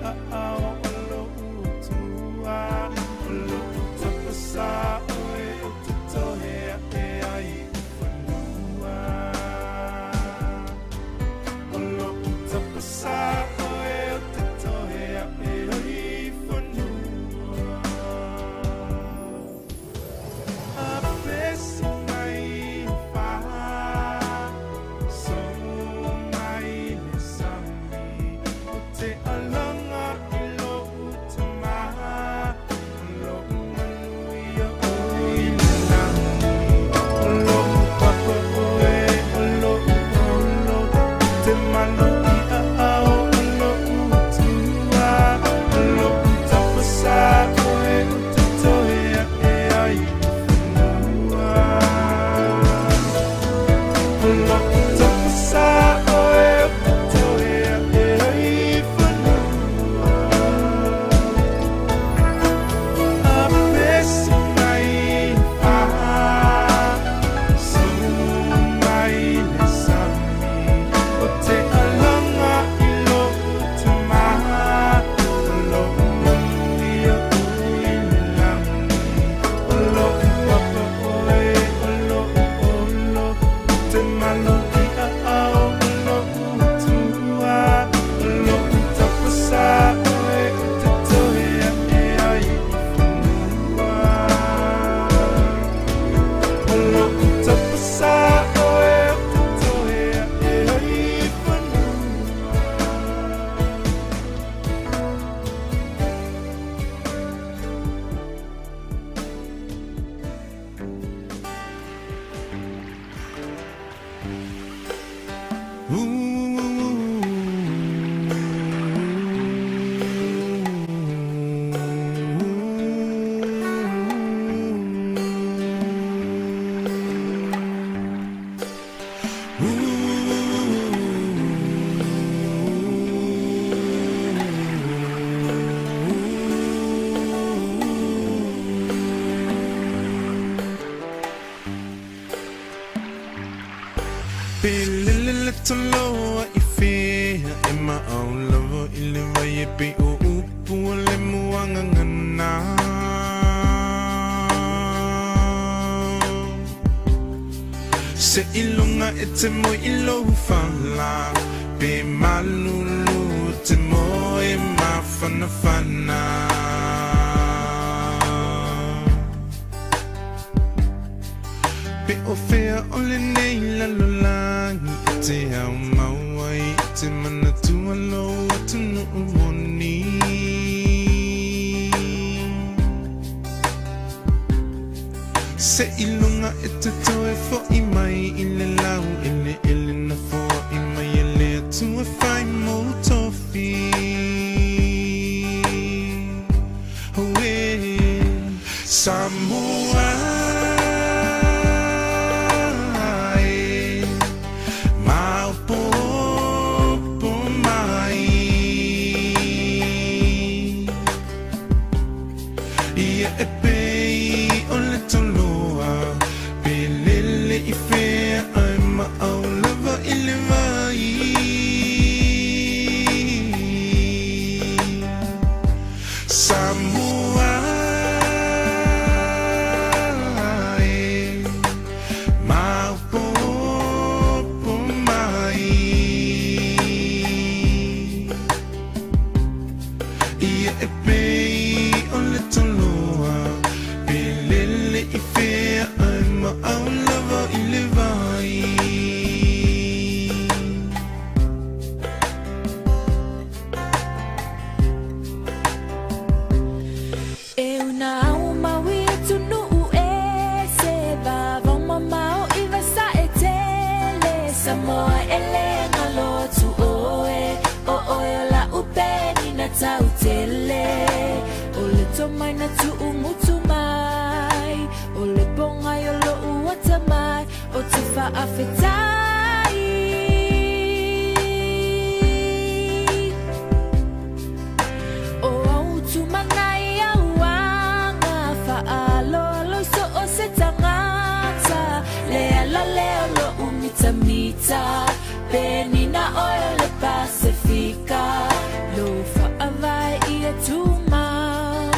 aao o lo'u Atua, o lo'u tapasā oe ou te tohe a'e ai i fanua. O lo'u tapasā oe ou te tohe a'e ai i fanua. A pesi mai i fā, sou mai le sami o te alaga i lo'u tamā, o lo'u manuia oe i le lagi, o lo'u papa oe, o lo'u olo, o te malu i aao o lo'u Atua, o lo'u tapasā oe ou te tohe a'e ai i fanua. O lo'u tapasā oe ou te tohe a'e ai i fanua. A pesi mai i fā, sou mai le sami o te alaga i lo'u tamā, o lo'u manuia oe i le lagi, o lo'u papa oe, o lo'u olo, o te malu i aao o lo'u Atua, o lo'u tapasā oe ou te tohe a'e ai i fanua. O lo'u tapasā oe ou te tohe a'e ai i fanua. Pe lele le toloa i fea e maau lava i le vai e pei o upu o le muagagana. Se iloga e te moe i lou fala, pe malulu te moe mafanafana. Pe o fea o lenei lalolagi e te ao mau ai i te manatua lou atunuu moni. Se iloga e te toe fo'i mai i le lau eleele na foa'i mai e le Atua fai mou tofi. Auē Samoa e, maopoopo mai. Ia e pei o le toloa, pe lele i fea ae maau lava i le vai. Samoa e, maopoopo mai. Ia e pei o le toloa, pe lele i fea ae maau lava i le vai. E una au maui atunuu e se vavao mamao i vasae tele Samoa e le galo atu oe o oe o la'u penina tau tele o le tomai na tu'ugutu mai o le pogai o lo'u atamai o te fa'afetai. O au tumanai auaga fa'aloalo i so o se tagata le ala lea o lo'u mitamita penina oe o le Pasefika lou fa'avae. ia tumau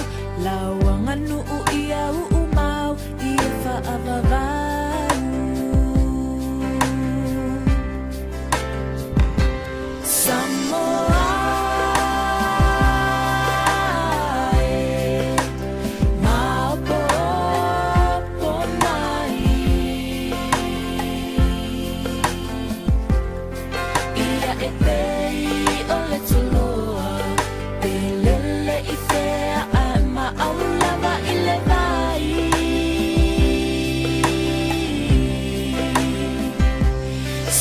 Lauanga nuu ia uumau ia faavavau Samoa e maopopo mai Ia e pei o le toloa Pe lele i fea ae maau lava i le vai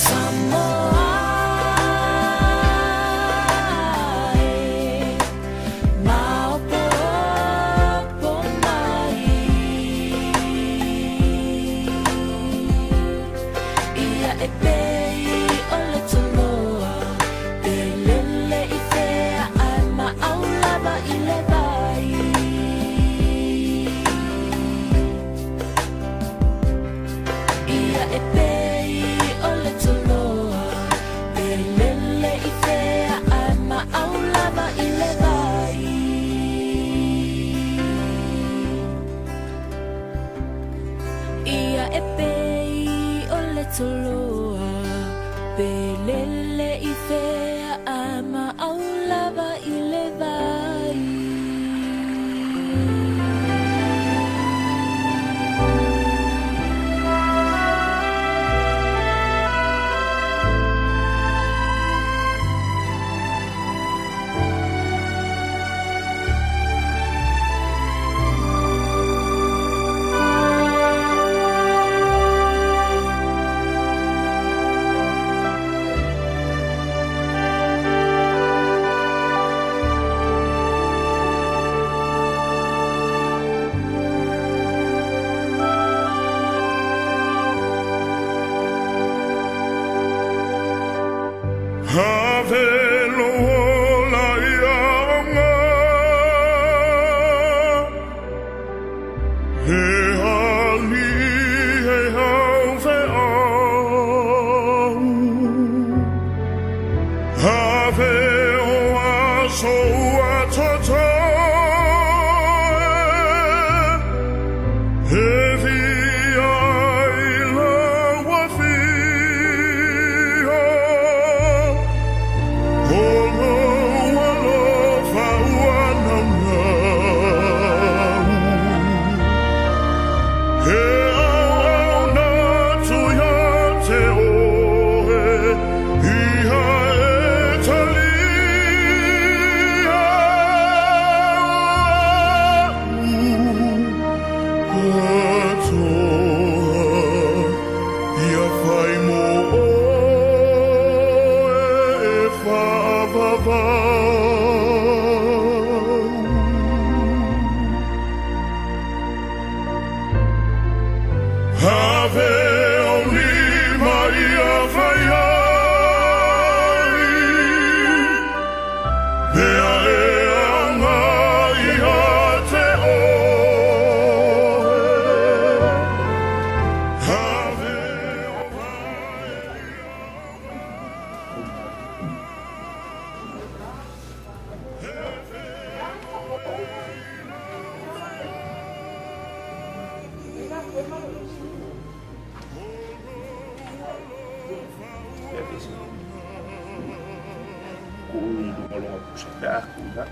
Samoa e maopopo mai Ia e pei o le toloa Pe lele i fea ae maau lava i le vai Ia e pei o le toloa Pe lele i fea ae maau lava i le vai Ia e pei o le toloa Pe lele i fea ae maau lava i le vai. Have lo la ianga He ali he au fe au Have o aso ua toto He via i la wafia Olo alofa ua naunau He au au na tu ia te oe Ia e talia Atoa Ia fai mo oe e whaavavau. Have o lima ia fai ai Mea e anga ia te oe Have o vai. Ia te se ku i lunga longa pusa pe a ku la.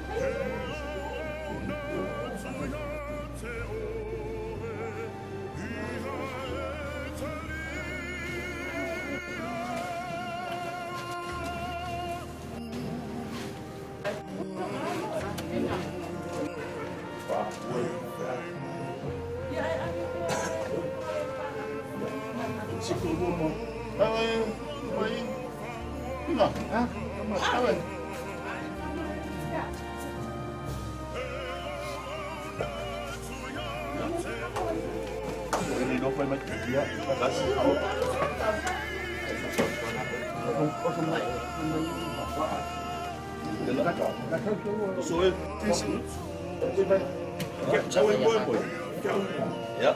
Yeah.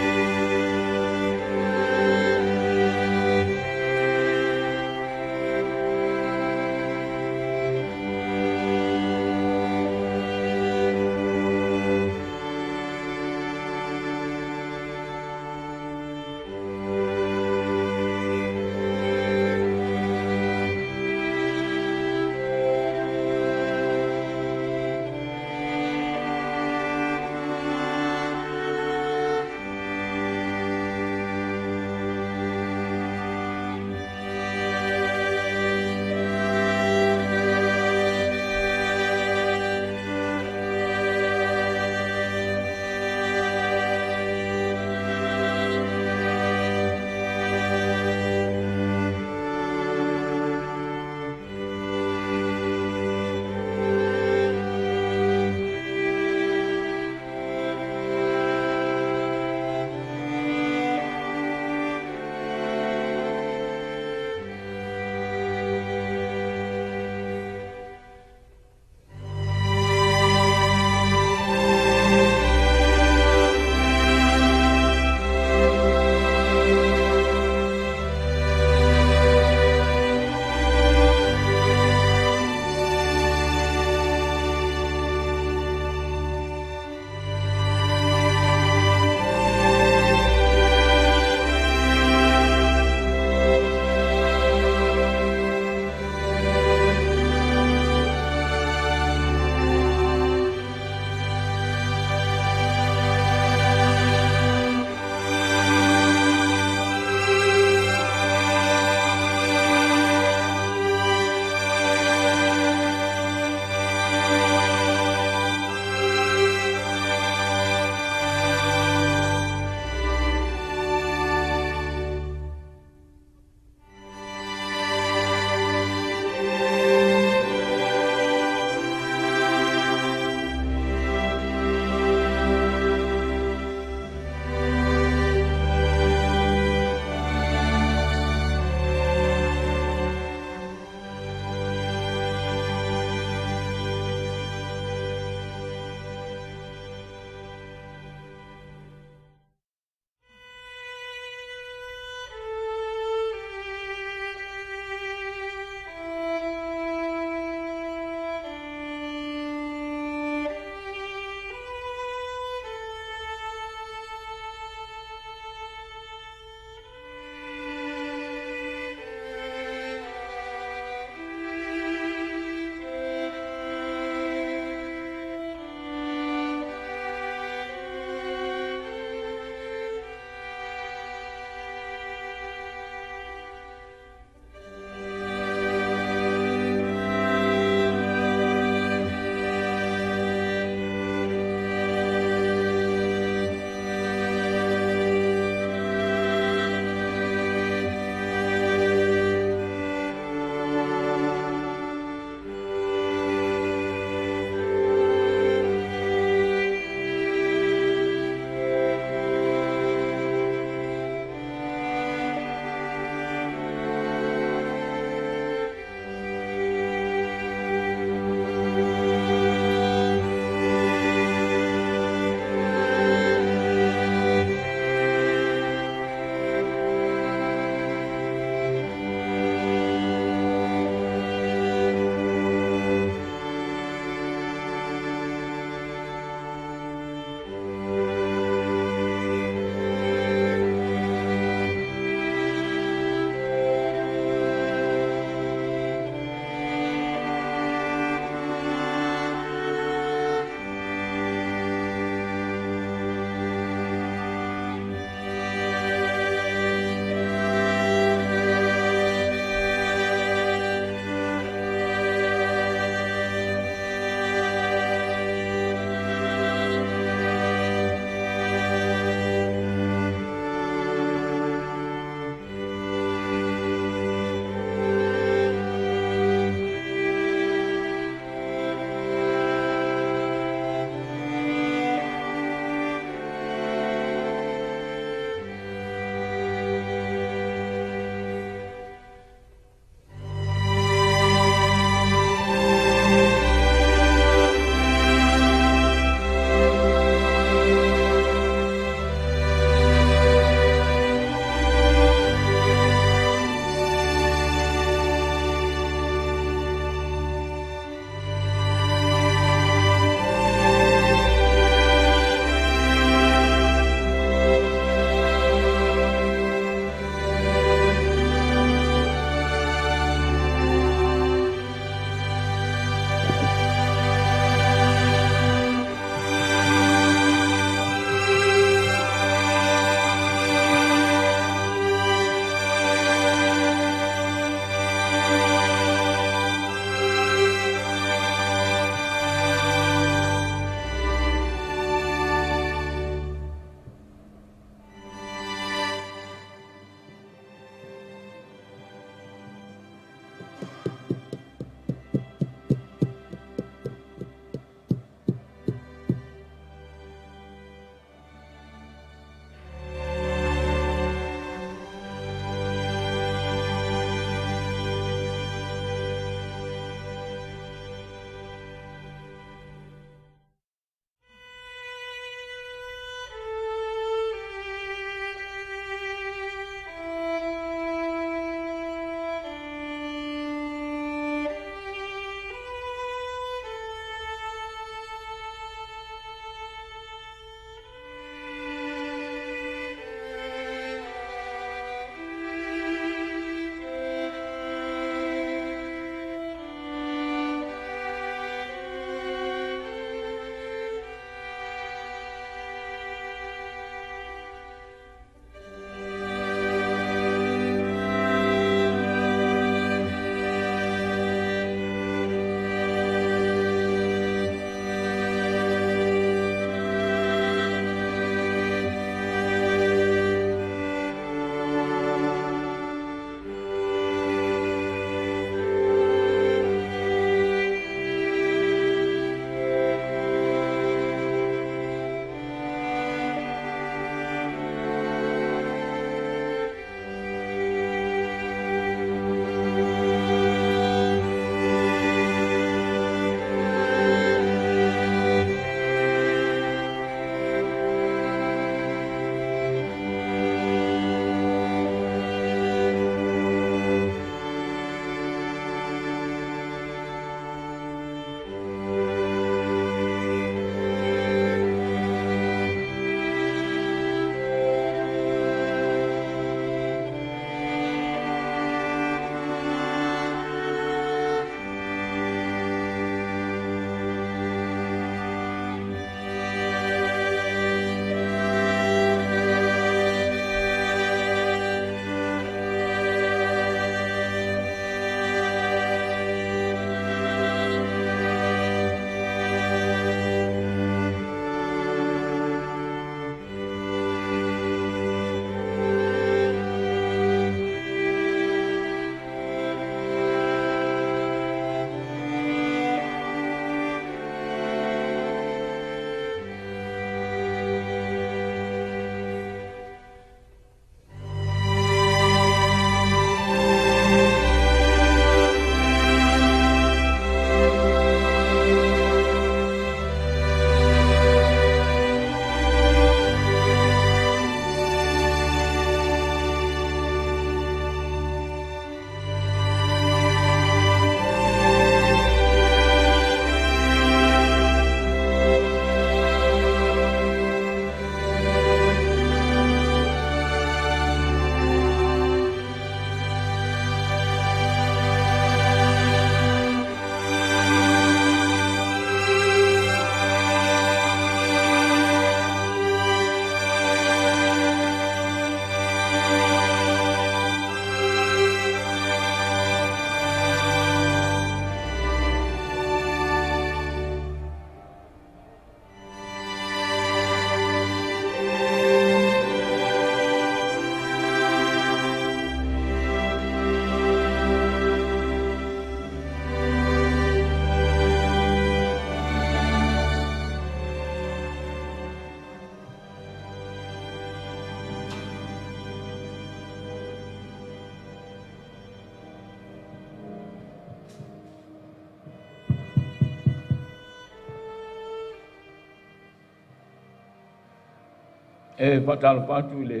E faatalofa atu i le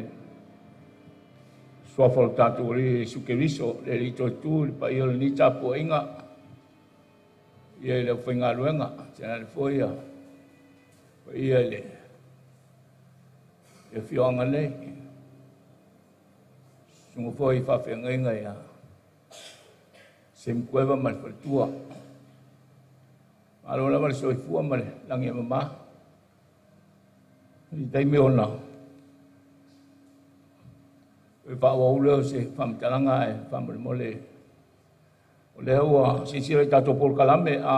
suafa o le tatou Alii Iesu Keriso, le Alii Toetu, le paia o lenei tapuaiga, ia i le aufaigaluega, tainane foi ia paia i le afioaga nei. Susuga foi i faafeagaiga ia Semicueva ma le faletua. Malo lava le soifua ma le lagi e mama. I taimi ona e faaauau lea o se faamatalaga ae faamolemole o lea ua silasila i tatou polokalame a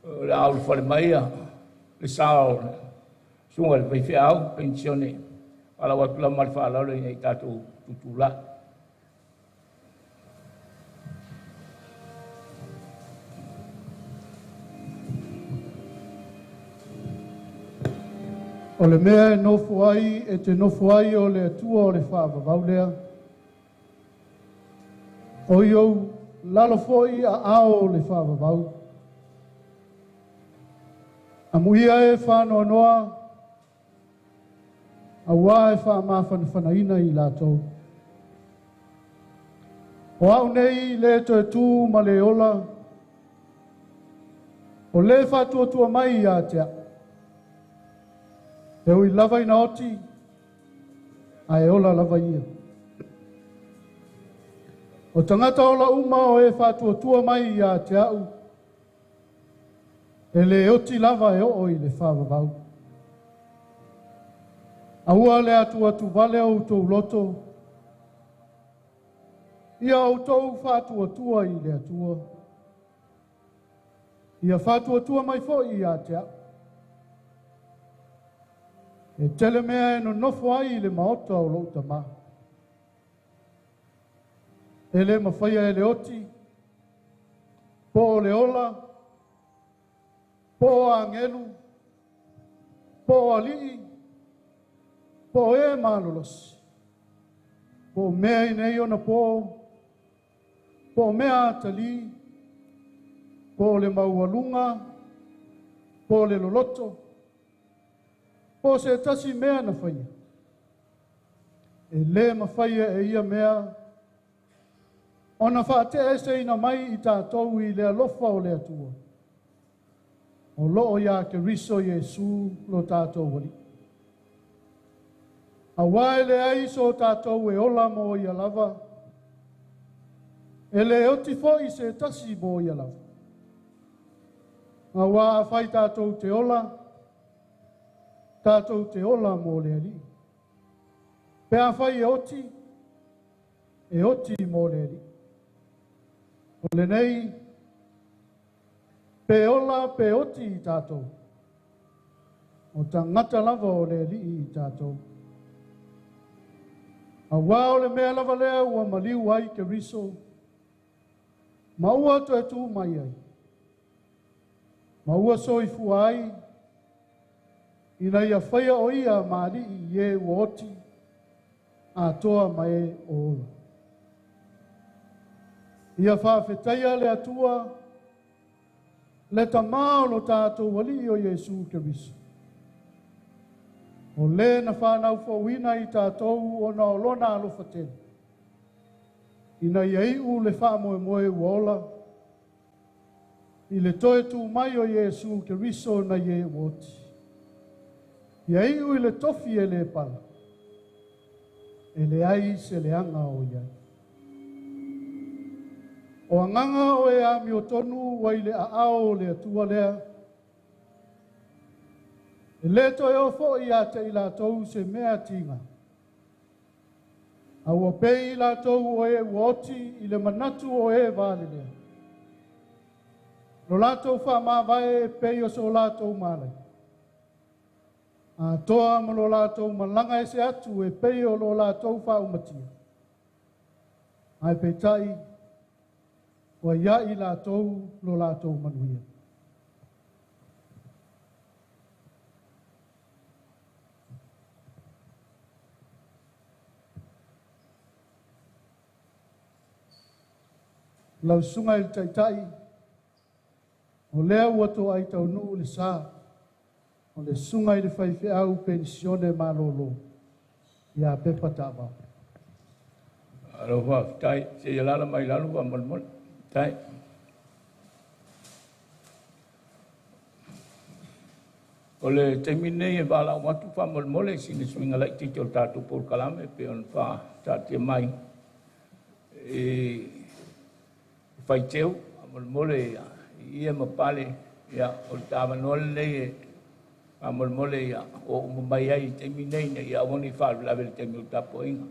o le a ulufale mai le sa o le susuga i le faifeau penisione. Faalaau atu lava ma le faaaloalo ina ia tatou tutulai. O le mea e nofo ai e te nofo ai o le Atua o le faavavau lea. O i ou lalo foi aao o le faavavau. Amuia e faanoanoa, auā e faamafanafanaina i latou. O au nei le toe tu ma le ola, o le faatuatua mai ia te au. E ui lava ina oti, ae ola lava ia. O tagata ola uma o e faatuatua mai ia te au, e le oti lava e oo i le faavavau. Aua le atuatuvale o outou loto, ia outou faatuatua i le Atua. Ia faatuatua mai foi ia te au. E tele mea e nonofo ai i le maota o lou tamā. E le mafaia e le oti, po o le ola, po o agelu, po o alii, po o e malolosi, po o mea i nei ona po, po o mea atalii, po o le maualuga, po o le loloto, po o se tasi mea na faia. E le mafaia e ia mea ona faateeseina mai i tatou i le alofa o le Atua. O loo ia Keriso Iesu lo tatou Alii. Auā e leai so tatou e ola mo ia lava, e le oti foi se tasi mo ia lava. Auā afai tatou te ola, tatou te ola mo le Alii. Pe afai e oti, e oti mo le Alii. O lenei, pe ola pe oti i tatou, o tagata lava o le Alii i tatou. Auā o le mea lava lea ua maliu ai Keriso, ma ua toe tu mai ai, ma ua soifua ai, ina ia faia o ia ma alii i e ua oti, atoa ma e o ola. Ia faafetaia le Atua, le Tamā o lo tatou Alii o Iesu Keriso. O le na whanau fouina i tatou ona o lona alofa tele. Ina ia iu le faamoemoe ua ola, i le toe tu mai o Iesu Keriso nai e ua oti. Ia iu i le tofi e le pala, e leai se leaga o i ai. O agaga o e amiotonu ua i le aao o le Atua lea, e le toe oo foi ia te i latou se mea tiga. A ua pei i latou o e ua oti i le manatu o e valelea. Lo latou faamavae e pei o so latou malai. Atoa ma lo latou malaga ese atu e pei o lo latou faaumatia. Ae peitai, ua ia i latou lo latou manuia. Lau susuga i le Taitai, o lea ua toai taunuu le sa. O le susuga i le faifeau penisione malolo ia Pepa Taavao. Alo faafetai, seia alaala mai i lalo faamolemole. Tai. O le taimi lenei e valaau atu faamolemole i sina suiga laitiiti o le tatou polokalame pei ona faataatia mai i faiteu faamolemole i ia ma pale ia o le avanoa lenei e faamolemole ia o uma mai ai i taimi nei ina ia aua ne i faalavelave i le taimi o le tapuaiga.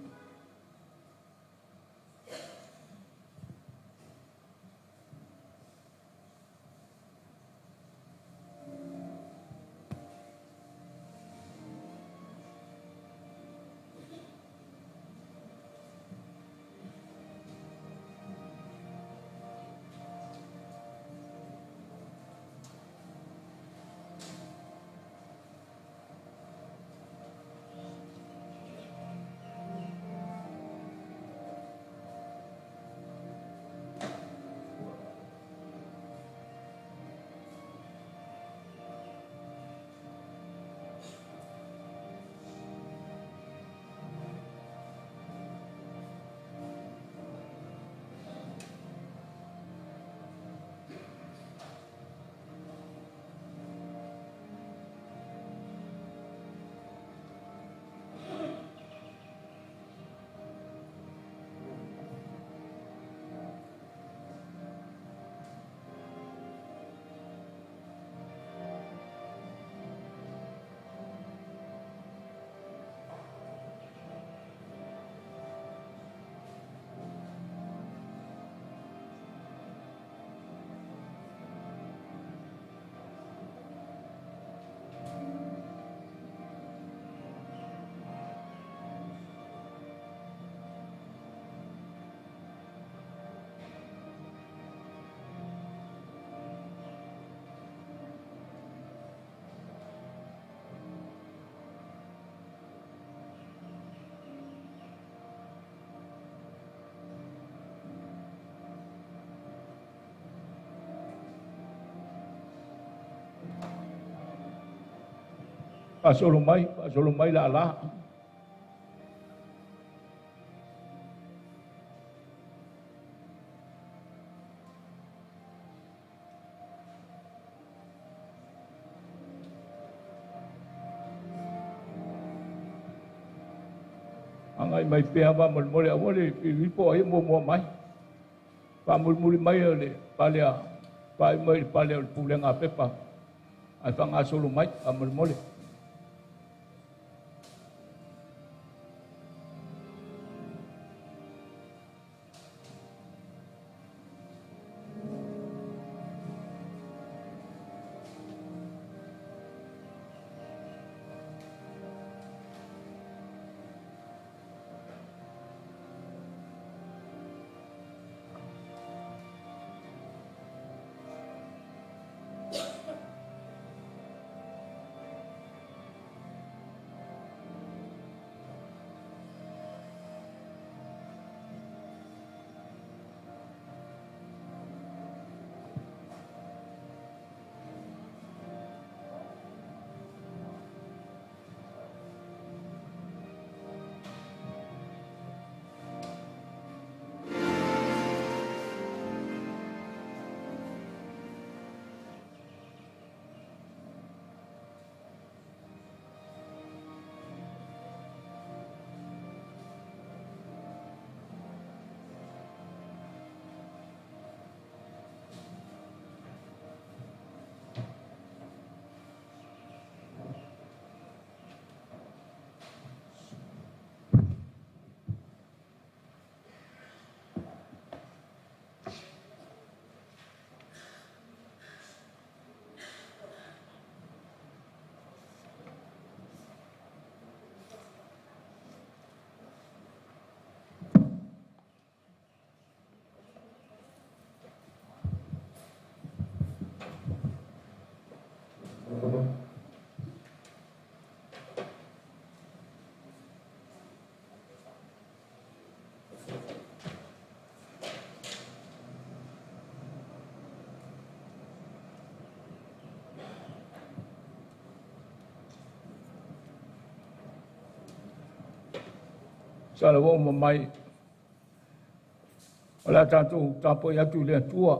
Faasolo mai la ala. Agai mai pea faamolemole aua le pilipo ai muamua mai. Faamulimuli mai o le pale a faai mai le pale o le pulega a pepa ae faagasolo mai faamolemole. Sa le ua uma mai. O le a tatou tapuai atu i le Atua.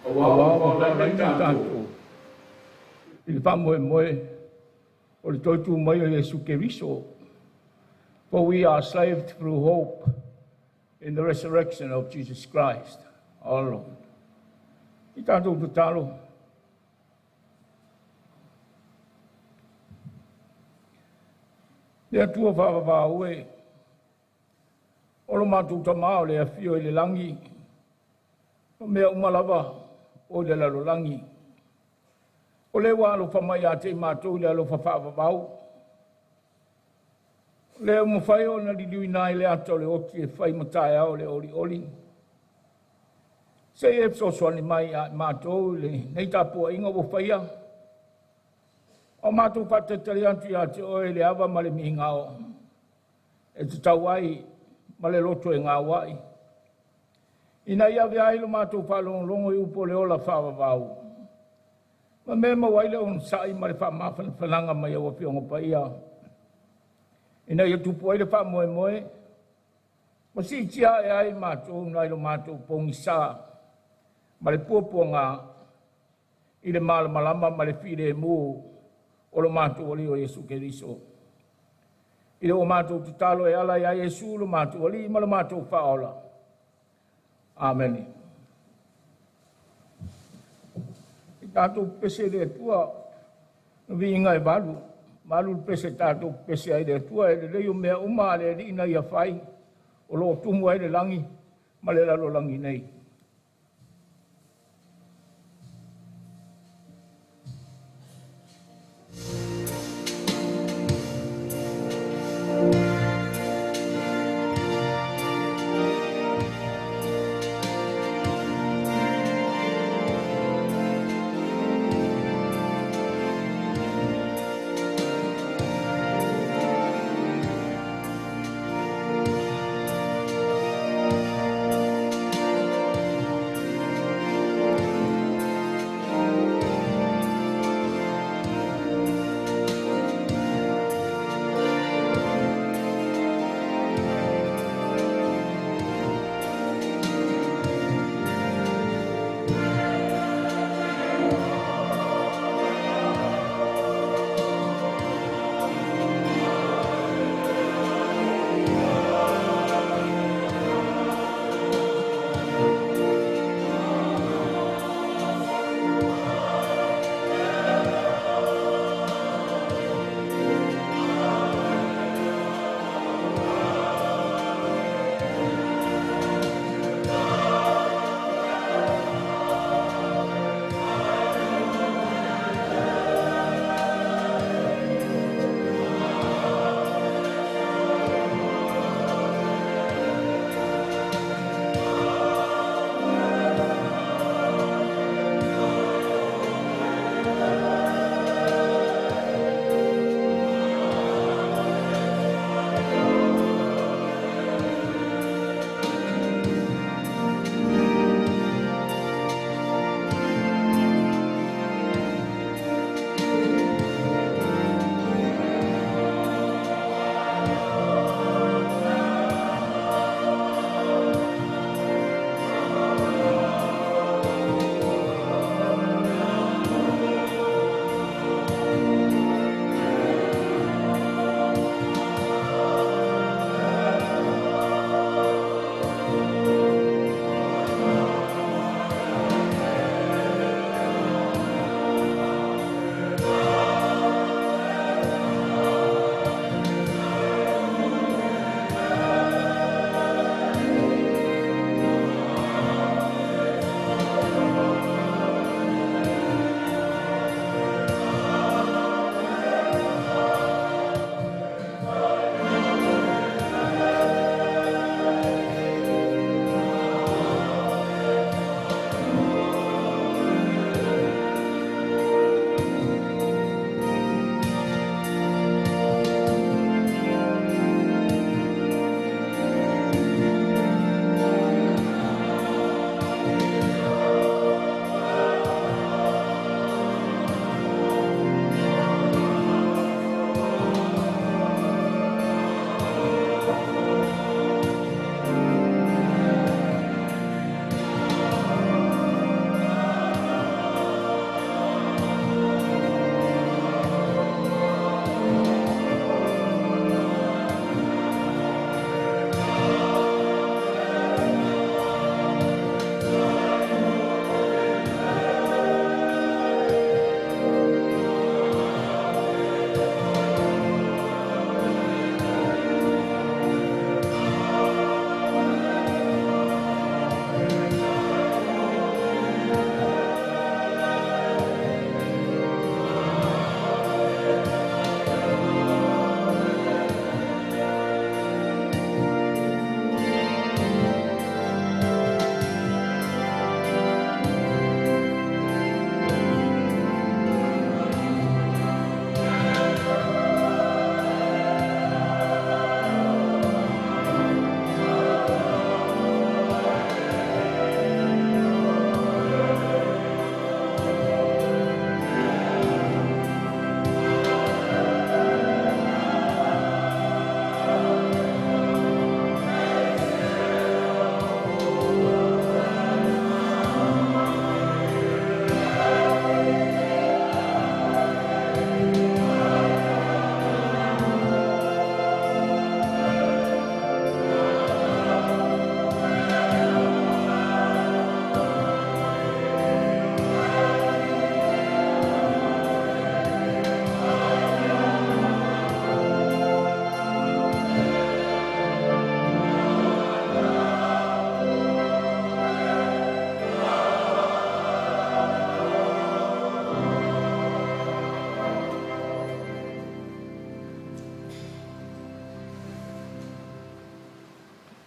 Aua ua faalaina tatou i le faamoemoe o le toe tu mai o Iesu Keriso. For we are saved through hope in the resurrection of Jesus Christ, our Lord. I tatou tatalo. Le Atua faavavau e, o lo matou tamā o le afio i le lagi, o mea uma lava o i le lalolagi. O le ua alofa mai ia te i matou i le alofa faavavau. O lea ua mafai ona liliuina ai le ata o le oti e fai ma taeao o le olioli. Se i e fesoasoani mai ia i matou i lenei tapuaiga ua faia. O matou faatalitali atu ia te oe i le ava ma le migao e tatau ai ma le loto e gauai. Ina ia avea ai lo matou faalogologo i upu o le ola faavavau. Ma mea maua ai le onosai ma le faamafanafanaga mai au Afioga Paia. Ina ia tupu ai le faamoemoe, ma siitia ae ai matou nai lo matou pogisa ma le puapuaga i le malamalama ma le filemu o lo matou Alii o Iesu Keriso. I le ua matou tatalo e ala ia Iesu lo matou Alii ma lo matou Faaola. Amene. I tatou pese i le Atua, no viiga e valu, valu le pese tatou pese ai le Atua, e lelei o mea uma a le Alii na ia fai, o lo o tumu ai le lagi ma le lalolagi nei.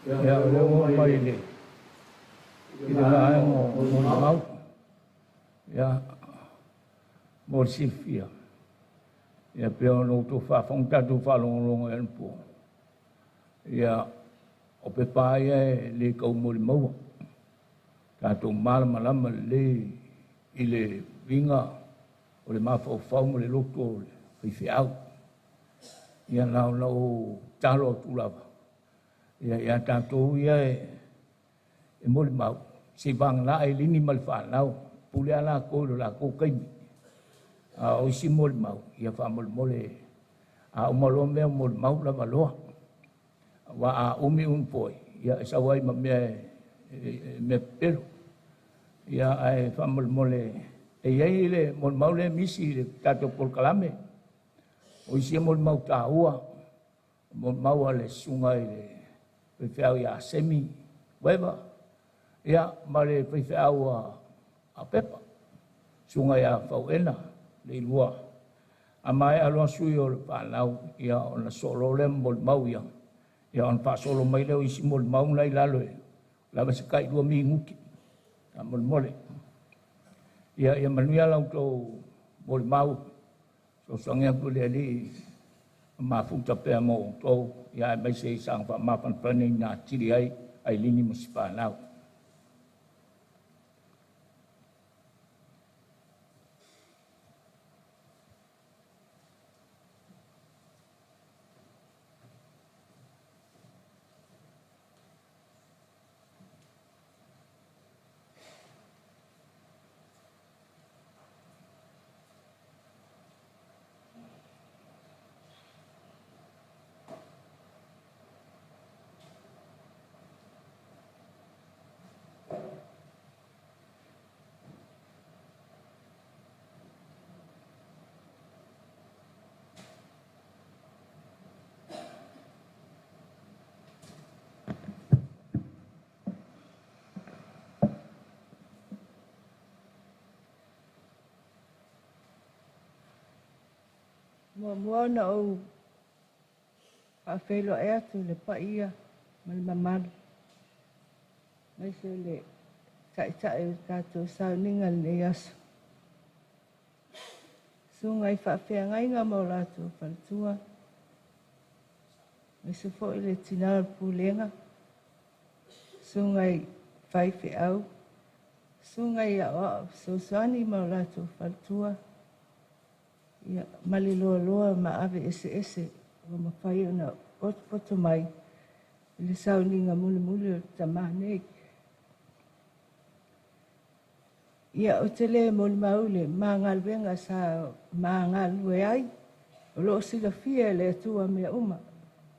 Ia, o lea ua mai i le vaega o molimau. Ia, mo le silafia, ia pei ona outou faafofoga tatou faalogologo i anapo. Ia, o pepa ia e le tau molimauina. Tatou malamalama lelei i le uiga o le mafaufau ma le loto o le faifeau. Ia na ona ou talo atu lava, ia ia tatou ia e molimau, se i vagana Ailini ma le fanau, pule a latou i lo latou taimi. A o isi molimau, ia faamolemole a uma loa mea molimau lava loa. Aua a umi umi foi, ia e sau ai ma mea e mea pepelo. Ia ae faamolemole e i ai le molimau lea misi i le tatou polokalame. O isi e molimau taua, molimau a le susuga i le faifeau ia Semi Weber, ia ma le faifeau a Pepa, susuga ia Fauena le Ilua. A maea loa sui o le fanau, ia ona solo lea ma molimau ia, ia ona faasolo mai lea o isi molimau na i lalo e lava se tai 2 minuti. Faamolemole. Ia, ia manuia la outou molimau, fesoasoani atu le Alii mafuta pea mo outou, ia aemaise i saga faamafanafana na atili ai Ailini ma si fanau. Muamua ona ou faafeiloai atu i le paia ma le mamalu, aemaise le taitai o le tatou sauniga lenei aso. Susuga i faafeagaiga ma o latou faletua, aemaise foi le tina o le pulega, susuga i faifeau, susuga i aoao fesoasoani ma o latou faletua, ia, ma le loaloa ma ave eseese ua mafai ona potopoto mai i le sauniga mulimuli o le tamā nei. Ia, ou te le molimau i le ma galuega sa ma galulue ai, o loo silafia e le Atua mea uma,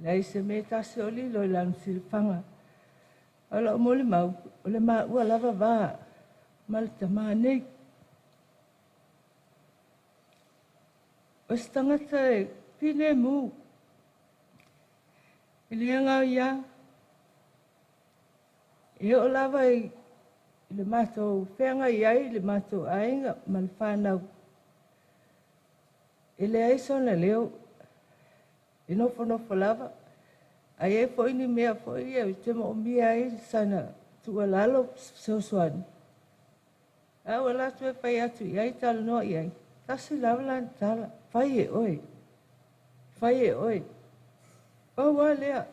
leai se mea tasi o lilo i lana silafaga. O lou molimau, o le maua lava va ma le tamā nei. O se tagata e filemu, e le agao ia, e oo lava i le matou feagai ai le matou aiga ma le fanau. E leai sona leo, e nofonofo lava, ae i ai foi ni mea foi ia te moomia ai sana tuualalo fesoasoani. A ua latou e fai atu i ai talanoa i ai, tasi lava lana tala, fai e oe, fai e oe. Pau lava lea,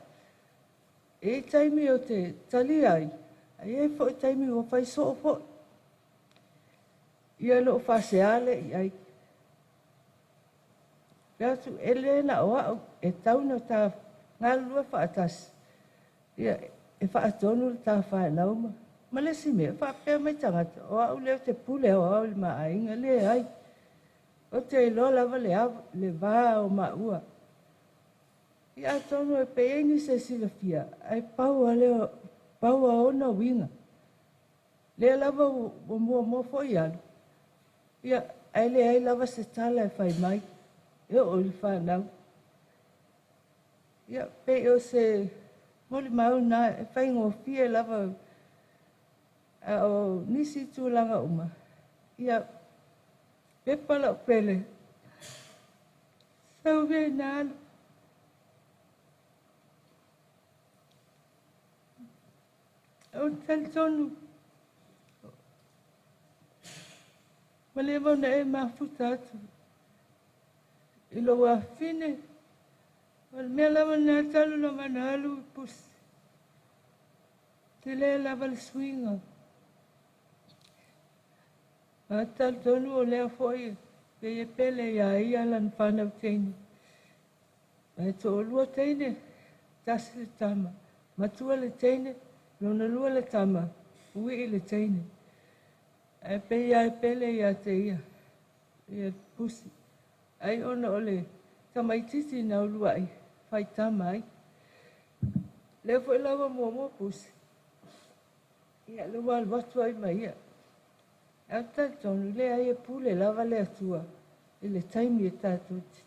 e i ai taimi o te talia ai, ae i ai foi taimi ua fai soo foi. Ia ona ou faasea lea i ai. Fai atu, e le na o au, e tau na ta galulue faatasi, ia e faatonu le ta fanau ma le isi mea, faapea mai tagata, o au lea ou te pule aoao i le maaiga, leai. Ou te iloa lava le va o maua. Ia atonu e pe i ai nisi e silafia, ae pau lava lea, pau lava ona uiga. Lea lava ua muamua foi alu, ia, ae leai lava se tala e fai mai, e oo i le fanau. Ia, pei o se molimau na e faigofie lava, a o nisi tulaga uma, ia, pepa lau pele, sau mea ina alu. Ou te talitonu, ua leva ona e mafuta atu i lou afafine. O le mea lava lena talu lava ona alu i Pusi, tele lava le suiga. Ou te talitonu o lea foi pei e pele iā ia lana fanau teine. Ae toalua teine, tasi le tama. Matua le teine, lona lua le tama, uii le teine. Ae pei lava e pele ia te ia, ia Pusi. Ai ona o le tamaitiiti na uluai faitama ai. Lea foi la ua muamua Pusi, ia lea ua alu atu ai ma ia. Ae ou te talitonu, leai e pule lava le Atua i le taimi e tatou te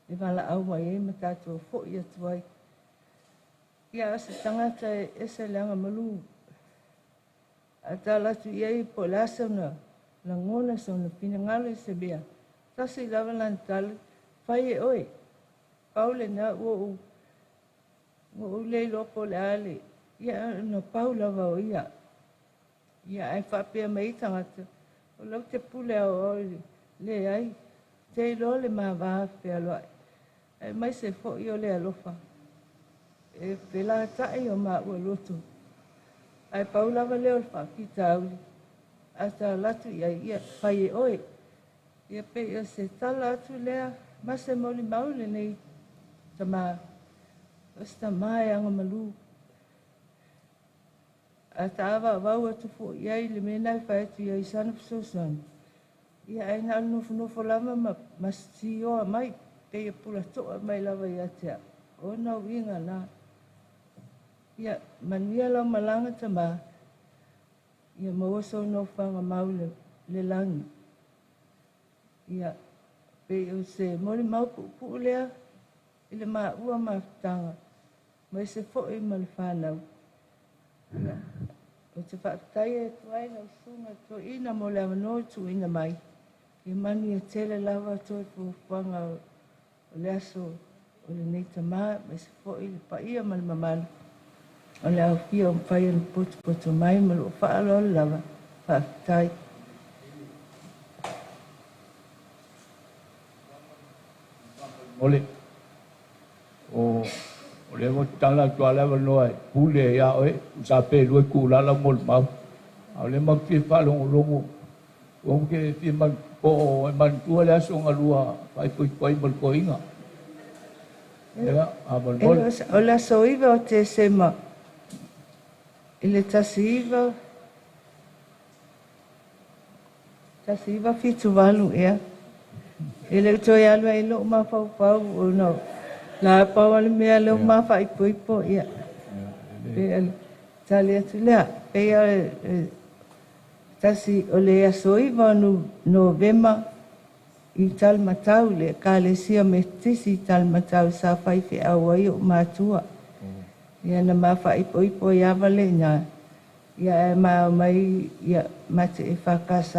e valaau mai ai ma tatou foi atu ai. Ia, o se tagata e ese le agamalu. A tala atu i ai po o le a sona lagona, sona finagalo i se mea, tasi lava lana tala, fai e oe. Pau lena ua ou, ua ou le iloa po o le a le, ia ona pau lava o ia. Ia, ae faapea mai ai tagata, o lau te pule aoao i le, leai, te iloa le ma va fealoai, aemaise foi o le alofa e felata'i o maua loto. Ae pau lava lea o le faafitauli, a tala atu i ai, ia, fai e oe. Ia pei o se tala atu lea ma se molimau i lenei tamā, o se tamā e agamalu. A taavaavau atu foi i ai i le mea na e fai atu i ai i sana fesoasoani, ia ae na o le nofonofo lava ma masitioa mai, pei e pulatoa mai lava ia te au. O ona uiga na. Ia, manuia lau malaga tamā, ia maua sou nofoaga mau i le lagi. Ia, pei o se molimau puupuu lea i le maua mafutaga aemaise foi ma le fanau. Ia, ou te faafetai atu ai lau susuga toeaina mo le avanoa ua tuuina mai. Ia manuia tele lava toe fuafuaga o le aso o lenei tamā, aemaise foi le paia ma le mamalu o le aofia o mafai ona potopoto mai ma lou faaaloalo lava. Faafetai. Ole. O o lea ua tatala atu lava le avanoa e pule ai ia oe, sa pe lua itula lau molimau. A o lea matou te fia faalogologo, ua ou te fia po o e manatua le aso na lua faaipoipo ai ma le toeaina. Ia, faamolemole. O le aso 9 o Tesema i le 19 1978 ea. E le o toe alu ai lou mafaufau ona la pau lava le mea lea ua mafaaipoipo ia. Pei o le tali atu lea. Pei o le tasi o le aso 9 o Novema i Talimatau, le Ekalesia Metotisi i Talimatau sa faifeau ai o'u matua. Ia na mafaaipoipo ai lava le ina. Ia ae ma omai ia ma te EFKS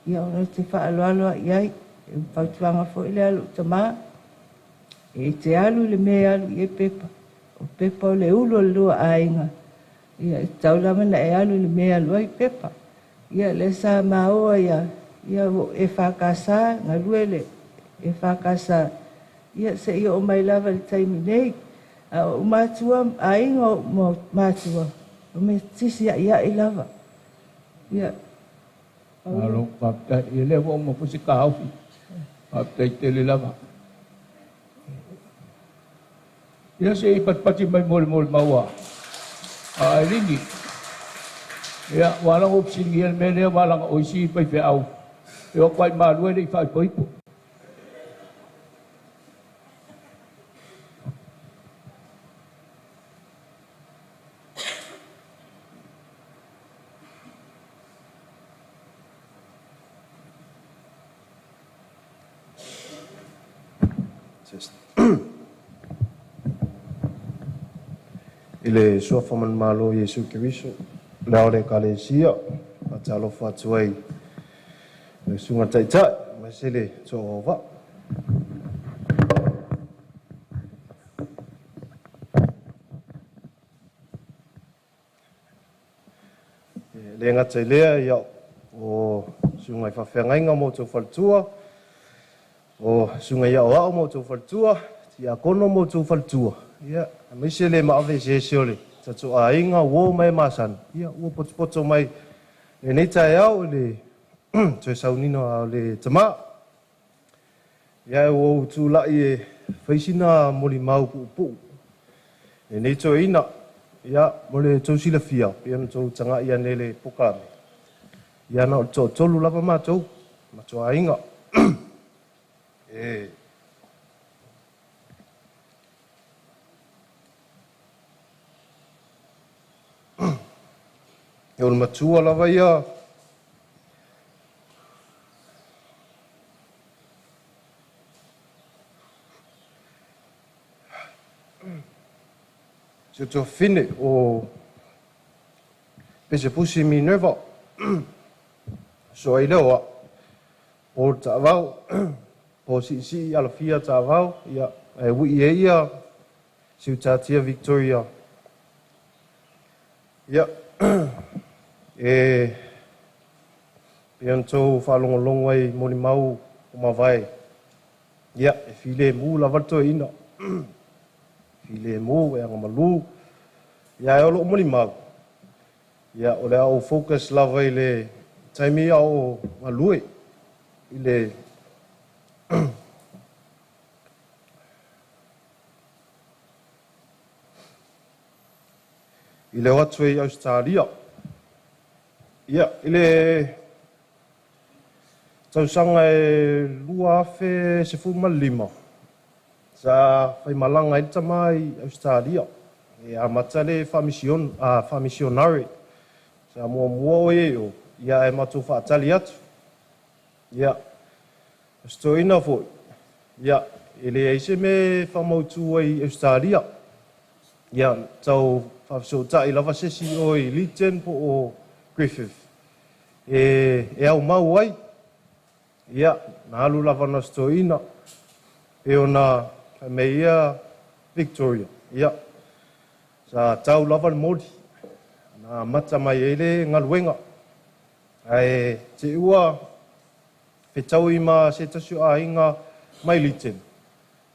ia ona ou te faaaloalo i ai. E fautuaga foi lea a lou tamā, e te alu i le mea e alu i ai Pepa. O Pepa o le ulu o le lua aiga. Ia e tatau lava ona e alu i le mea e alu ai Pepa. Ia lea sa maoa ia ia EFKS, galue le EFKS ia seia oo mai lava i le taimi nei. A o ou matua, aiga o ou matua, o Metotisi a'ia'i lava. Ia, pau lea. Malo faafetai. Ia lea ua uma foi se taofi. Faafetai tele lava. Ia se i patipati mai mo le molimau a Ailini. Ia, ua ala ona ou fesiligia le mea lea, ua ala ona o isi faifeau e o atu lava i Malua e le i faaipoipo. I le suafa manumalo o Iesu Keriso, le ao o le Ekalesia, e faatalofa atu ai i le Susuga i le Taitai aemaise le Toa o Auvaa. Le gata i lea, ia, o susuga i faafeagaiga ma outou faletua, o susuga i aoao ma outou faletua, tiakono ma outou faletua, ia, aemaise le maave eseese o le tatou aiga, uo ma e masani, ia, ua potopoto mai lenei taeao i le toe sauniga o le tama. Ia, ua ou tulai e fai sina molimau puupuu lenei toeaina. Ia, mo le tou silafia, pei ona tou taga'i ane i le polokalame, ia na o le toatolu lava matou, matou aiga. E o le matua lava ia si o tuafafine o Pesepusi Minerva. So ai lea o a'u, o le taavao, po siisii alafia taavao, ia, ae ui e ia si utatia Victoria. Ia, e pei ona tou faalogologo ai i molimau o mavae, ia, e filemu lava le toeaina. Filemu e agamalu, ia ae o lou molimau, ia, o le a ou focus lava i le taimi a o galue i le o atu ai i Ausetalia. Ia, i le tausaga e 2015, sa faimalaga ai le tama i Ausetalia. E amata le faamisionare. Sa muamua o ia i o, ia ae matou faatali atu. Ia, o se toeaina foi, ia, e leai se mea e faamautu ai i Ausetalia. Ia, tau faafesootai lava se isi o i Leeton po o Griffith e aumau ai. Ia, na alu lava na o se toeaina, pe ona fai mai ia Victoria. Ia, sa tau lava le moli, na amata mai ai le galuega. Ae te ua fetaui ma se tasi o aiga mai Leeton.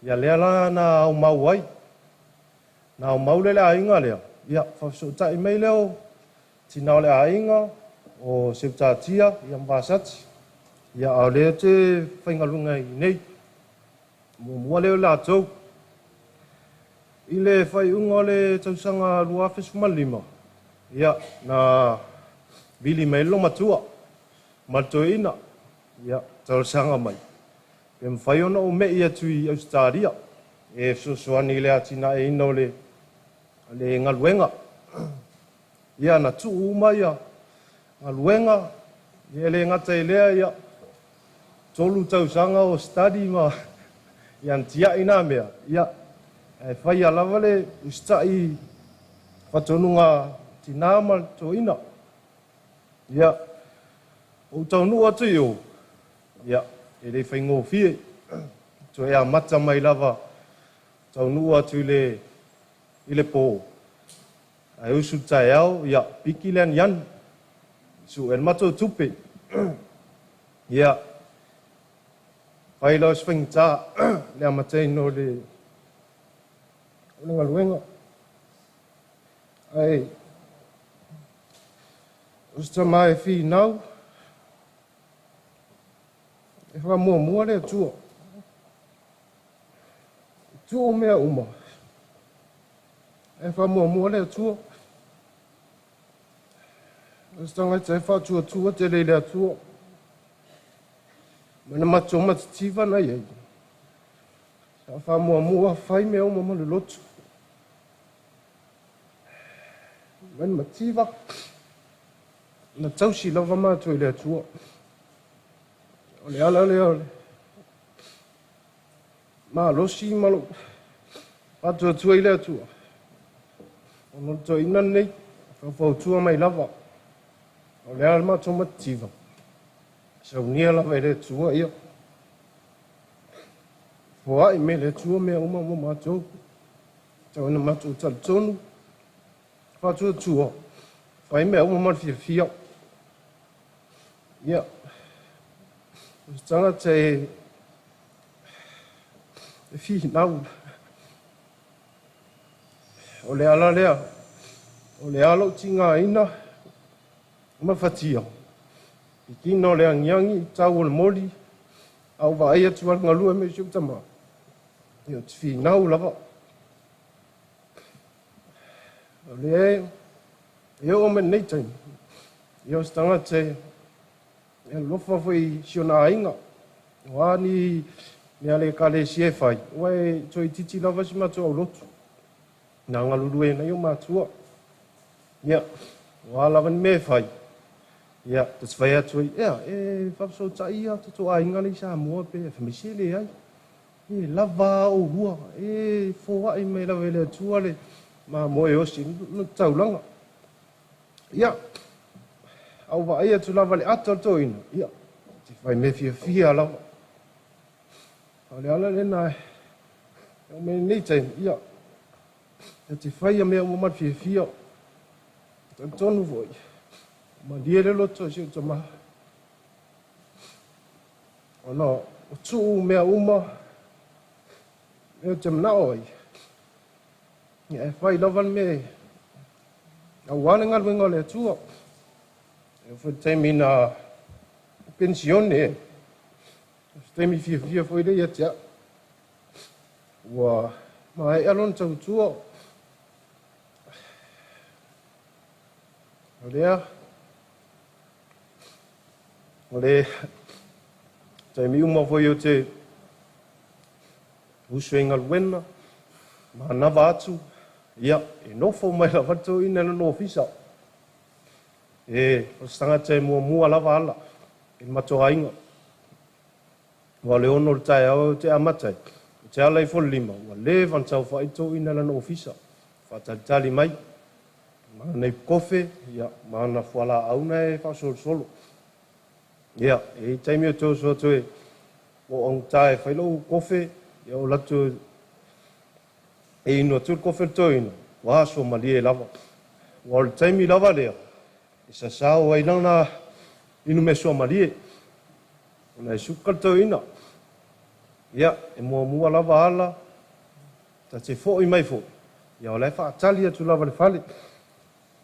Ia lea la na aumau ai. Na aumau lea le aiga lea, ia, faafesootai mai lea o tina o le aiga, o Seutatia, ia ma Vasati. Ia, a o lea te faigaluega i nei. Muamua lea o latou. I le faaiuga o le tausaga 2015, ia, na vili mai le matua ma le toeaina, ia, talosaga mai. Pe mafai ona ou me'i atu i Ausetalia e fesoasoani i le atinaeina o le galuega. Ia, na tuu uma ia galuega, ia le gata i lea, ia, 3 tausaga o study ma ia na tiai nā mea, ia, ae faia lava le usitai faatonuga tinā ma le toeaina. Ia, ou taunuu atu i o, ia, e le faigofie, toe amata mai lava taunuu atu i le pō. Ae usu le taeao, ia, piki le aniani, su'e le matou tupe. Ia, fai lau se faigata le amataina o le galuega. Ae, o se tama e finau, e faamuamua le Atua. Tuu mea uma, e faamuamua le Atua. O se tagata e faatuatua tele i le Atua. Ma na matou matitiva na i ai. Sa faamuamua fai mea uma ma le lotu. Ma na mativa, na tausi lava matou i le Atua. O le ala lea o le malosi ma lou faatuatua i le Atua. Ona o le toeaina lenei, faufautua mai lava. O le ala le matou mativa, saunia lava i le Atua, ia. Foai me le Atua mea uma mo matou. Tau ina matou talitonu, faatuatua, fai mea uma ma le fiafia. Ia, o se tagata e finau. O le ala lea, o le ala o tigaina ma fatia. Pikina o le agiagi, tau o le moli, au vaai atu ala galue me si ou tama. Ia, o te finau lava. O le e o me nei taimi. Ia, o se tagata e alofa foi si ona aiga. O a ni mea le ekalesia e fai, ua e toeitiiti lava si matou aulotu. Na galulue ai o matua. Ia, o a lava ni mea e fai. Ia, ta te fai atu ai, ia, e faafesootai ia tatou aiga lea i Samoa pe faamaise leai. E lava a oulua, e foai mai lava e le Atua le mamoe osi ma taulaga. Ia, au vaai atu lava le ata o le toeaina, ia, te fai mea fiafia lava. O le ala lena e oo mai lenei taimi, ia, e te fai a mea uma ma le fiafia. Talitonu foi, malie le loto i si ou tama. Ona o tuu mea uma, mea o te manao ai. Ia, e fai lava le mea aua le galuega o le Atua. E foi le taimi na pensione e. O se taimi fiafia foi lea ia te au. Ua maea lona tautua. O lea, o le taimi uma foi o te usu e galuega, manava atu, ia, e nofo mai lava le toeaina i lona ofisa. E, o se tagata e muamua lava ala i le matou aiga. Ua le 6 o le taeao o te amata ai. O te ala i fo le 5, ua leva ona taufai le toeaina i lana ofisa. Faatalitali mai, ma ana ipukofe, ia, ma ana fualaau na e faasolosolo. Ia, e i taimi o te oso atu e o augata e fai lou kofe, ia o latou e inu atu le kofe o le toeaina, ua aso malie lava. Ua o le taimi lava lea, e sasao ai lana inu mea suamalie. Ona e suka le toeaina. Ia, e muamua lava ala, ta te foi mai foi. Ia, o la e faatali atu lava le fale.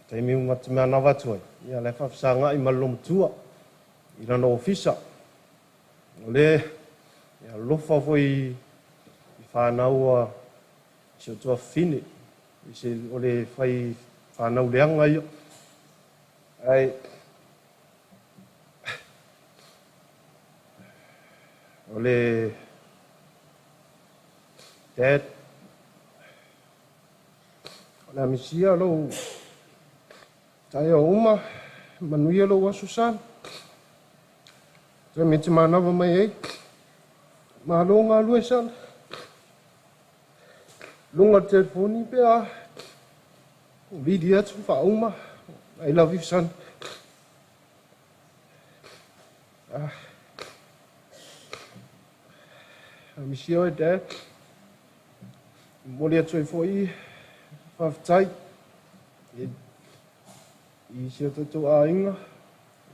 Taimi uma te mea manava atu ai. Ia, la e faafesagai ma le lomatua i lana ofisa. O le e alofa foi i whanau a si o tuafafine. I se o le fai whanau leanga ia. Ai, o le Dad, o le amisia lou taeao uma, manuia lou aso sa. Taimi e te manava mai ai. Malo galue sana. Luga o le telefoni pe a vili atu faauma. I love you, son. Ah. Amisia oe, Dad. Momoli atu ai foi faafetai i si o tatou aiga.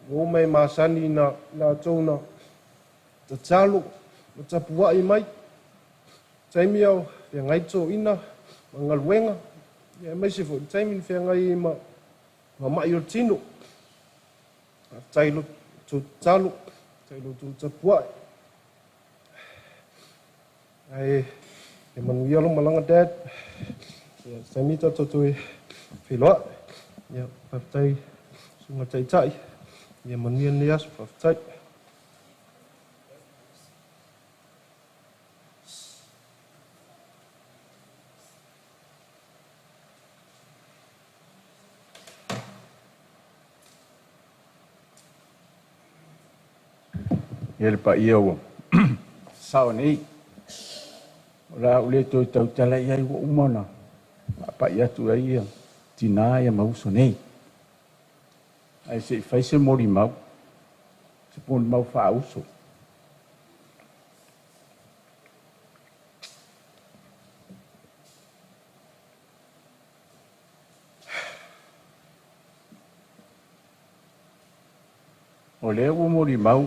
Ua uma e masani na latou na tatalo ma tapuai mai. Taimi ao feagai toeaina ma galuega. Ia aemaise foi le taimi na feagai ai ma mai o le tino. Faafetai i lo outou tatalo, faafetai i lo outou tapuai. Ae e manuia lou malaga, Dad. Ia, se taimi tatou toe feiloai. Ia, faafetai susuga taitai. Ia manuia lenei aso, faafetai. Ia le paia ua sao nei. O le a ou le toe tautala i ai ua uma ona faapai atu ai ia tinā ia ma uso nei. Ae se i fai se molimau, se molimau faauso. O lea ua molimau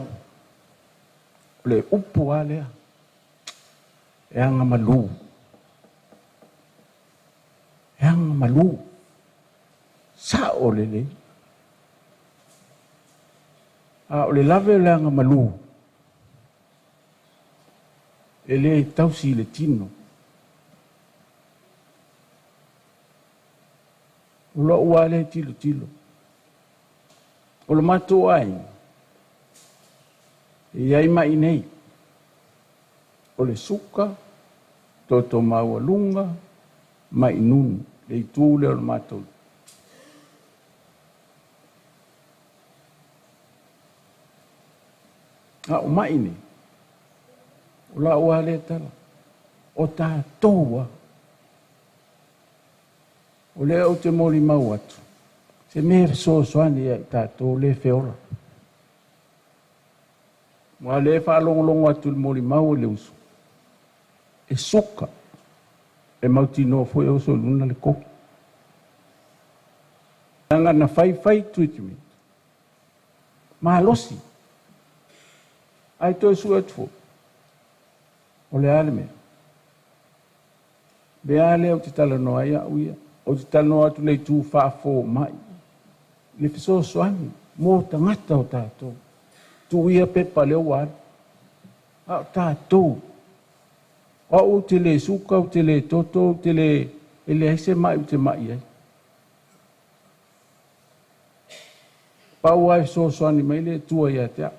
o le upu lava lea e agamalu. E agamalu. Sa'o lelei. A o le lave o le agamalu, e lē tausi i le tino. O lo'u a lea tilotilo. O le matou aiga, e i ai ma'i nei. O le suka, toto maualuga, ma'i nunu, le itu lea o le matou. A o ma'i nei, o la'u a lea tala, o tatou a. O lea ou te molimau atu, se mea e fesoasoani ia i tatou lea e feola. Ua lea faalogologo atu i le molimau a le uso, e suka, e mautinoa foi e oso i luga le koko. Leaga na faifai treatment, malosi, ae toe sue atu foi, o le a le mea? Mea lea ou te talanoa ai au ia. Ou te talanoa atu le itu faafomai, le fesoasoani mo tagata o tatou. Tuuia pepa lea ua alu. A o tatou, o au ou te le suka, ou te le toto, ou te le, e leai se ma'i ou te ma'i ai. Pau lava e fesoasoani mai le Atua ia te au.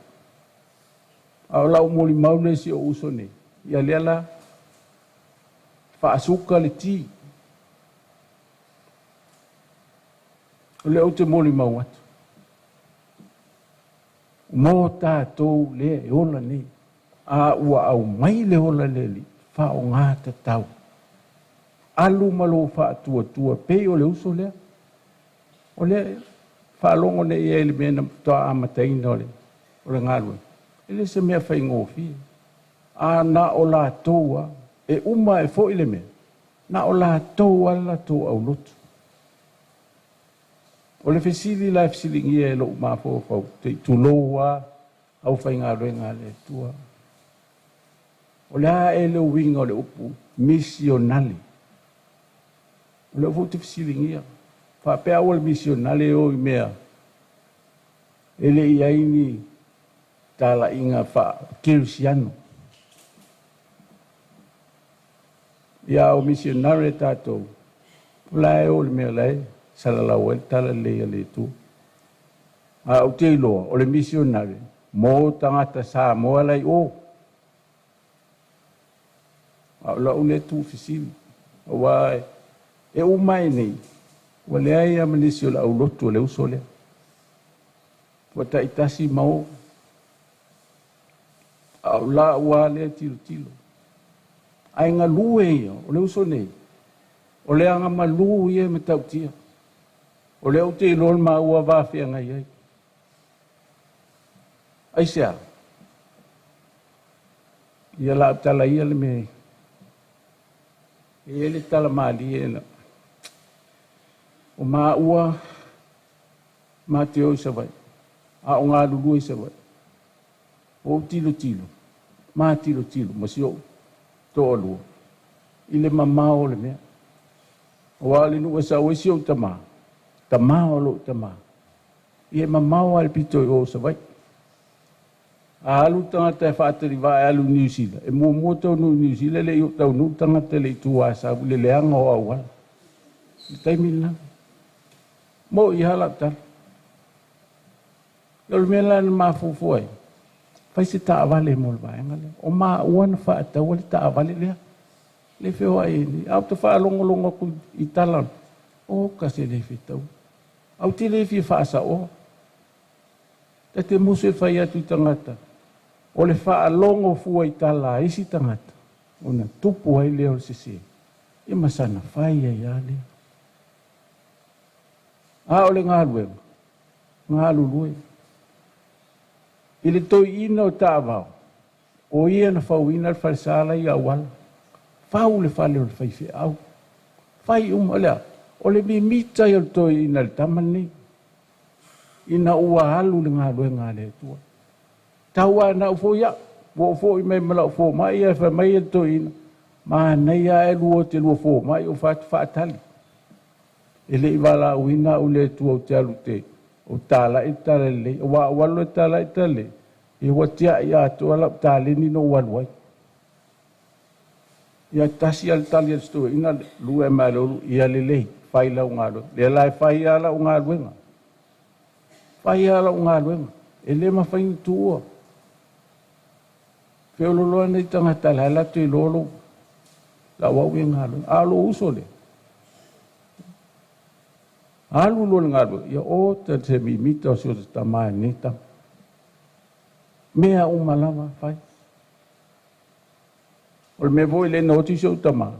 A o lau molimau le si ou uso nei, ia lea la, faasuka le ti. O lea ou te molimau atu. Mo tatou lea e ola nei. A ua aumai le ola le Alii, faaaogā tatau. Alu ma lou faatuatua pei o le uso lea. O lea faalogo nei i ai le mea na faatoa amataina o le galuega. E le se mea faigofie. A na o latou a, e uma e foi le mea, na o latou a le latou aulotu. O le fesili la e fesiligia e lou mafaufau, te i tulou a au faigaluega a le Atua. O le a e le uiga o le upu misionale. O lea foi te fesiligia. Faapea au o le misionale o i mea e le i ai ni talaiga faa-kerisiano. Ia o misionare tatou, o la e o le mea la e salalau ai le tala lelei a le Atua. A ou te iloa, o le misionare, mo tagata Samoa lai o. A o lau lea tuufesili. Aua e uma e nei, ua leai a ma nisi o le aulotu o le uso lea. Ua taitasi ma o. A o la ua lea tilotilo. Ae galue ia, o le uso nei, o le agamalu ia e matautia. O lea ou te iloa le maua vaafeagai ai. Aisea? Ia la tala ia le mea. E i ai le tala malie na. O maua ma te o i Savaii. A o galulue i Savaii. O tilotilo. Ma tilotilo. Ma si ou toalua. I le mamao o le mea. O a le nuu e sau ai si ou tamā. Tamā o lou tamā. Ia e mamao a le pito i o Savaii. A alu tagata e faatalivae alu i Niu Sila. E muamua taunuu i Niu Sila le i o taunuu tagata le itu Asau i le leaga o auala. I le taimi lena. Mo i hala tala. O le mea la na mafaufau ai, fai se taavale mo le vaega lea. O maua na faataua le taavale lea. Le feoai ai nei. A ou te faalogologo atu i tala, o ka se le fetau. Au te le fia faasaoa. Ta te musu e fai atu i tagata. O le faalogo fua i tala a isi tagata, ona tupu ai lea o le sese. Ia ma sana fai ai a lea. A o le galuega, galulue. I le toeaina o taavao, o ia na fauina le falesala i auala. Fau le fale o le faifeau. Fai uma lea. O le mimita i o le toeaina le tama lenei. Ina ua alu le galuega a le Atua. Tau lava ina ou foi au, ua ou foi mai ma lau fomai, ae fai mai le toeaina, manaia lava e lua te lua fomai ou fai atu faatali. E le i valaauina au e le Atua ou te alu te ou talai le talalelei, aua a ou alu loa e talai le talalelei, ia ua tiai atoa lau taleni na ou alu ai. Ia tasi lava le tali a le toeaina, lua e malolu, ia lelei, fai lau galuega. Lea la e fai lava lau galuega. Fai lava lau galuega, e le mafai ona tuua. Feololoa nei tagata la e latou iloa lou lau au ia galuega. A o lou uso lea, alu loa le galuega, ia o ta se mimita o si o ta tama i lenei tama. Mea uma lava fai. O le mea foi lea na oti si ou tama,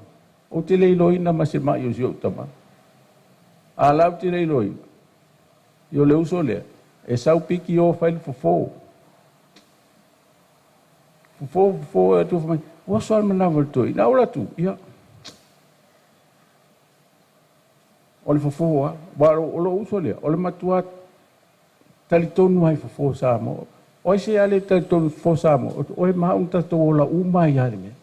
ou te le iloaina ma se mai o si ou tama. A la ou te le iloaina, ia o le uso lea, e sau piki o fai le fofo. Fofo, fofo, e atu mai, ua soa le manawa le toeaina. A ola atu, ia, o le fofo a, wa o lou uso lea, o le matua talitonu ai fofo Samoa. O ai se ale talitonu fofo Samoa, o e ma un tatou ola uma ai ale mea.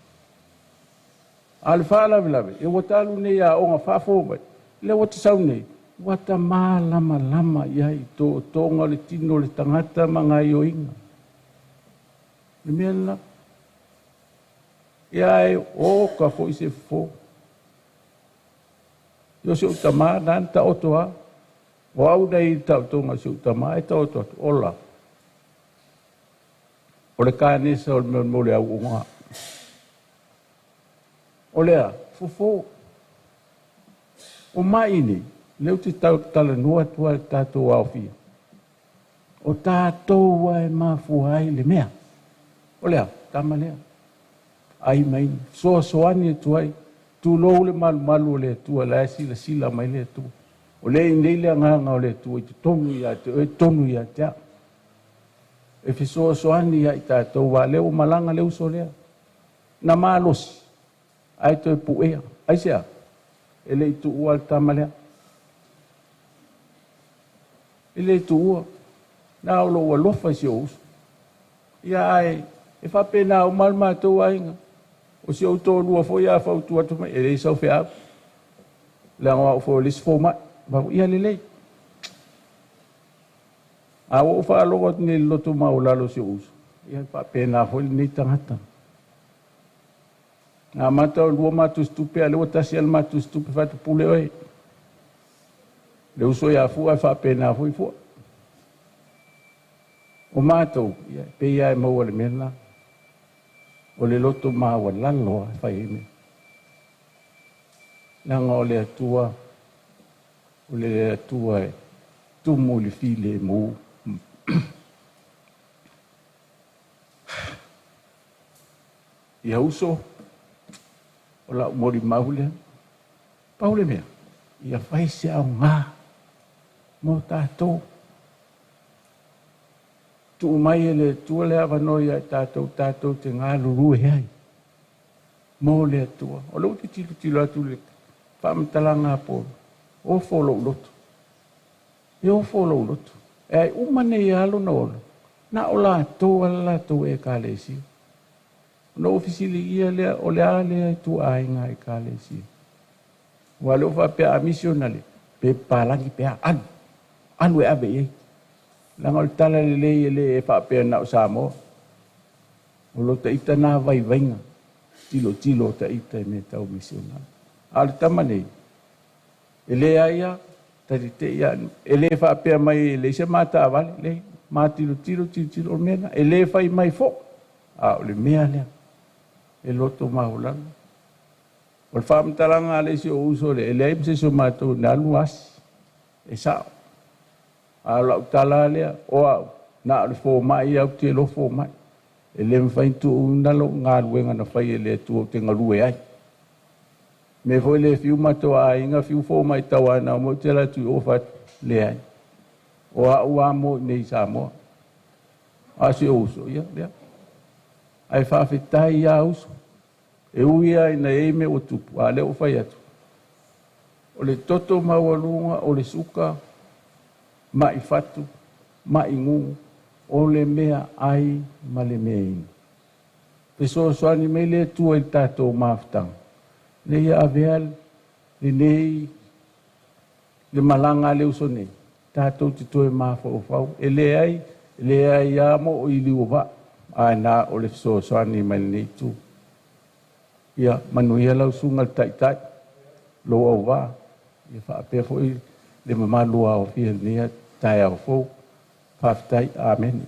A le faalavelave, e ua talu nei aoga faafou mai, lea ua te sau nei, ua ta malamalama i ai i tootooga o le tino o le tagata ma gaoioiga. Le mea lena. Ia e o ka foi se fofo. Ia o si ou tama, na na taoto a. O au nei i taotoga o si ou tama, e taoto atu, ola. O le kanesa o le mea mo le au oga. O lea, fofo. O mai nei, lea ou te talanoa atu ai le tatou aofia. O tatou ai mafua ai le mea. O lea, tama lea. Ai mai, soasoani atu ai, tulou le malumalu o le Atua, la e silasila mai le Atua. O lea i nei le agaga o le Atua i totonu ia te oe, tonu ia te au. E fesoasoani ia i tatou, wa lea ua malaga le uso lea. Na malosi, ai toe puea. Ai sea, e le i tuua le tama lea. E le i tuua. Na o lou alofa i si ou uso. Ia ai, e faapena uma le matou aiga. O si ou toalua foi a fautua atu mai, e leai sau feau. Leaga o au foi o le isi fomai. Fai atu, ia lelei. A ua ou faalogo atu nei i le loto maualalo o si ou uso, ia e faapena foi lenei tagata. Na amata o lua matou tupe, a lea ua tasi lava le matou tupe, fai atu, pule oe. Le uso ia Fua e faapena foi Fua. O matou, ia, pei lava e maua le mea lena. O le loto maualalo lava e fai ai mea. Leaga o le Atua, o le Atua e tumu i le filemu. Ia uso, o lau molimau lea. Pau le mea, ia fai se aoga mo tatou. Tuu mai e le Atua le avanoa ia i tatou, tatou te galulue ai mo le Atua. O lea ou te tilotilo atu i le faamatalaga a Polo, ofo lou loto. E ofo lou loto. E ai uma nei lava lona ola, na o latou ala latou ekalesia. Ona ou fesiligia lea, o le a lea ituaiga ekalesia? Aua o lea ua faapea a misionale, pe papalagi pe a, alu, alu e ave i ai. Leaga o le tala lelei e le faapea na o Samoa. O lo taita nā vaivaiga, tilotilo o taita i mea tau misionale. A o le tama nei, e leai lava, talitei lava, e le faapea mai e leai se mataavale, leai, matilotilo, tilotilo, o le mea lena, e le fai mai foi, a o le mea lea, e loto maualalo. O le faamatalaga a le isi o uso lea, e leai ma se isi o matou na alu asi, e sao. A o lau tala lea, o au, na o le fomai au te iloa fomai. E le mafai ona tuuina lou galuega na fai e le Atua ou te galue ai. Mea foi le fiu matou aiga, fiu fomai tauanau mai ou te alu atu i o fai atu, leai. O au lava mo i nei i Samoa. A si ou uso, ia, lea. Ae faafetai ia uso. E ui lava ina i ai mea ua tupu, a o lea ua fai atu. O le toto maualuga, o le suka, mai fatu, maʻigu o le meaai ma le meainu. Fesoasoani mai le Atua i le tatou mafutaga, ina ia avea lenei le malaga a le uso nei, tatou te toe mafaufau, e leai, e leai lava mo o i liu o vaa, ae na o le fesoasoani mai lenei itu. Ia manuia lau susuga i le Taitai, lou auvaa, ia faapea foi le mamalu ua aofia i lenei taeao fou. Faafetai. Amene.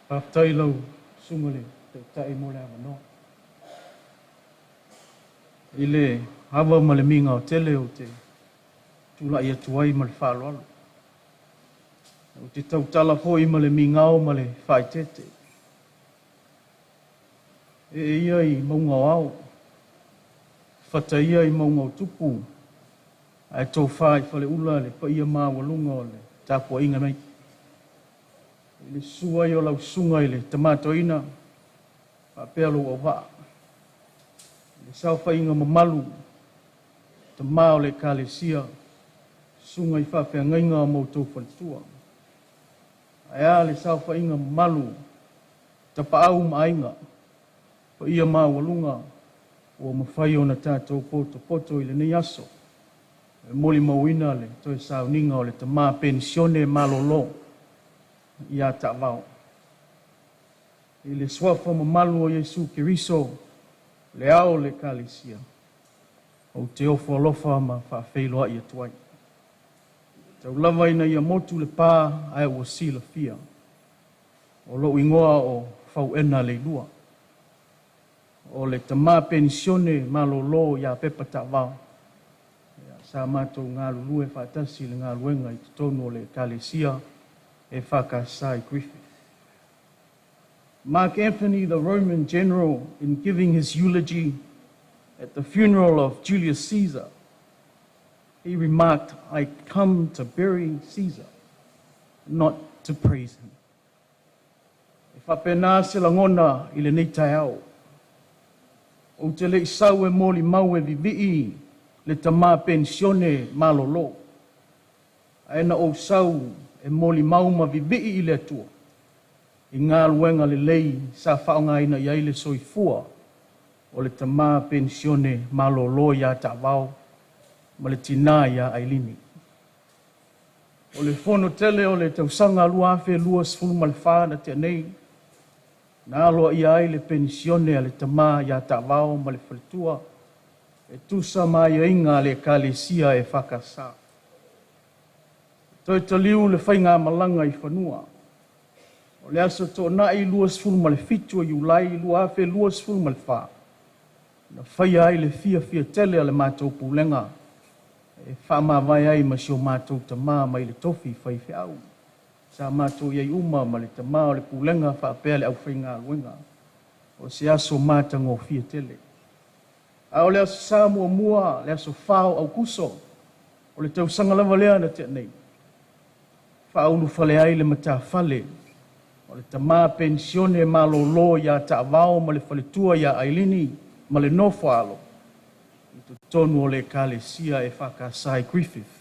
Faafetai i lau Susuga i le Taitai mo le avanoa. I le ava ma le migao tele ou te tulai atu ai ma le faaaloalo. Ou te tautala foi ma le migao ma le faaeteete. Ee ia i mauga o ao, fata ia i mauga o tupu, ae tofa i faleula le paia maualuga o le tapuaiga nei. I le susu ai o lau susuga i le Tama Toeaina faapea lou auvaa, i le saofaiga mamalu tama o le Ekalesia, susuga i faafeagaiga ma outou faletua. Ae a le saofaiga mamalu tapaau ma aiga, paia maualuga ua mafai ona tatou potopoto i lenei aso e molimauina le toe sauniga o le tama penisione malolo ia Taavao. I le suafa mamalu o Iesu Keriso, le ao o le Ekalesia, ou te ofo alofa ma faafeiloai atu ai. Tau lava ina ia motu le pa ae ua silafia. O lou igoa o Fauena Leilua. O le tama penisione malolo ia Pepa Taavao. Sa matou galulue faatasi i le galuega i totonu o le Ekalesia EFKS i Griffith. Mark Anthony, the Roman general, in giving his eulogy at the funeral of Julius Caesar, he remarked, "I come to bury Caesar, not to praise him." E faapena se lagona i lenei taeao. Ou te le i sau e molimau e vivii le tama penisione malolo. Ae na ou sau e molimau ma vivii i le Atua i galuega lelei sa faaaogaina i ai le soifua o le tama penisione malolo ia Taavao ma le tinā ia Ailini. O le fono tele o le tausaga 2024 na tea nei, na aloaia ai le penisione a le tama ia Taavao ma le faletua e tusa ma aiaiga a le Ekalesia EFKS. Toe taliu le faigamalaga i fanua. O le aso Toonai 27 o Iulai 2024, na faia ai le fiafia tele a le matou pulega e faamavae ai ma si o matou tama mai le tofi faifeau. Sa matou i ai uma ma le tama o le pulega faapea le aufaigaluega. O se aso matagofie tele. A o le Aso Sa muamua, le aso 4 o Aukuso, o le tausaga lava lea na tea nei, faaulufale ai le matafale o le tama penisione malolo ia Taavao ma le faletua ia Ailini ma le nofo a alo i totonu o le Ekalesia EFKS i Griffith.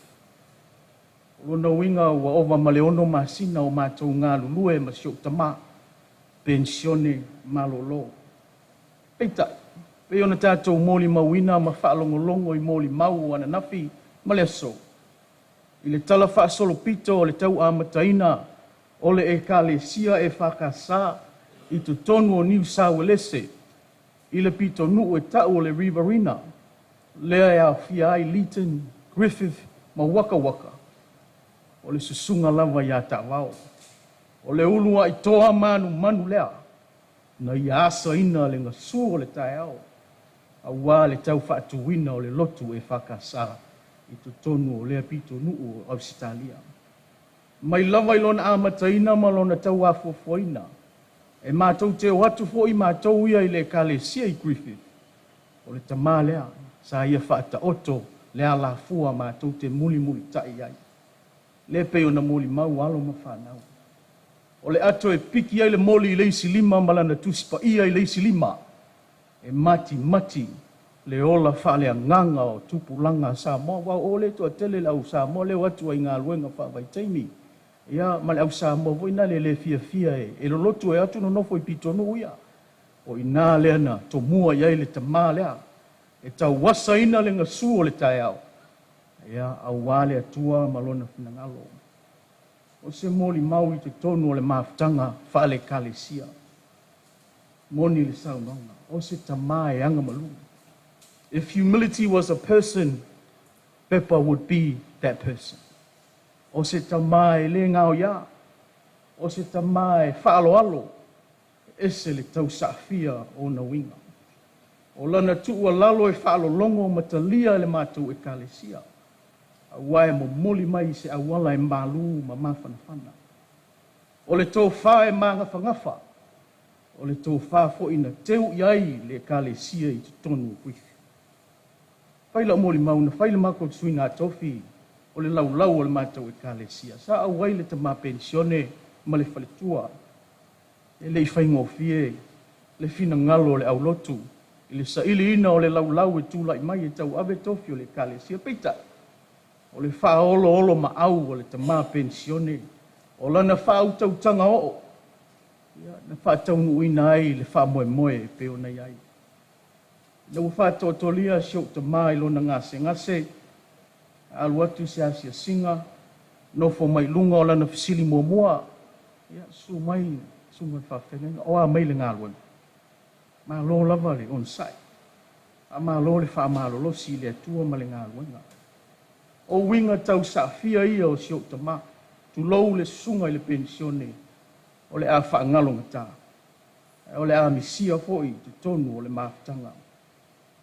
O lona uiga ua ova ma le 6 masina o matou galulue ma si ou tama penisione malolo. Peitai, pei ona tatou molimauina ma faalogologo i molimau o ananafi ma le aso, i le tala faasolopito o le tauamataina o le Ekalesia EFKS i totonu o Niu Sauelese i le pitonuu e tau o le Riverina, lea e aofia ai Leeton, Griffith ma Waka Waka, o le susuga lava iā Taavao. O le uluaʻitoa manumanu lea, na ia asaina le gasu o le taeao, auā le tau faatuina o le lotu EFKS i totonu o lea pitonuu o Ausetalia. Mai lava i lona amataina ma lona tauafuafuaina, e matou te o atu foi matou ia i le Ekalesia i Griffith, o le tamā lea sa ia faataoto le alafua matou te mulimulitaʻi ai, lea pei ona molimau alo ma fanau. O le ato e piki ai le moli i le isi lima ma lana tusi paia i le isi lima, e matimati le ola faaleagaga o tupulaga a Samoa. Aua o le toatele le au Samoa lea o atu ai i galuega faavaitaimi, ia ma le au Samoa foi na le le fiafia e lolotu e atu nonofo i pitonuu ia. O ina lea na tomua i ai le tamā lea, e tauasaina le gasu o le taeao, ia auā le Atua ma lona finagalo. O se molimau i totonu o le mafutaga faale-Ekalesia. Moni le saunoaga, o se tamā e agamalu. If humility was a person, Pepa would be that person. O se tamā e le gaoiā, o se tamā e faaaloalo, e ese le tausaafia o ona uiga. O lana tuualalo e faalologo ma talia e le matou Ekalesia, auā e momoli mai i se auala e malū ma mafanafana. O le tofā e magafagafa, o le tofā foi na teu i ai le Ekalesia i totonu o Griffith. Fai lau molimau na fai le matou suiga tofi o le laulau o le matou Ekalesia. Sa auai le tamā penisione ma le faletua. E le i faigofie le finagalo o le aulotu i le sailiina o le laulau e tulai mai e tauave tofi o le Ekalesia. Peitai, o le faaoloolomaau o le tamā penisione, o lana faautautaga oo, ia, na faataunuuina ai le faamoemoe e pei ona i ai. Ina ua faatoatolia si ou tamā i lona gasegase, alu atu se asiasiga, nofo mai luga o lana fesili muamua, ia, susu mai susuga i le faafeagaiga, o a mai le galuega? Malo lava le onosai. Faamalo le faamalolosi i le Atua ma le galuega. O uiga tausaafia ia o si ou tamā. Tulou le susuga i le penisione, o le a faagalogata, ae o le a misia foi i totonu o le mafutaga.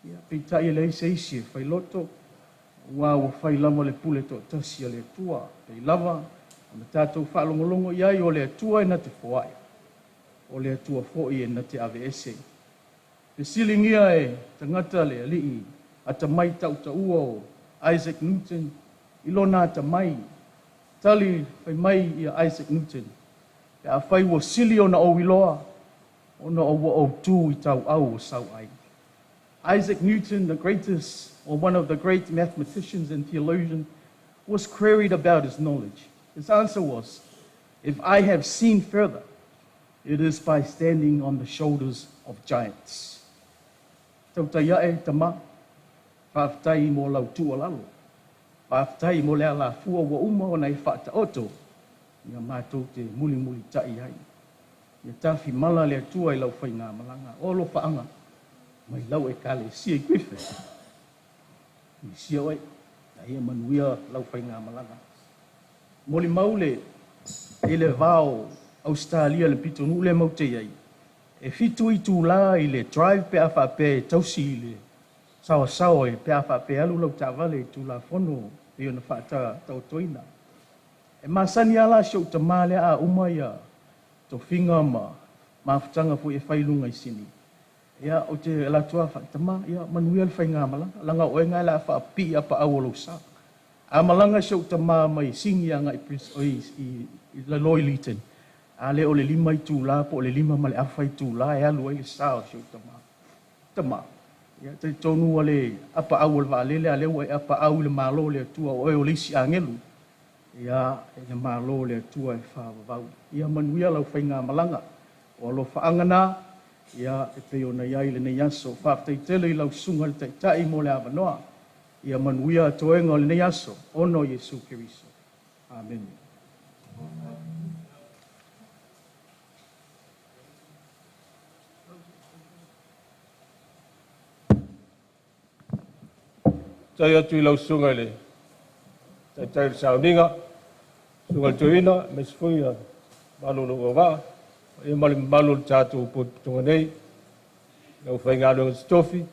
Ia, peitai e leai se isi e failoto, auā ua fai lava le pule toatasi a le Atua. Pei lava ona tatou faalogologo i ai, o le Atua e na te foai, o le Atua foi e na te aveese. Fesiligia e tagata le alii atamai tautaua o Isaac Newton i lona atamai. Tali fai mai ia Isaac Newton, pe afai ua sili ona ou iloa, ona ua ou tu i tauau o sauai. Isaac Newton, the greatest or one of the great mathematicians and theologians, was queried about his knowledge. His answer was, "If I have seen further, it is by standing on the shoulders of giants." Tautai ae tamā, faafetai mo lau tuualalo. Faafetai mo le alafua ua uma ona e faataoto, ia matou te mulimulitaʻi ai. Ia tafimala le Atua i lau faigamalaga. O alofaaga mai lau Ekalesia i Griffith. Misia oe, a ia manuia lau faigamalaga. Molimau le i le va o Ausetalia le pitonuu lea matou te i ai. E 7 itulā i le drive pe a faapea e tausi i le saoasaoa e pe a faapea alu lau taavale i Tulafono pei ona faataotoina. E masani lava la si ou tamā lea a uma ia tofiga ma mafutaga foi e fai i luga i Sini. Ia, ou te alu atu lava faatamā, ia manuia le faigamalaga, laga o oe lena o le a faapipii apaau o lou sa. A malaga si ou tamā mai Sini agai i lalo i Leeton, a le o le 5 itulā po o le 5.5 itulā e alu ai le sa o si ou tamā. Tamā, ia talitonu ua le apaau o le vaalele, a o lea ua e apaau i le Malo o le Atua, o oe o le isi agelu. Ia, e le Malo o le Atua e faavavau. Ia manuia lau faigamalaga. O alofaaga na, ia e pei ona i ai lenei aso. Faafetai tele i lau susuga i le Taitai mo le avanoa. Ia manuia toega o lenei aso, ona o Iesu Keriso. Amene. Tai atu i lau susuga i le Taitai o le sauniga, Susuga i le Toeaina, aemaise foi le mamalu o lou auvaa, paia ma le mamalu o le tatou potopotoga nei, le aufaigaluega totofi,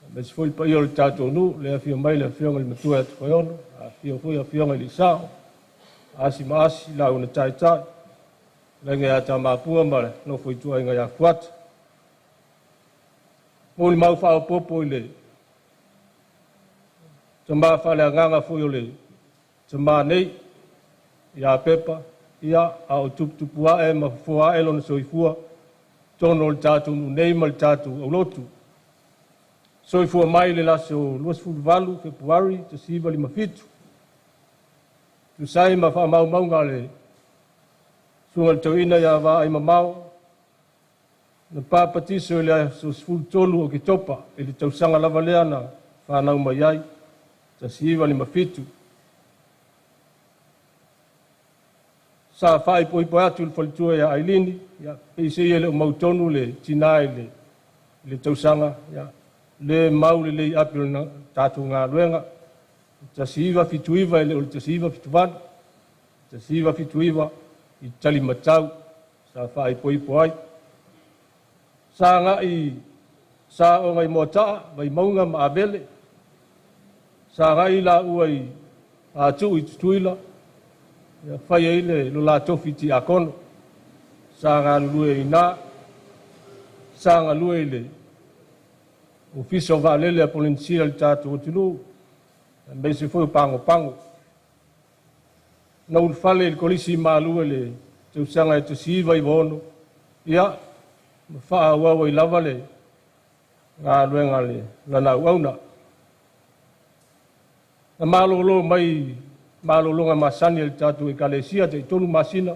aemaise foi le paia o le tatou nuu, le afio mai le Afioga i le Matua ia Tofaeono, afifio foi Afioga i Alii Sao, Asi ma Asi, Laau na Taitai, Fetalaiga ia Tamapua ma le nofo a ituaiga ia Fuata. Molimau faaopoopo i le tama faaleagaga foi o le tama nei ia Pepa, ia, a o tuputupu ae ma fofoa ae lona soifua i totonu o le tatou nuu nei ma le tatou aulotu. Soifua mai i le aso 28 Fepuari 1957, tusa ai ma faamaumauga a le Susuga i le Toeaina ia Vaaimamao, na papatiso i le aso 13 o Oketopa i le tausaga lava lea na fanau mai ai, 1957. Sa faaipoipo atu i le faletua ia Ailini, ia, peiseai e le o mautonu le tina i le tausaga, ia, le mau lelei api o le tatou galuega, 1979 e le o le 1978, 1979 i Talimatau sa faaipoipo ai. Sa agai sa aoga i Moataa, Vaimauga ma Avele, sa agai laua i Atuu i Tutuila, ia fai ai le lo la tofi tiakono. Sa galulue ai i ina, sa galue i le Ofisa o Vaalele a Polenisia i le tatou atunuu, aemaise foi o Pagopago. Na ulufale i le Kolisi i Malua i le tausaga e 1996, ia, ma faaauau ai lava le galuega a lana auauna. Na malolo mai malologa masani a le tatou Ekalesia tai 3 masina,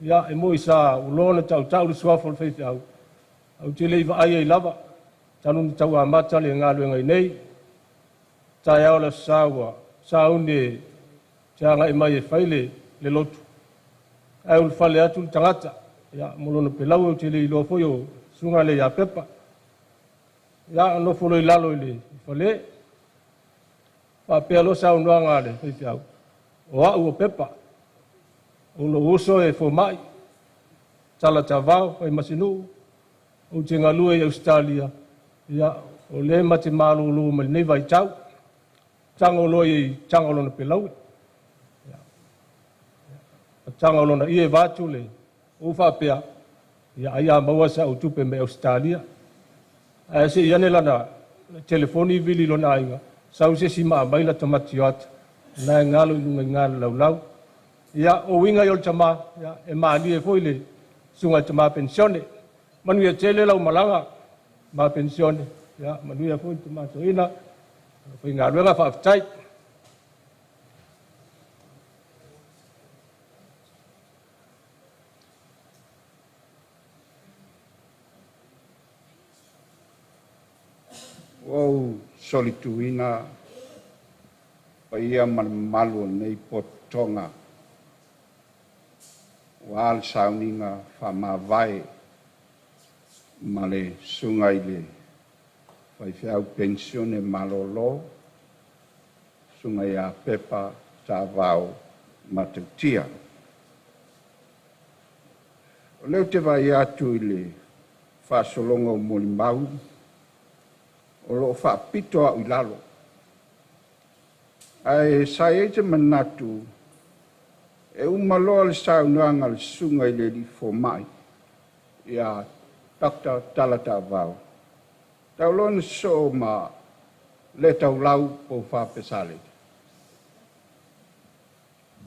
ia, e moi sa uloa ona tautau le suafa o le faifeau, ae ou te le i vaai ai lava, talu ona tau amata le galuega i nei. Taeao le aso Sa ua sauni e te agai mai e fai le lotu, ae ulufale atu le tagata, ia, ma lona pelau, ou te le iloa foi o susuga lea ia Pepa. Ia, nofo loa i lalo i le fale, faapea loa saunoaga a le faifeau, o au o Pepa, o lou uso e fomai, talatavao, fai ma se nuu, ou te galue i Ausetalia, ia, o lea ma te malolo mai lenei vaitau. Tago loa i taga o lona pelaue, taga o lona ie vaatu le ou faapea, ia ai a maua sa ou tupe mai Ausetalia. Ae se i ane lana telefoni vili lona aiga, sau se isi maa mai la tamati o ata, na e galo i luga i ngā laulau. Ia, o uiga i o le tama, ia, e malie foi le susuga i le tama penisione. Manuia tele lau malaga, ma penisione, ia, manuia foi le tama toeaina, faigaluega faafetai. Ua ou solituina paia ma le mamalu o lenei potopotoga ua le sauniga faamavae ma le susuga i le faifeau penisione malolo, susuga ia Pepa Taavao Matautia. O lea ou te vaai atu i le faasologa o molimau o lo o faapito au i lalo. Ae sa i ai se manatu e uma loa le saunoaga a le susuga i le alii fomai ia Dr. Talatavao, tau loa ona sosoo ma le taulau po o Pesale.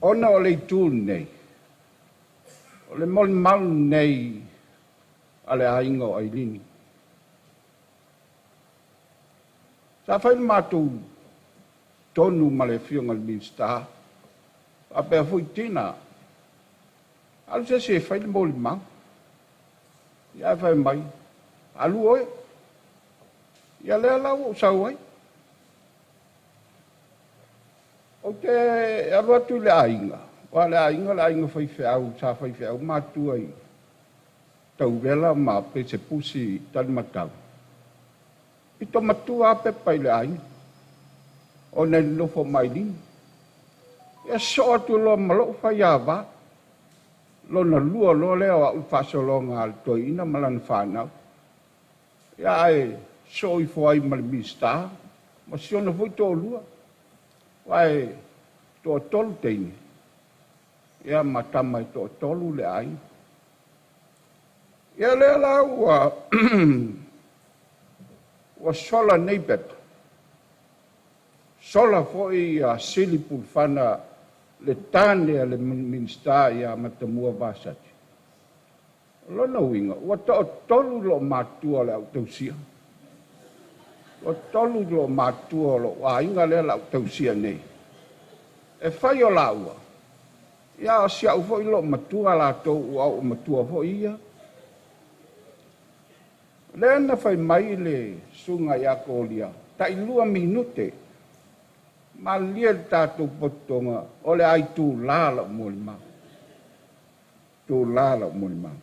Ona o le itu lenei, o le molimau lenei a le aiga o Ailini. Sa fai le matou tonu ma le afioga i le Minisita, faapea foi Tina, alu se isi e fai le molimau. Ia ae fai mai, alu oe. Ia lea la ua ou sau ai. Ou te alu atu i le aiga, aua o le aiga o le aiga faifeau, sa faifeau matua i Tauvela ma Pesepusi i Talimatau. Pito matua lava Pepa i le aiga, ona e nonofo ma Ailini. Ia soo atu loa ma lou faiāvā. Lona lua loa lea o a'u faasologa a le toeaina ma lana fanau. Ia ae soo ifo ai ma le Minisita ma si ona foi toalua. Aua e toatolu teine, ia ma tama e toatolu le aiga. Ia lea la ua ua sola nei pepa. Sola foi ia Sili Pulufana le tane a le Minisita ia Matamua Vasati. O lona uiga, ua toatolu loo matua o le au tausia. Ua tolu loo matua o lou aiga lea la au tausia nei. E fai o laua, ia o si au foi loo matua latou ua au matua foi ia. Lea na fai mai le susuga ia Kolia, tai 2 minute, malilie le tatou pototoga, o le aitulā lau molimau. Tūlā lau molimau.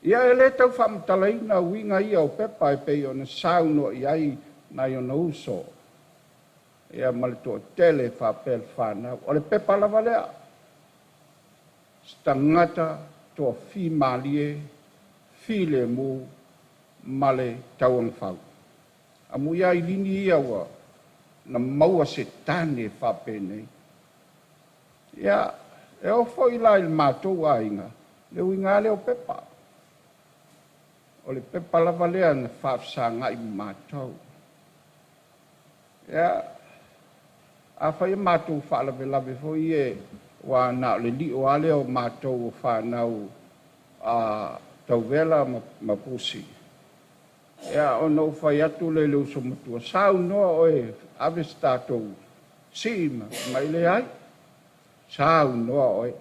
Ia e le tau faamatalaina uiga ia o pepa e pei ona saunoa i ai nai ona uso. Ia ma le toatele faapea le fanau. O le pepa lava lea. Se tagata toafimalie, filemu ma le tauagafau. Amuia ai lini ia ua na maua se tane faapenei. Ia, e oo foi la i le matou aiga, le uiga lea o pepa. O le pepa lava lea na faafesagai ma matou. Ia, afai e matou faalavelave foi e ua na o le lio lava lea o matou o fanau a Tauvela ma Pusi. Ia, ona ou fai atu lea i le uso matua, saunoa oe ave se tatou sii ma i leai. Saunoa oe.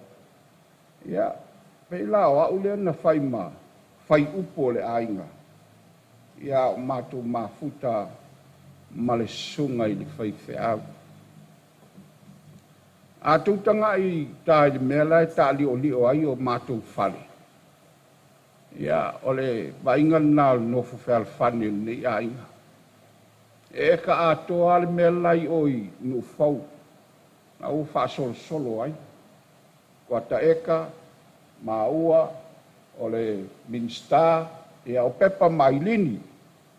Ia, pei la o au lea na fai ma fai upu o le aiga. Ia, o matou mafuta ma le susuga i le faifeau. A tou tagai ta i le mea la e taaliolio ai o matou fale, ia, o le vaaiga lena o le nofo fealofani o lenei aiga. E eka atoa le mea la i o i Nuufau, na ua faasolosolo ai. Kuata eka, maua, o le Minisita, ia o pepa mailini,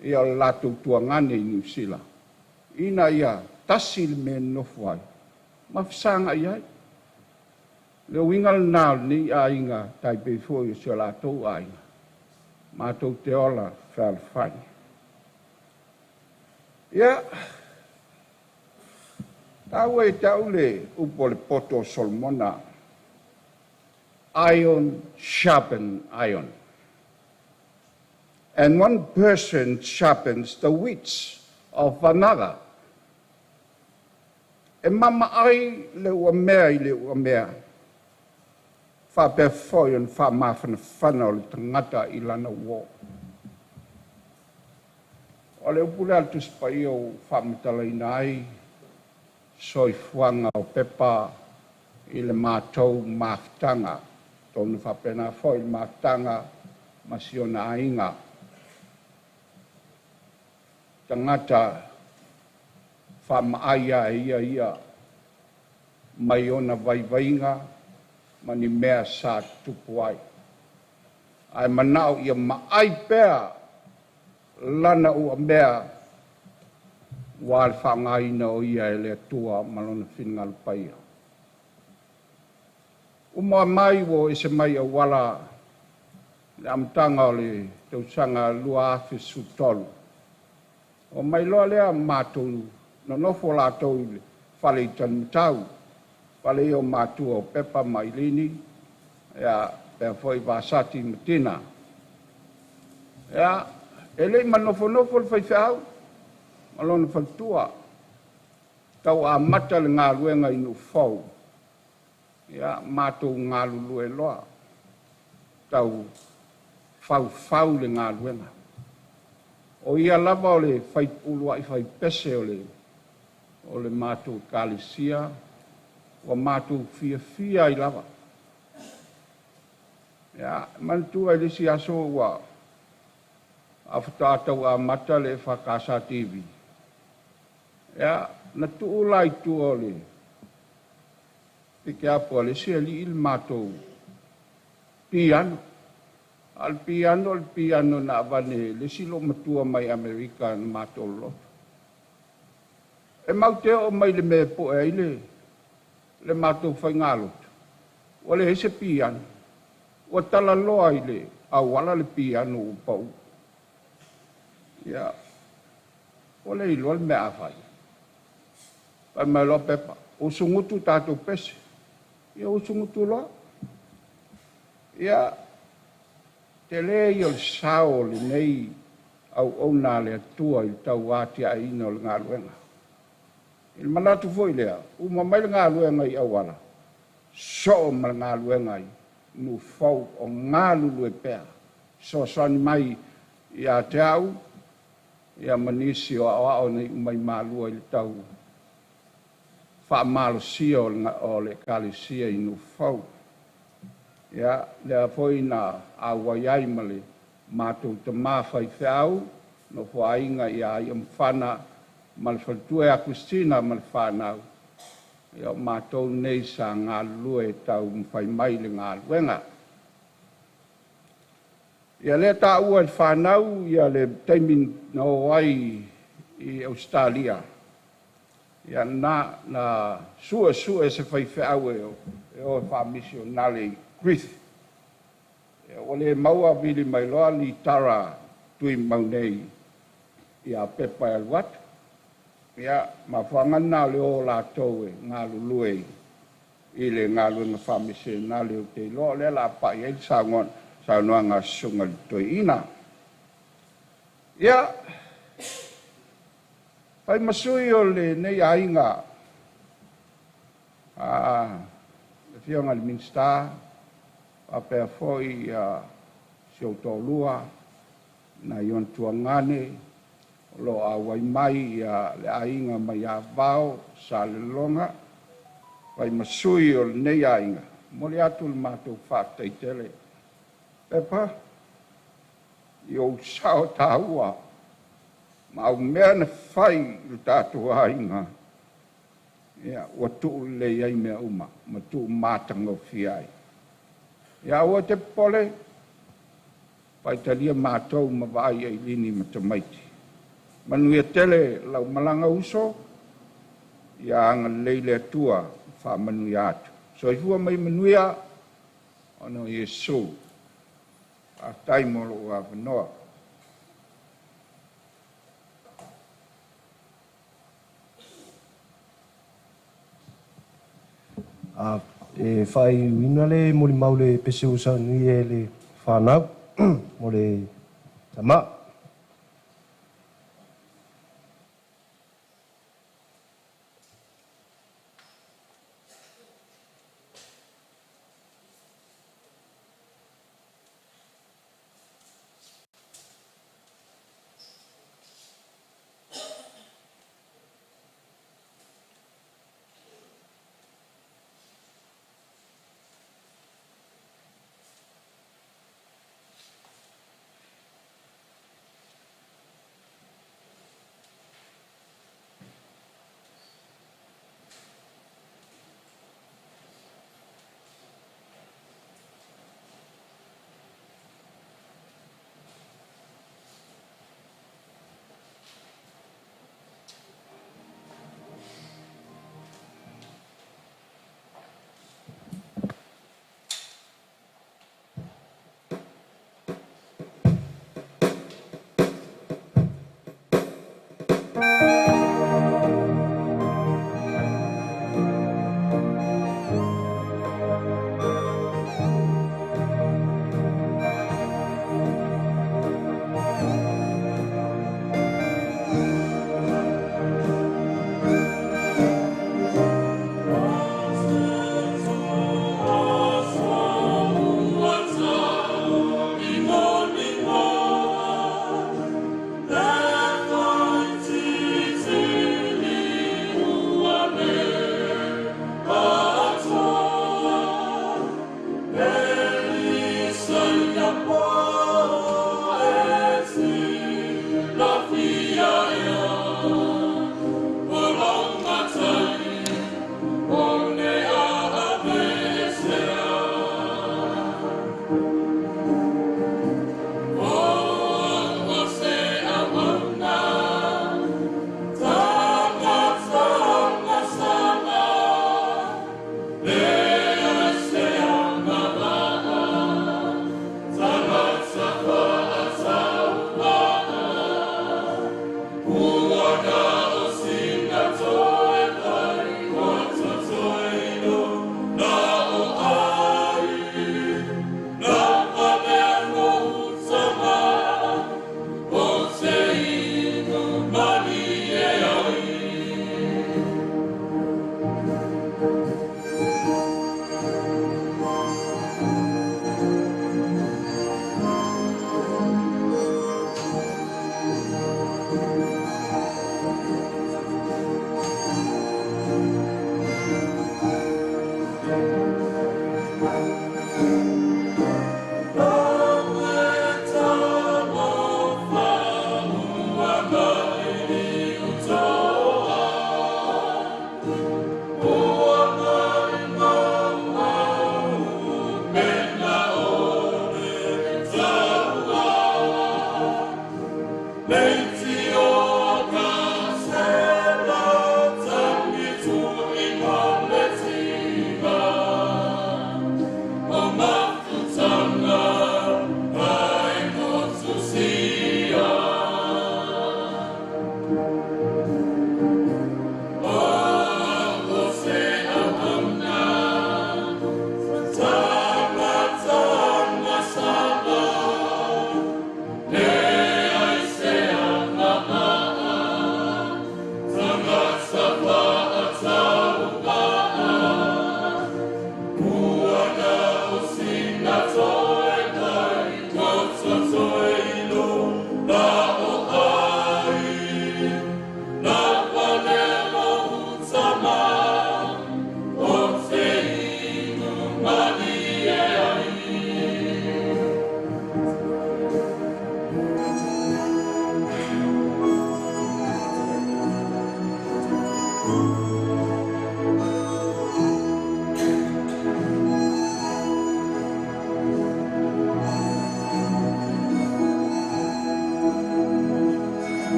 ia o le latou tuagane i Niu Sila. Ina ia tasi le mea nofo ai, ma fesagai ai. Le uiga lena o lenei aiga tai pei foi o si o latou aiga. Matou te ola fealofani. Ia, taua e te au le upu o le poto o Solomona, iron sharpen iron. And one person sharpens the wits of another. E mama ai le ua mea i le ua mea. Faapea foi ona faamafanafana o le tagata i lana uō. O le upu lea a le Tusi Paia ua faamatalaina ai soifuaga o pepa i le matou mafutaga. Tonu faapena foi le mafutaga ma si ona aiga. Tagata faamaai a ia ia mai ona vaivaiga ma ni mea sa tutupu ai. Ae manao ia maai pea lana ua mea ua le faaaogaina o ia e le Atua ma lona finagalo paia. Uma mai ua ese mai auala le amataga o le tausaga 2013. O mai loa lea matou nonofo latou i le fale i Talimatau, fale ia o matua o Pepa ma Ilini, ia, pea foi Vasati ma Tina. Ia, e le i manofonofo le faifeau ma lona faletua. Tau amata le galuega i Nuufau. Ia, matou galulue loa. Tau faufau le galuega. O ia lava o le uluai faipese o le matou ekalesia, ua matou fiafia ai lava. Ia, manatua i le isi aso ua faatoa tau amata le EFKS TV. Ia, na tuu la i tua o le Pike apo a le isi alii le matou piano. A o le piano, o le piano na avane e le isi loomatua mai Amerika na matou loloto. E mau te oo mai le mea e po'e ai le matou faigalotu, ua leai se piano. Ua talaloa i le auala le piano ua pa'u. Ia, ua le iloa le mea a fai. Fai mai loa Pepa, usugutu tatou pese. Ia usugutu loa. Ia, tele ia o le sao o lenei auauna a le Atua i le tauatiaeina o le galuega. I le manatu foi lea, uma mai le galuega i auala, soo ma le galuega i Nufau o galulue pea. Fesoasoani mai ia te au, ia ma nisi o aoao na iu mai Malua i le tau faamalosia o le Ekalesia i Nufau. Ia, lea foi na auai ai ma le matou tamā faifeau, nofoaiga ia Ia Mafana ma le faletua ia Christina ma le fanau, ia o matou nei sa galulue e taumafai mai le galuega. Ia lea taua e le fanau ia le taimi na o ai i Ausetalia, ia na suesue se faifeau e o e faamisionale i Greece. Ia, ua le maua vili mai loa litara tui mau nei ia Pepa e alu atu. Ia, mafuaaga lena o le o latou e galulue i le galuega faamisionale ou te iloa o lea o le a pai ai le saunoaga a Susuga i le Toeaina. Ia, fai ma sui o lenei aiga, le Afioga i le Minisita, faapea foi si ou toalua, nai ona tuagane, o lo o auai mai le aiga mai Avao, Salelologa, fai ma sui o lenei aiga, momoli atu le matou faafetai tele. Pepa, i ou sao taua, ma au mea na fai i le tatou aiga, ia, ua tuu lelei ai mea uma, ma tuu matagofie ai. Ia aua e te popole, faitalia matou ma vaai Ailini ma tamaiti. Manuia tele lau malaga uso, ia agalelei le Atua faamanuia atu. Soifua ma ia manuia, ona o Iesu. Faafetai mo lou avanoa. E faaiuina le molimau le pese ua saunia e le fanau mo le tamā. O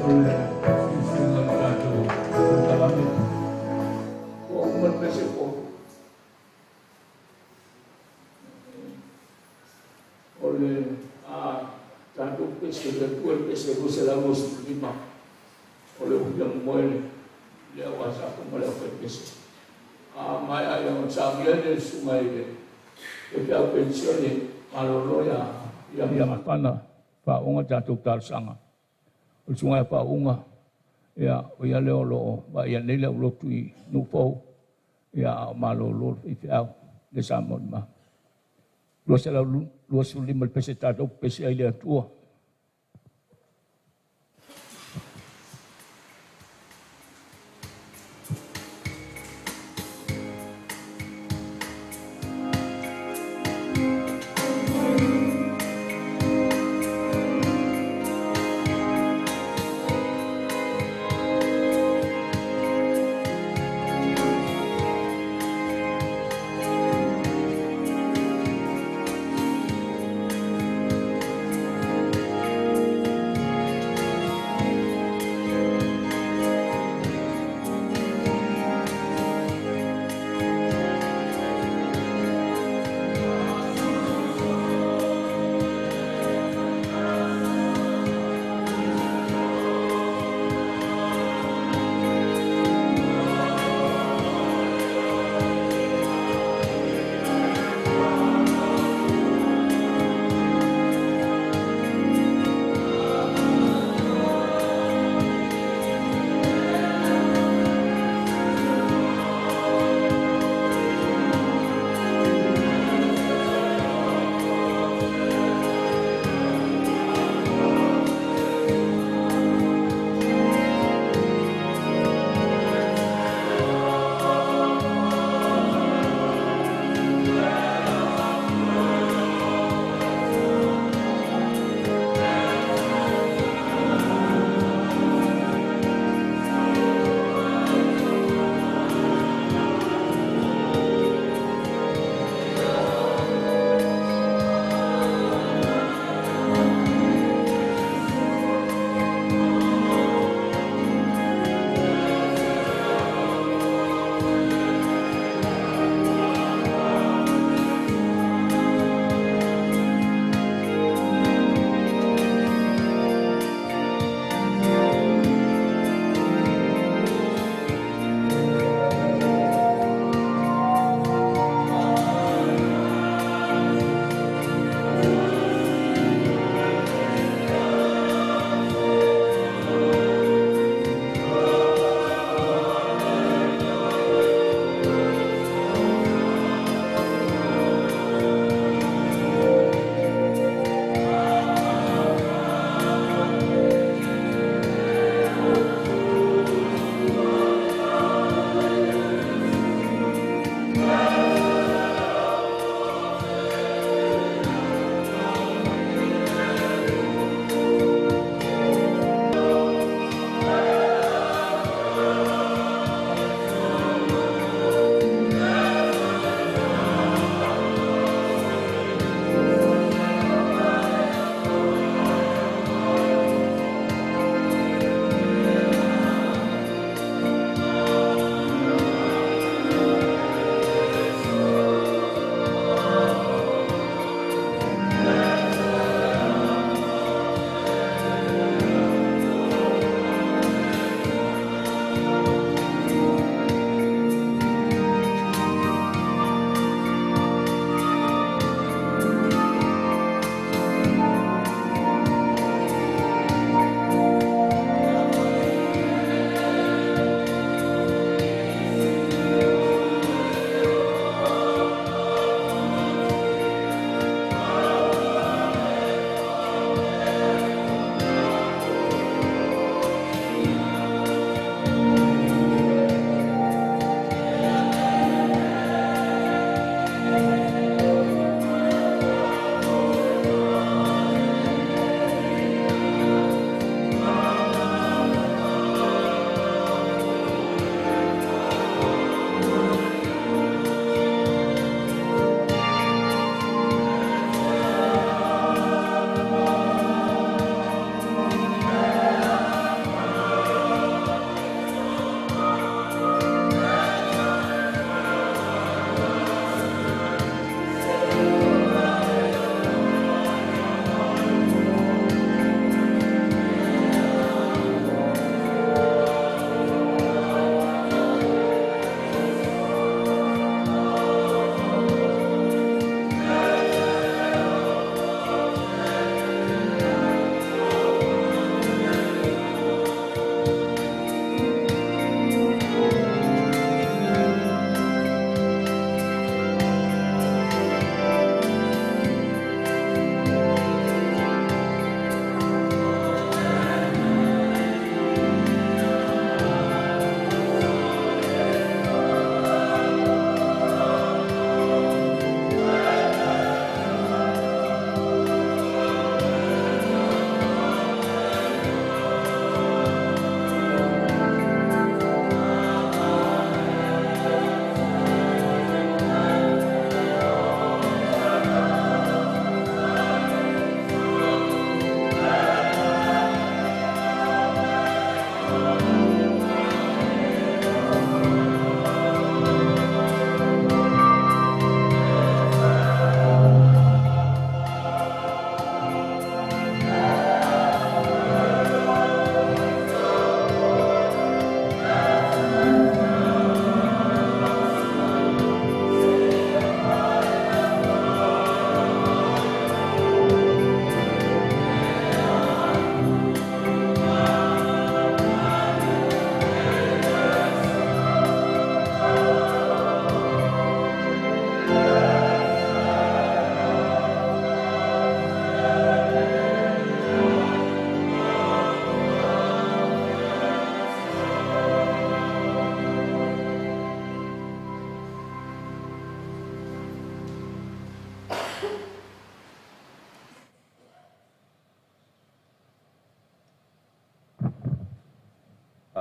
O le silafia o le tatou polokalame, ua uma le pese fou. O le tatou pese, le Atua le pese 225, o le upia momoe le au asafo ma le au faipese. A mai ai o saunia le susuga i le faifeau penisione malolo ia ia mafana faaoga tatou talosaga. O le susuga ia Faauga, ia o ia lea o lo o vaaia nei le aulotu i Nuu-fou, ia a o malolo le faifeau le Samoa ma. 225 le pese tatou pese ai le Atua.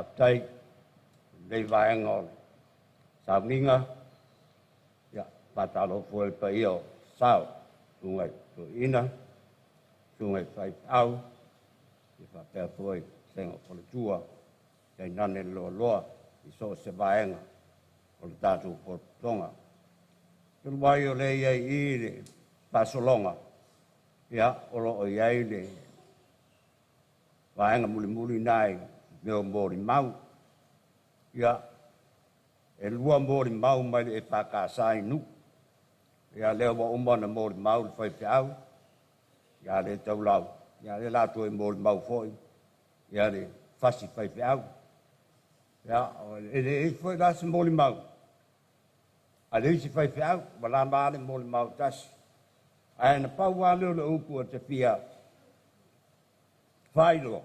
Faafetai i lenei vaega o le sauniga. Ia, faatalofa foi i le paia o Sao, susuga i toeaiina, susuga i faifeau, ia faapea foi vasega o faletua, tainane le loaloa i so o se vaega o le tatou potopotoga. Talu ai o lea e i ai i i le faasologa, ia, o lo o i ai le vaega mulimuli lena i mea o molimau. Ia, e 2 molimau mai le EFKS i Nuu. Ia, lea ua uma ona molimau le faifeau, ia le taulau, ia lea la toe molimau foi, ia le fasi faifeau. Ia, e leai foi la se molimau a le isi faifeau, ua lava le molimau tasi. Ae na pau lava lea o le upu o te fia faailoa,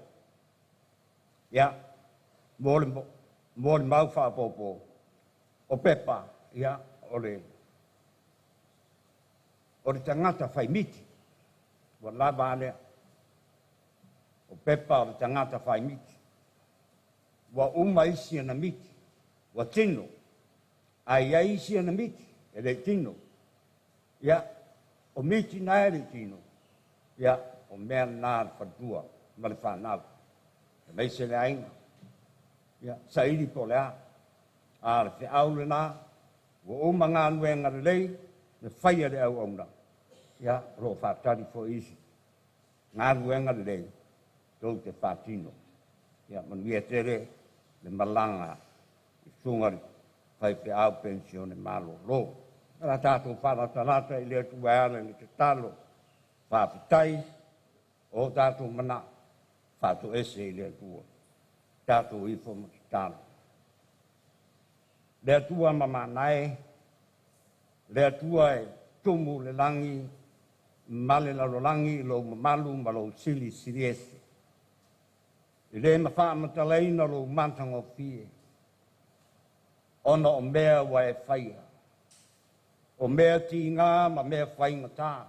ia, molimau faaopoopo o Pepa, ia, o le tagata faimiti, ua lava a lea. O Pepa o le tagata faimiti, ua uma isi ana miti, ua tino, ae i ai isi ana miti, e le tino. Ia, o miti na e le tino, ia, o mea na le faletua ma le fanau, e maise le aiga, ia, saili po o le a. A le feau lena, ua uma galuega lelei, na faia le auauna, ia, o lo o faatali foi isi galuega lelei, tou te faatino. Ia, manuia tele le malaga i susuga i le faifeau penisione malolo. O la tatou faalatalata i le Atua e ala i le tatalo, faafetai o tatou manao, faatoese i le Atua, tatou ifo ma tatalo. Le Atua mamanae, le Atua e tumu le lagi ma le lalolagi i lou mamalu ma lou silisiliese. I le mawhaamatalaina lou matagofie, ona o mea ua e faia, o mea tiga ma mea faigata,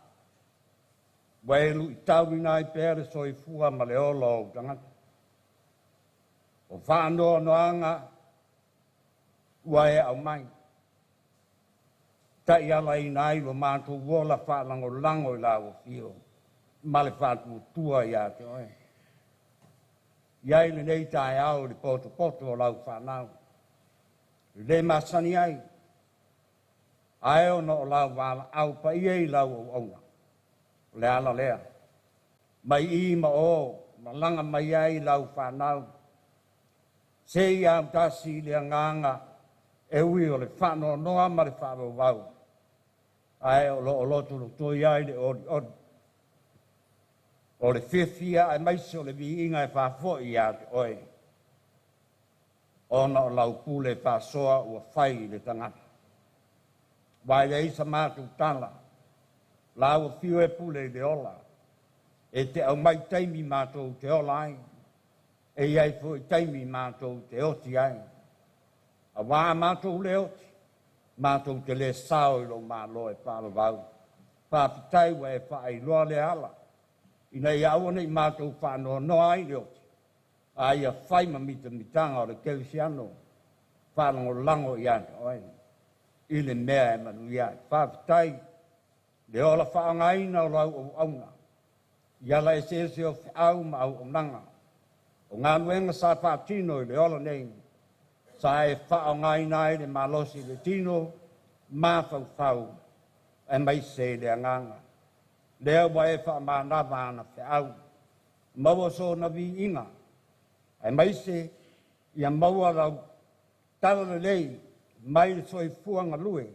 ua e luitauina ai pea le soifua ma le ola o ou tagata. O faanoanoaga ua e aumai, taialaina ai lo matou ola faalagolago i lau afio ma le faatuatua ia te oe. Iai lenei taeao i le potopoto o lau fanau, i le masani ai, ae ona o lau valaau paia i lau auauna, o le ala lea, mai i ma o, malaga mai ai lau fanau, se i autasi i le agaga e ui o le faanoanoa ma le faavauvau, ae o lo o lotolotoi ai le olioli, o le fiafia aemaise o le viiga e faafoi ia te oe, ona o lau pule faasoa ua fai i le tagata. Ua e leai sa matou tala, lau afio e pule i le ola, e te aumai taimi matou te ola ai, e iai foi taimi matou te oti ai. Auā matou le oti, matou te le sao i lou malo e faalavau. Faafetai ua e faailoa le ala, ina ia aua nei matou faanoanoa ai le oti, a ia fai ma mitamitaga o le kerisiano, faalagolago ia te oe, i le mea e manuia ai. Faafetai le ola faaaogaina o lau auauna, i ala eseese o feau ma auaunaga, o galuega sa faatino i le ola nei, sa e faaaogaina ai le malosi i le tino, mafaufau, aemaise i le agaga. Lea ua e faamanava ana feau, maua sona viiga, aemaise ia maua lau tala lelei mai le soifua galue,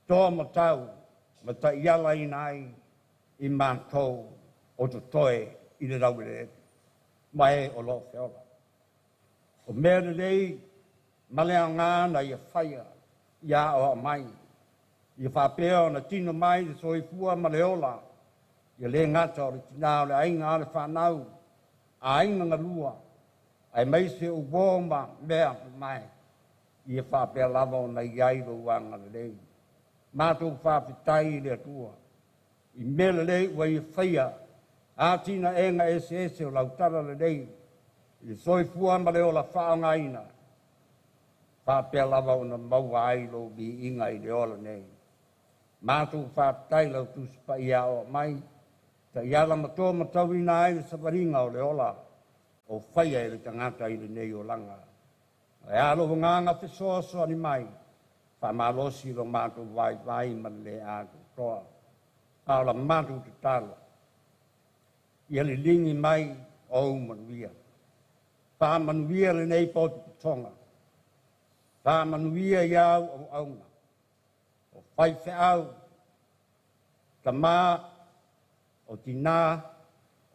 toa matau ma taialaina ai i matou o totoe i le laueleele, ma e o lo o feola. O mea lelei ma le aoga na ia faia ia aoao mai, ia faapea ona tino mai le soifua ma le ola, ia le gata o le tinā o le aiga a le fanau, aiga galua, aemaise uo ma mea mamae, ia faapea lava ona i ai lou agalelei. Matou faafetai i le Atua, i mea lelei ua ia faia, atinaega eseese o lau tala lelei, I le soifua ma le ola faaaogaina, faapea lava ona maua ai lou viiga i le ola nei. Matou faafetai lau Tusi Paia aoao mai, taiala ma tomatauina ai le savaliga o le ola o faia e le tagata i lenei olaga. Ae a lou agaga fesoasoani mai, faamalosi lo matou vaivai ma le lē atoatoa. A o la matou tatalo, ia liligi mai ou manuia. Faamanuia lenei potopotoga. Faamanuia i au auauna. O faifeau, tamā, o tinā,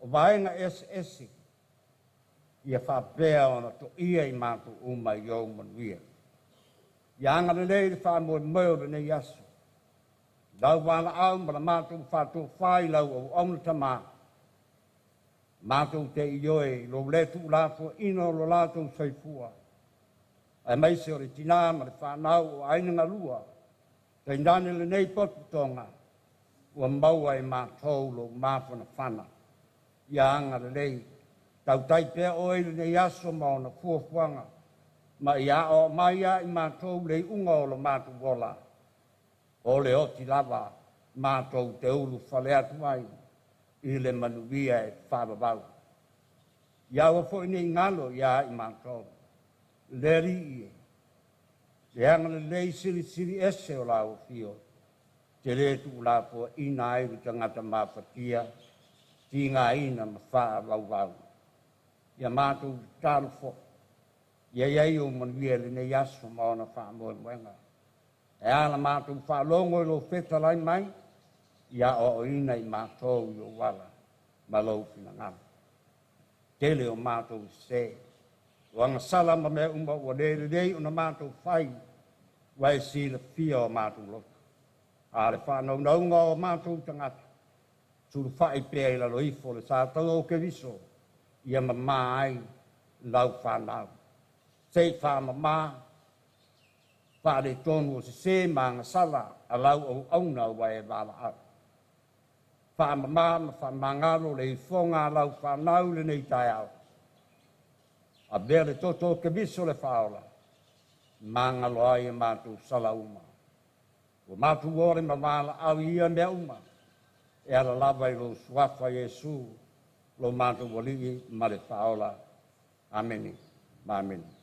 o vaega eseese, ia faapea ona toia i matou uma i ou manuia. Ia agalelei le faamoemoe o lenei aso. Lau valaau ma la matou faatofā i lau auauna tamā, matou te ioe i lou lē tuulafoaina o lo latou soifua, aemaise o le tinā ma le fanau o aiga galua, tainane lenei potopotoga, ua maua e matou lou mafanafana. Ia agalelei, tautai pea oe i lenei aso ma ona fuafuaga, ma ia aoao mai ia i matou le iuga o lo matou ola, o le oti lava matou te ulufale atu ai i le manuia e faavavau. Ia aua foi nei galo ia i matou, le Alii e, le agalelei silisili ese o lau afio, te lē tuulafoaina ai le tagata mafatia, tigaina ma faavauvau. Ia matou tatalo foi, ia i ai ou manuia i lenei aso ma ona faamoemoega. E a la matou faalogo i lou fetalai mai, ia aoaoina i matou i ou ala ma lou finagalo. Tele o matou sesē, o agasala ma mea uma ua le lelei ona matou fai, ua e silafia o matou loto. A o le faanaunauga o matou tagata, sulufai pea i lalo ifo o le sataua o Keriso, ia mamā ai lau fanau. Se i faamamā faaletonu o sesē ma agasala a lau auauna ua e valaau. Faamamā ma faamagalo le ifoga a lau fanau i lenei taeao. Avea le toto o Keriso le faaola, magalo ai e matou sala uma. Ua matou ole ma valaau i ia mea uma, e ala lava i lou suafa Iesu, lo matou Alii ma le Faaola. Amene ma amene.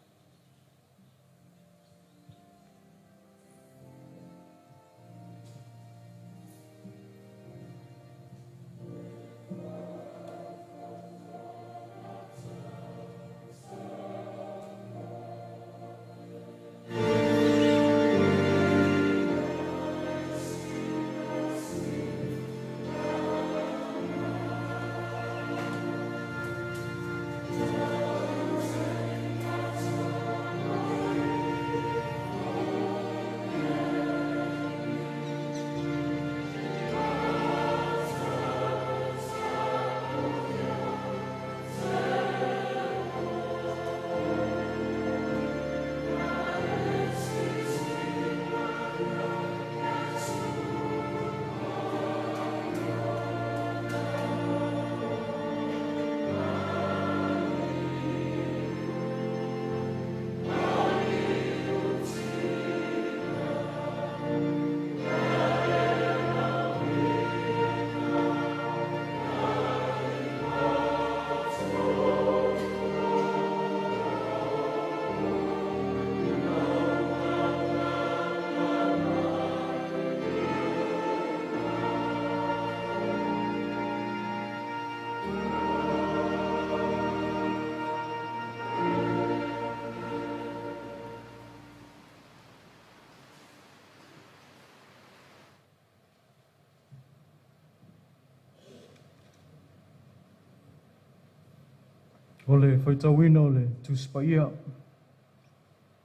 O le faitauina o le Tusi Paia.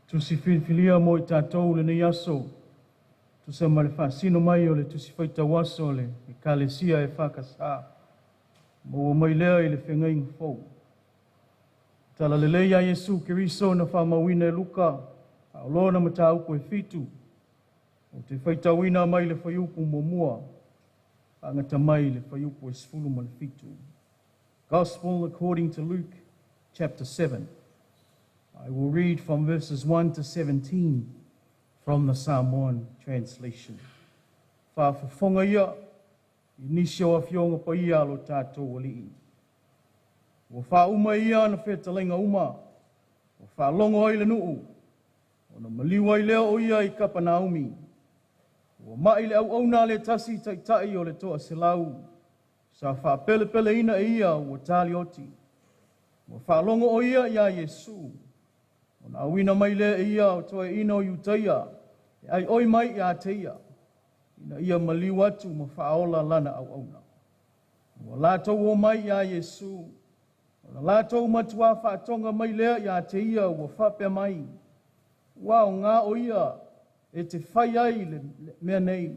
Tusi filifilia mo i tatou lenei aso, tusa ma le faasino mai o le Tusi Faitau Aso a le Ekalesia EFKS. Maua mai lea i le Feagaiga Fou. Tala lelei a Iesu Keriso na faamauina e Luka, a o lona mataupu e 7. Ou te faitauina mai le fuaiupu 1, faagata mai le fuaiupu e 17. Gospel according to Luke, chapter 7. I will read from verses 1 to 17 from the Samoan translation. Faafofoga ia i nisi o afioga paia a lo tatou Alii. Ua faauma e ia ana fetalaiga uma, ua faalogo ai le nuu, ona maliu ai lea o ia i Kapanaumi. Ua mai le auauna a le tasi taitai o le 100, sa faapelepeleina e ia ua talioti. Ua faalogo o ia iā Iesu, ona auina mai lea e ia o toeaina o Iutaia, e aioi mai ia te ia, ina ia maliu atu ma faaola lana auauna. Ua latou o mai iā Iesu, ona latou matuā faatoga mai lea ia te ia ua faapea mai, ua aoga o ia e te fai ai le mea nei,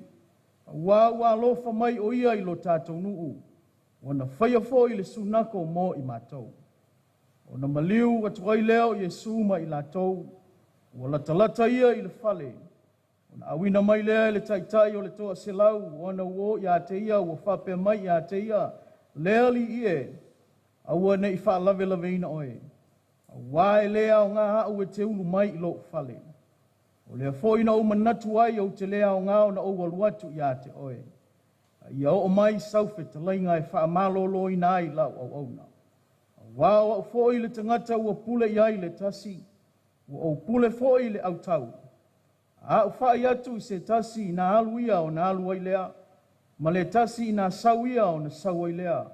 auā ua alofa mai o ia i lo tatou nuu, ua na faia foi le sunako mo i matou. Ona maliu atu ai lea o Iesu ma i latou, ua latalata ia i le fale, ona auina mai lea e le taitai o le 100, ona uo ia te ia ua faapea mai ia te ia, le alii e, aua nei faalavelaveina oe, auā e lē aogā au e te ulu mai i lou fale. O lea foi na ou manatu ai ou te lē aogā ona ou alu atu ia te oe. A ia oo mai sau fetalaiga e faamalōlōina ai lau auauna. Auā o au foi le tagata ua pule i ai le tasi, ua ou pule foi i le autau. A au faai atu i se tasi ina alu ia ona alu ai lea, ma le tasi ina sau ia ona sau ai lea,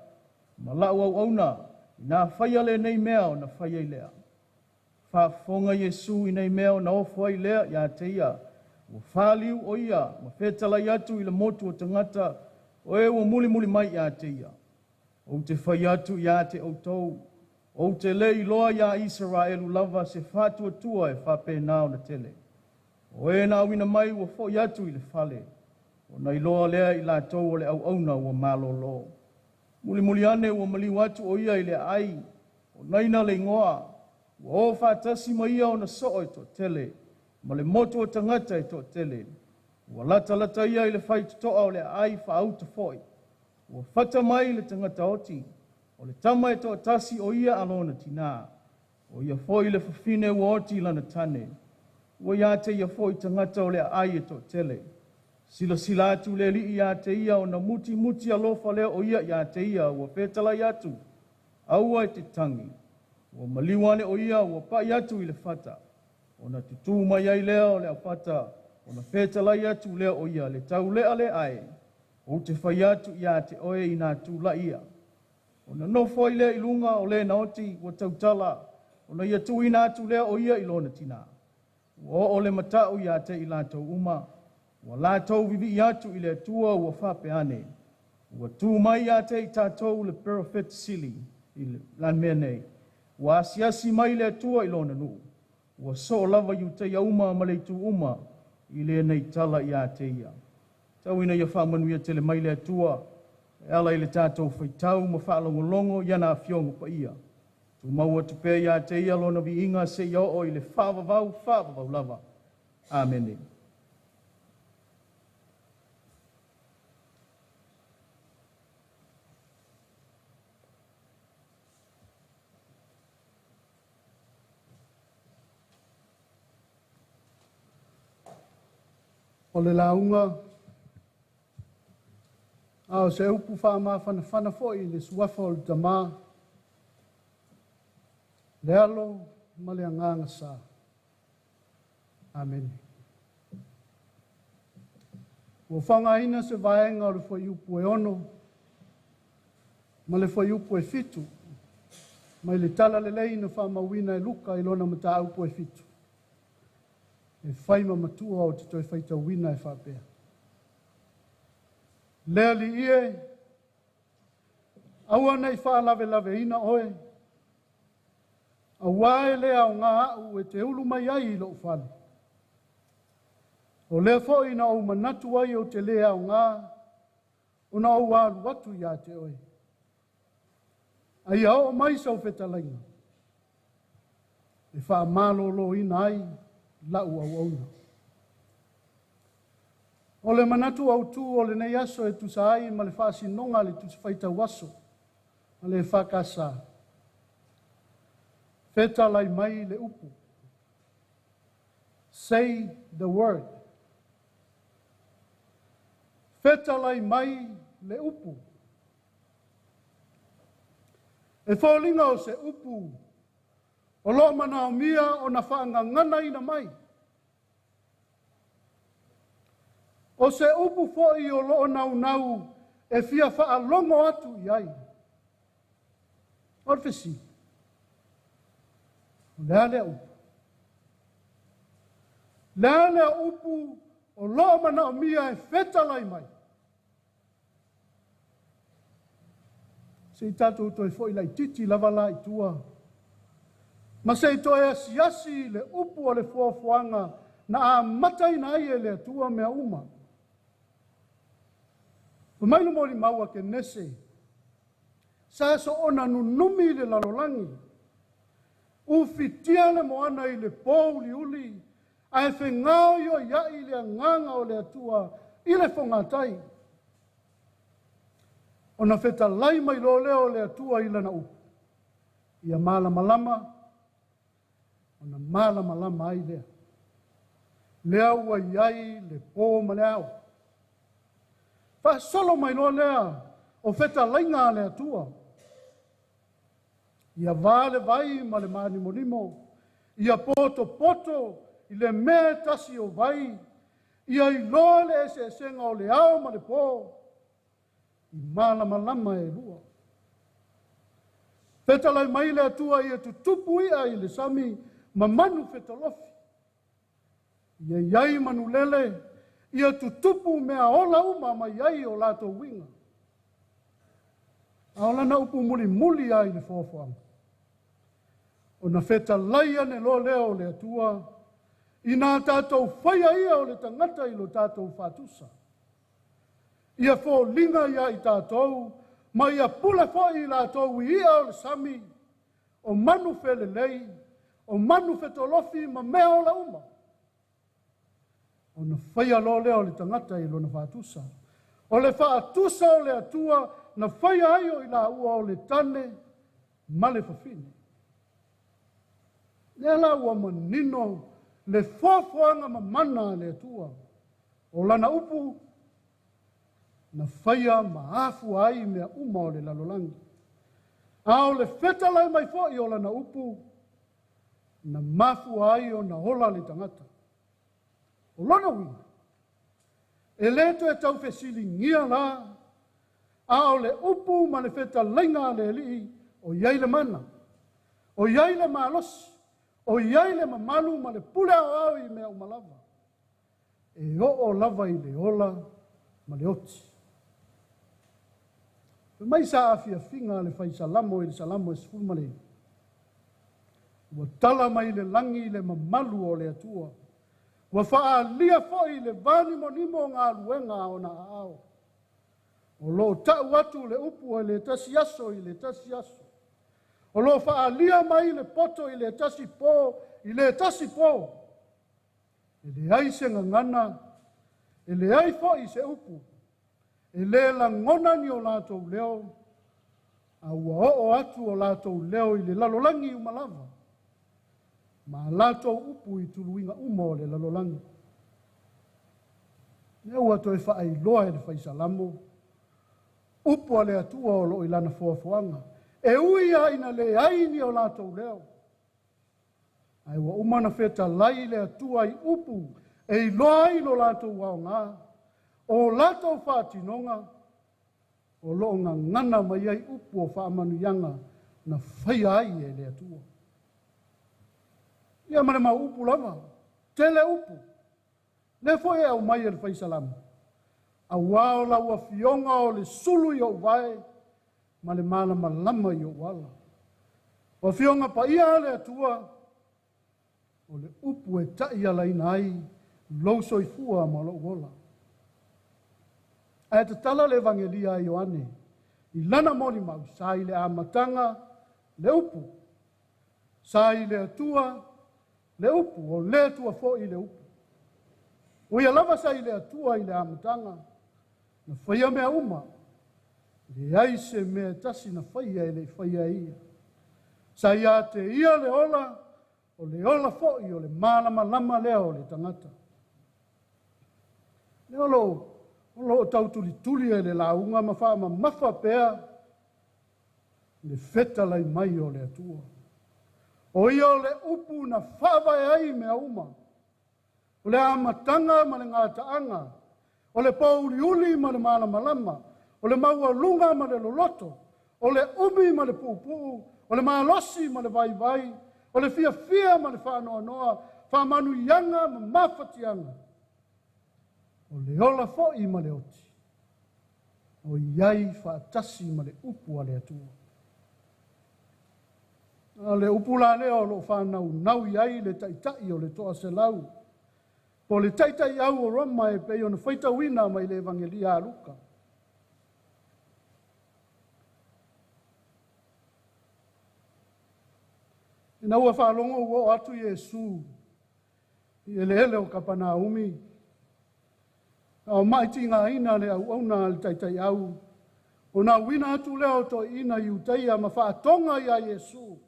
ma lau auauna ina faia lenei mea ona fai ai lea. Faafofoga Iesu i nei mea ona ofo ai lea ia te ia, ua faliu o ia ma fetalai atu i le motu o tagata, o e ua mulimuli mai ia te ia. Ou te fai atu ia te outou, ou te le iloa iā Isaraelu lava se faatuatua e faapena ona tele. O e na auina mai ua foi atu i le fale, ona iloa lea i latou o le auauna ua malōlō. Mulimuli ane ua maliu atu o ia i le aai, o Naina le igoa, ua o faatasi ma ia ona soo e toatele, ma le motu o tagata e toatele. Ua latalata ia i le faitotoa o le aai faauta foi. Ua fata mai le tagata oti, o le tama e toatasi o ia a lona tinā. O ia foi le fafine ua oti i lana tane. Ua ia te ia foi tagata o le aai e toatele. Silasila atu le alii ia te ia ona mutimuti alofa lea o ia ia te ia ua fetalai atu, aua e te tagi. Ua maliu ane o ia ua pai atu i le fata. Ona tutū mai ai lea o le aufata, ona fetalai atu lea o ia le taulea le ae, ou te fai atu ia te oe ina tula'i ia. Ona nofo ai lea i luga o le naoti ua tautala, ona ia tuuina atu lea o ia i lona tinā. Ua oo le matau ia te i latou uma, ua latou vivii atu i le Atua ua faapea ane, ua tu mai ia te i tatou le perofeta sili i le mea nei, ua asiasi mai le Atua i lona nuu, ua soo lava Iutaia uma ma le itu uma i lenei tala ia te ia. Tau ina ia faamanuia tele mai le Atua, e ala i le tatou faitau ma faalogologo i ana afioga paia. Tumau atu pea ia te ia lona viiga seia oo i le faavavau faavavau lava. Amene. O le lauga, a o se upu faamafanafana foi i le suafa o le Tamā, le Alo ma le Agaga Sa. Amene. Ua faaaogaina se vaega o le fuaiupu e 6 ma le fuaiupu e 7 mai le tala lelei na faamauina e Luka i lona mataupu e 7. E fai ma matua o te toe faitauina e faapea. Le alii e, aua nei faalavelaveina oe, auā e le aogā au e te ulu mai ai i lou fale. O lea foi na ou manatu ai ou te le aogā, ona ou alu atu ia te oe. A ia oo mai sau fetalaiga, e faamalōlōina ai lau auauna. O le manatu autū o lenei aso e tusa ai ma le faasinoga a le Tusi Faitau Aso a le EFKS. Fetalai mai le upu. Say the word. Fetalai mai le upu. E foliga o se upu o loo manaomia ona faagaganaina mai. O se upu foi o loo naunau e fia faalogo atu i ai. O le fesili, o le a lea upu? Le a lea upu o loo manaomia e fetalai mai? Se i tatou toe foi laititi lava la i tua. Ma se i toe asiasi le upu o le foafoaga na amataina ai e le Atua mea uma. Fai mai le molimau a Kenese, sa soona nunumi i le lalolagi, ufitia le moana i le pōuliuli, ae fegaoioiai le agaga o le Atua i le fogatai. Ona fetalai mai loa lea o le Atua i lana upu, ia malamalama, ona malamalama ai lea. Lea ua i ai le pō ma le ao. Faasolo mai loa lea o fetalaiga a le Atua. Ia va le vai ma le mānimonimo, ia potopoto i le mea e tasi o vai, ia iloa le eseesega o le ao ma le pō, i malamalama e lua. Fetalai mai le Atua ia tutupu i'a i le sami ma manu fetolofi. Ia i ai manulele, ia tutupu mea ola uma mai ai o latou uiga. A o lana upu mulimuli ai le foafoaga. Ona fetalai ane loa lea o le Atua, ina tatou faia ia o le tagata i lo tatou faatusa. Ia foliga ia i tatou, ma ia pule foi i latou i i'a o le sami, o manu felelei, o manu fetolofi ma mea ola uma. Ona faia loa lea o le tagata i lona faatusa. O le faatusa o le Atua na faia ai o i laua o le tane ma le fafine. Lea la ua manino le foafoaga mamana a le Atua. O lana upu na faia ma afua ai mea uma o le lalolagi. A o le fetalai mai foi o lana upu na mafua ai ona ola le tagata. O lona uiga, e le toe taufesiligia la, a o le upu ma le fetalaiga a le Alii o i ai le mana, o i ai le malosi, o i ai le mamalu ma le pule aoao i mea uma lava. E oo lava i le ola ma le oti. Fai mai sa afiafiga a le fai Salamo i le Salamo e 19. Ua tala mai le lagi le mamalu o le Atua. Ua faaalia foi le vanimonimo o galuega a ona aao. O loo tau atu le upu i le tasi aso i le tasi aso. O loo faaalia mai le poto i le tasi pō i le tasi pō. E leai se gagana, e leai foi se upu, e le lagona ni o latou leo, a ua oo atu o latou leo i le lalolagi uma lava, ma latou upu i tuluiga uma o le lalolagi. Lea ua toe faailoa e le fai Salamo, upu a le Atua o loo i lana foafoaga, e ui lava ina leai ni o latou leo, ae ua uma na fetalai le Atua i upu e iloa ai lo latou aoga, o latou faatinoga, o loo gagana mai ai upu o faamanuiaga na faia ai e le Atua. Ia ma le mau upu lava, tele upu, le foi e aumai e le fai Salamo, auā o lau afioga o le sulu i ou vae, ma le malamalama i ou ala. O afioga paia a le Atua, o le upu e taialaina ai lou soifua ma lou ola. Ae tatala le Evangelia a Ioane, i lana molimau, sa i le amataga le upu, sa i le Atua le upu, o le Atua foi le upu. O ia lava sa i le Atua i le amataga, na faia mea uma, leai se mea e tasi na faia e le i faia e ia. Sa ia te ia le ola, o le ola fo'i o le malamalama lea o le tagata. Lea o loo tautulituli e le lauga ma faamamafa pea le fetalai mai o le Atua. O ia o le upu na faavae ai mea uma. O le amataga ma le gataaga, o le pouliuli ma le malamalama, o le maualuga ma le loloto, o le umi ma le puupuu, o le malosi ma le vaivai, o le fiafia ma le faanoanoa, faamanuiaga ma mafatiaga, o le ola fo'i ma le oti, o iai faatasi ma le upu a le Atua. A o le upu la lea o loo faanaunau i ai le taitai o le 100, po le taitai au o Roma e pei ona faitauina mai le Evangelia a Luka. Ina ua faalogo ua oo atu Iesu i eleele o Kapanaumi, a o mai tigaina le auauna a le taitaiau, ona uina atu lea o toeaiina Iutaia ma faatoga ia Iesu,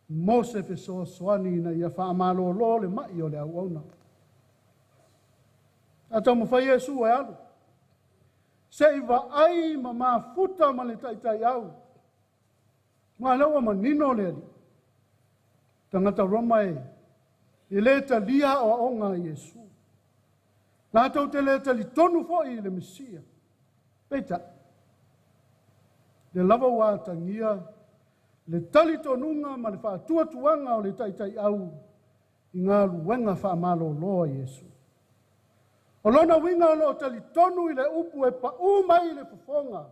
mo se fesoasoani ina ia faamalōlō le mai o le auauna. A taumafai Iesu e alu, se i vaai ma mafuta ma le taitaiau, ma lea ua manino le Alii. Tagata Roma e, e le talia aoaoga a Iesu. Latou te le talitonu foi i le Mesia. Peitai, le lava ua atagia le talitonuga ma le faatuatuaga o le taitaiau i galuega faamalōlō a Iesu. O lona uiga o loo talitonu i le upu e paū mai i le fofoga,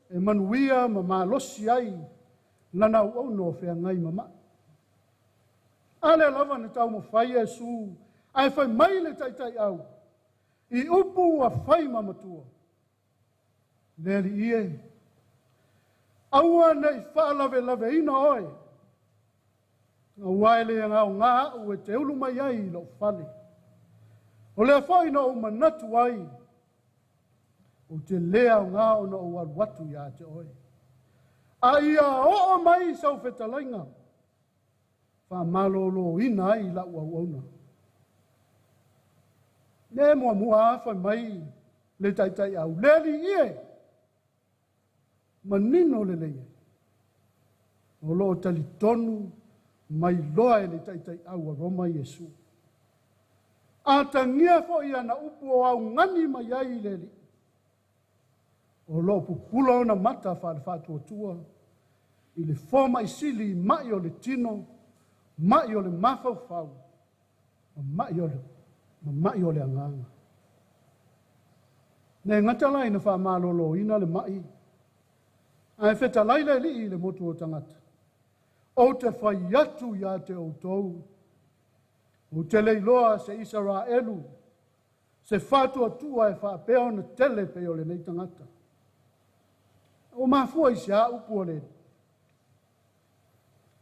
e manuia ma malosi ai lana auauna o feagai ma mai. A lea lava na taumafai Iesu, ae fai mai le taitaiau, i upu ua fai ma matua. Le Alii e, aua nei faalavelaveiina oe, aua e le aoga au e te ulu mai ai i lou fale. O lea foi na ou manatu ai, ou te le aoga ona ou alu atu ia te oe. A ia oo mai sau fetalaiga, faamalōlōina ai lau auauna. Le muamua a fai mai le taitaiau, le Alii e, manino lelei ai. O loo talitonu mai loa e le taitaiau a Roma Iesu. Atagia foi ana upu o augani mai ai i le Alii. O loo pupula ona mata faale-faatuatua i le fomaisili mai o le tino, mai o le mafaufau, ma mai o le agaga. Ne gata la ina faamalōlōina le mai, ae fetalai le Alii i le motu o tagata. Ou te fai atu ia te outou, ou te leiloa se Isaraelu, se faatuatua e faapea ona tele pei o lenei tagata. O mafua i se a upu o le Alii.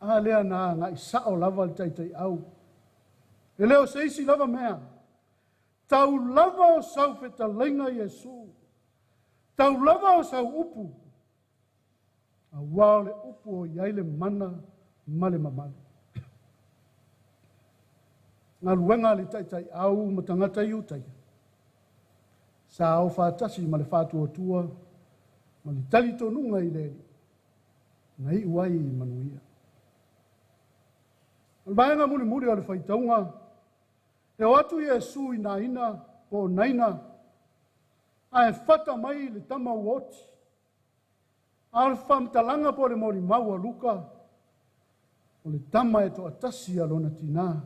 A lea na agai sao lava le taitaiau. E le o se isi lava mea. Tau lava o sau fetalaiga Iesu. Tau lava o sau upu. Aua o le upu o iai le mana ma le mamalu. Galuega le taitaiau ma tagata Iutaia. Sa o faatasi ma le faatuatua ma le talitonuga i le Alii. Na iu ai i manuia. O le vaega mulimuli o le faitauga, e o atu Iesu i Naina po o Naina, ae fata mai le tama ua oti. A o le faamatalaga po o le molimau a Luka, o le tama e toatasi a lona tinā.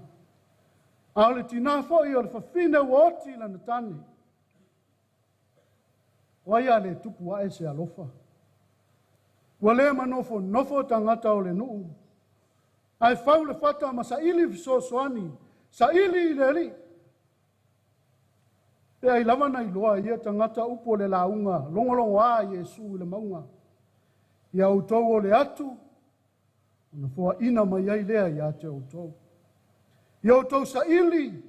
A o le tinā foi o le fafine ua oti lana tane. O ai a le tupu ae se alofa. Ua le manofonofo tagata o le nuu, ae fau le fata ma saili fesoasoani, saili i le Alii. Pe ai lava na iloa ia tagata upu o le lauga, logologoa Iesu i le mauga. Ia outou o le atu, ona foaina mai ai lea ia te outou. Ia outou saili,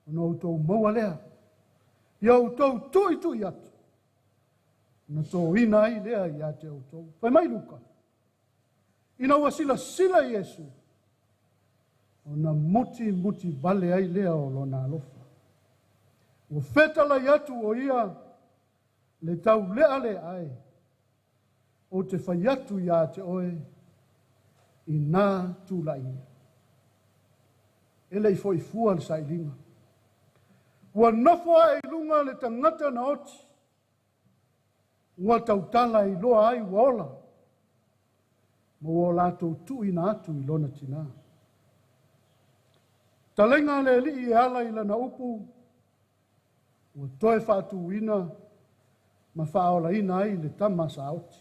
ona outou maua lea. Ia outou tuitui atu, ona toina ai lea ia te outou. Fai mai Luka. Ina ua silasila Iesu, ona mutimuti vale ai lea o lona alofa. Ua fetalai atu o ia le taulealea e, ou te fai atu iā te oe, inā tula'i ia. E le i fo'i fua le sailiga. Ua nofo ae i luga le tagata na oti, ua tautala e iloa ai ua ola, ma ua o latou tuuina atu i lona tinā. Taleiga a le Alii e ala i lana upu, ua toe faatuina ma faaolaina ai le tama sa oti.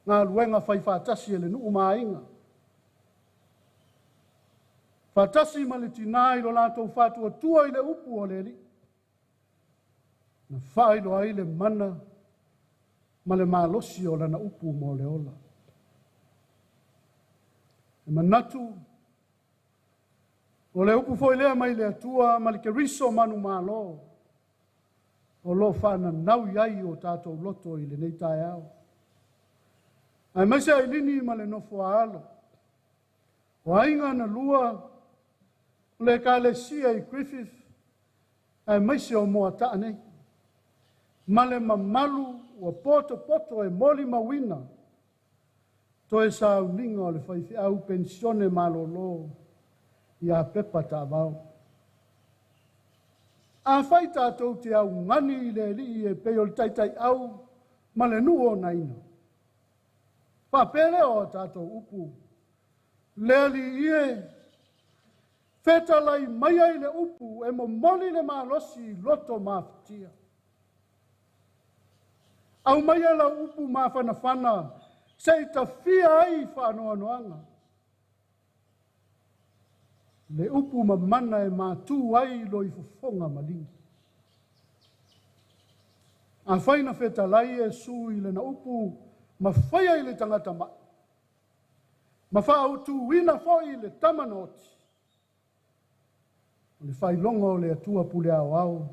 Galuega fai faatasi e le nuu ma aiga. Faatasi ma le tinā i lo latou faatuatua i le upu o le Alii. Na faailoa ai le mana ma le malosi o lana upu mo le ola. E manatu, o le upu foi lea mai le Atua ma le Keriso manumalo, o lo o faananau i ai o tatou loto i lenei taeao. Aemaise Ailini ma le nofo a alo, o aiga na lua, o le Ekalesia i Griffith, aemaise o Moataa nei, ma le mamalu ua potopoto e molimauina toe sauniga o le faifeau penisione malolo ia Pepa Taavao. Afai tatou te augani i le Alii e pei o le taitaiau ma le nuu o naina, faapea lea o a tatou upu, le Alii e, fetalai maia i le upu e momoli le malosi i loto mafatia. Aumaia lau upu mafanafana se i tafia ai faanoanoaga. Le upu mamana e matū ai loifofoga maligi. Afai na fetalai Iesu i lana upu ma faia i le tagata ma'i, ma faautuina foi le tama na oti, o le faailoga o le Atua pule aoao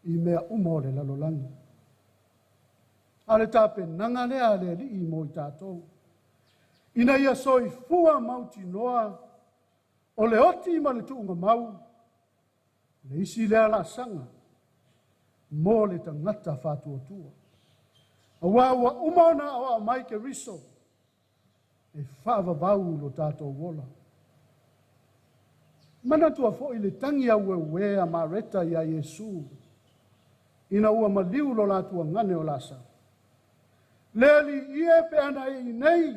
i mea uma o le lalolagi. A o le tapenaga lea a le Alii mo i tatou, ina ia soifua mautinoa o le oti ma le tuugamau, le isi lea laasaga mo le tagata faatuatua. Auā ua uma ona aoao mai Keriso e faavavau lo tatou ola. Manatua foi le tagi aueuē a Mareta iā Iesu, ina ua maliu lo latua gane o Lasalo. Le Alii e pe ana e i nei,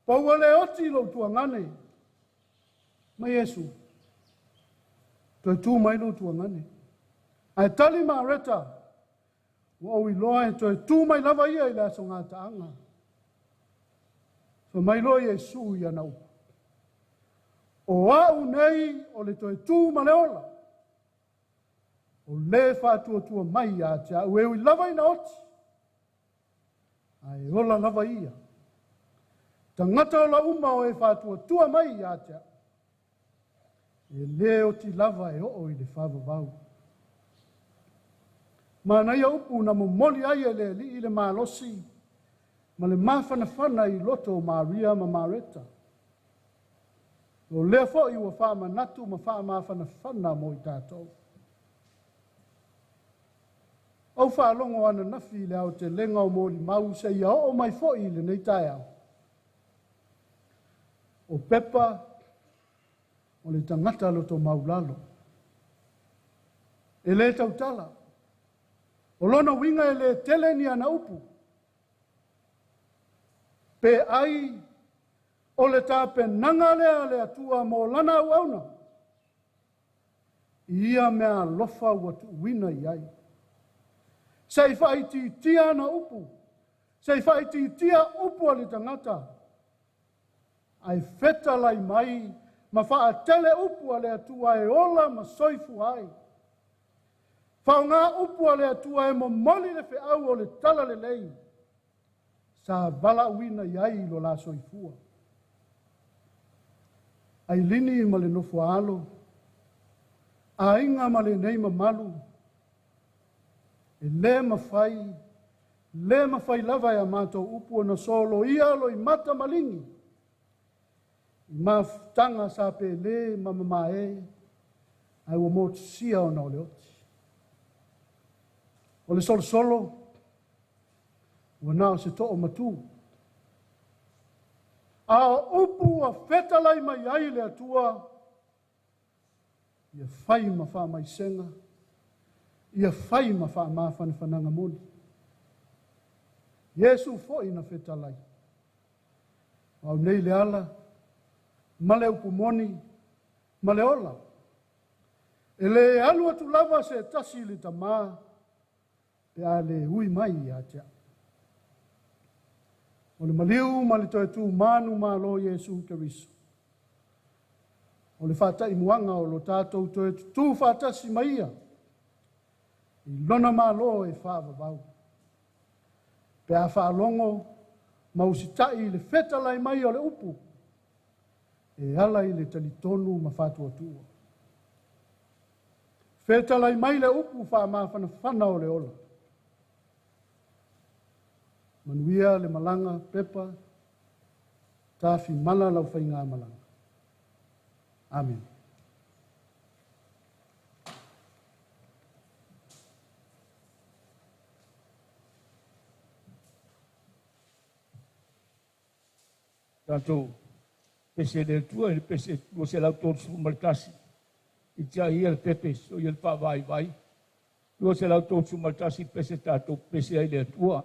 pa ua le oti lou tuagane. Ma Iesu, toe tū mai lou tuagane. Ae tali Mareta, ua ou iloa e toe tū mai lava ia i le aso gataaga. Fai mai loa Iesu i ana upu, o au nei o le toe tū ma le ola, o le faatuatua mai ia te au e ui lava ina oti, ae ola lava ia. Tagata ola uma o e faatuatua mai ia te au, e le oti lava e oo i le faavavau. Manaia upu na momoli ai e le Alii le malosi ma le mafanafana i loto o Maria ma Mareta. O lea foi ua faamanatu ma faamafanafana mo i tatou. Ou faalogo ananafi i le aotelega o molimau seia oo mai foi i lenei taeao. O Pepa o le tagata loto maulalo. E le tautala. O lona uiga e le tele ni ana upu. Pe ai o le tapenaga lea a le Atua mo lana auauna, i ia mea alofa ua tuuina i ai. Se i faaitiitia ana upu, se i faaitiitia upu a le tagata, ae fetalai mai ma faatele upu a le Atua e ola ma soifua ai. Faaaoga upu a le Atua e momoli le feau o le talalelei, sa valaauina i ai lo la soifua. Ailini ma le nofo a alo, aiga ma lenei mamalu, e le mafai Le mafai lava e a matou upu ona soloia loimata maligi i mafutaga sa pelē ma mamaē ae ua motusia ona o le oti. O le solosolo ua na o se too matū. A o upu ua fetalai mai ai le Atua, ia fai ma faamaisega, ia fai ma faamafanafanaga moni. Iesu foi na fetalai. O au nei le ala, ma le upu moni, ma le ola. E le alu atu lava se tasi i le Tamā, pe a le ui mai ia te au. O le maliu ma le toe tu manu malo Iesu Keriso. O le faataimuaga o lo tātou toe tutū faatasi ma ia, i lona malo e faavavau. Pe a faalogo ma usitai i le fetalai mai o le upu, e ala i le talitonu ma faatuatua. Fetalai mai le upu faamafanafana o le ola. Manuia le malaga pepa, tafimala lau faiga malaga. Amen. Tatou pese le Atua i le pese 231. I tia ia le pepe so ia le faavaivai. 231 pese tatou pese ai le Atua.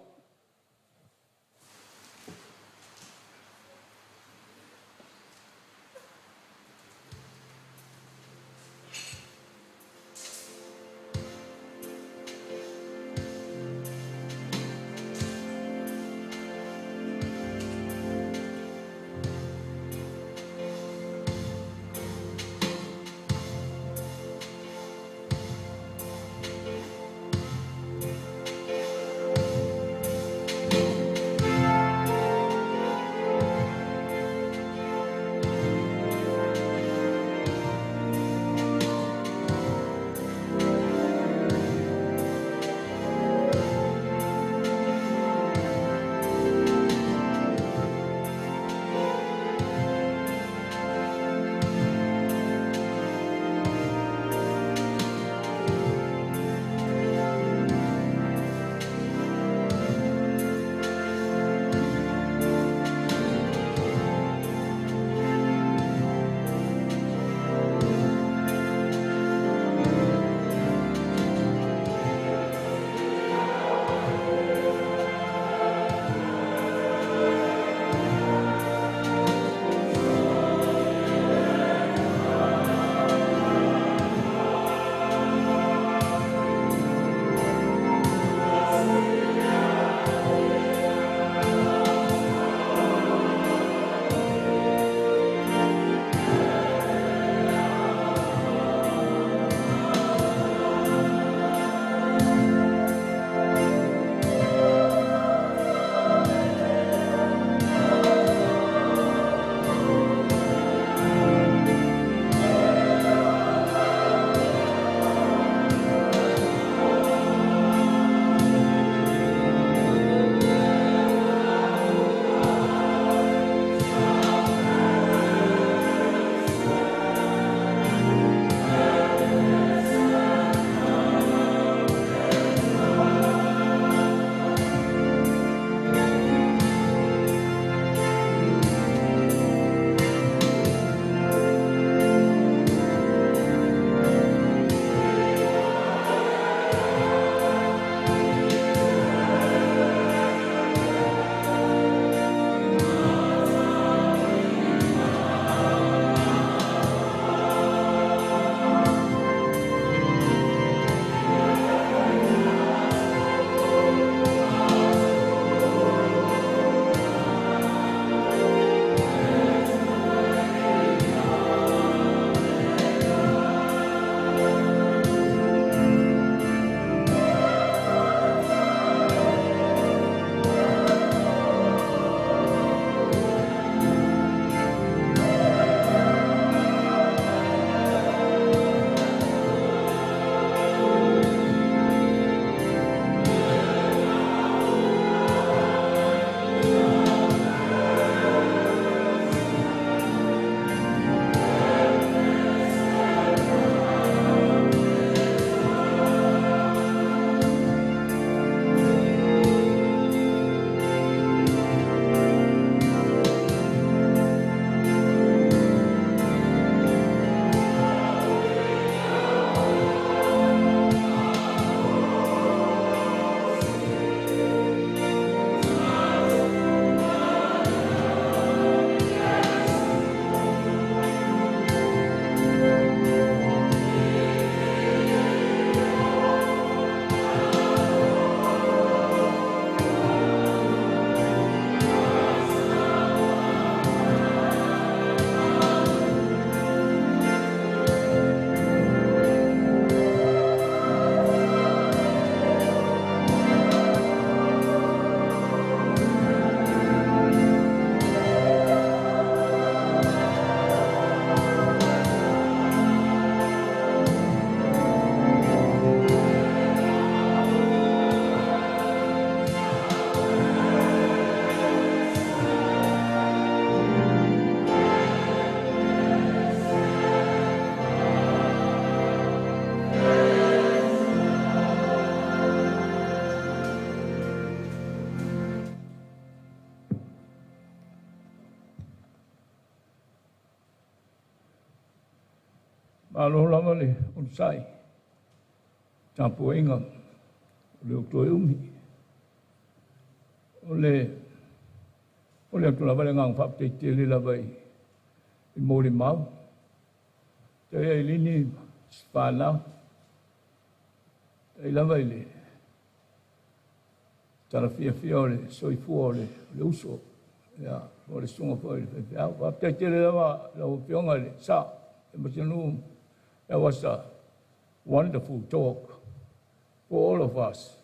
Malo lava le onosai, tapuaiga o le toe umi. O le o le atu lava le agaga faafetai tele lava i i molimau. Tai ai lini fanau. Tai lava i le talafiafia o le soifua o le uso. Ia, o le susuga foi i le faifeau. Faafetai tele lava lau Afioga i le Sa, e Masinuu. That was a wonderful talk for all of us.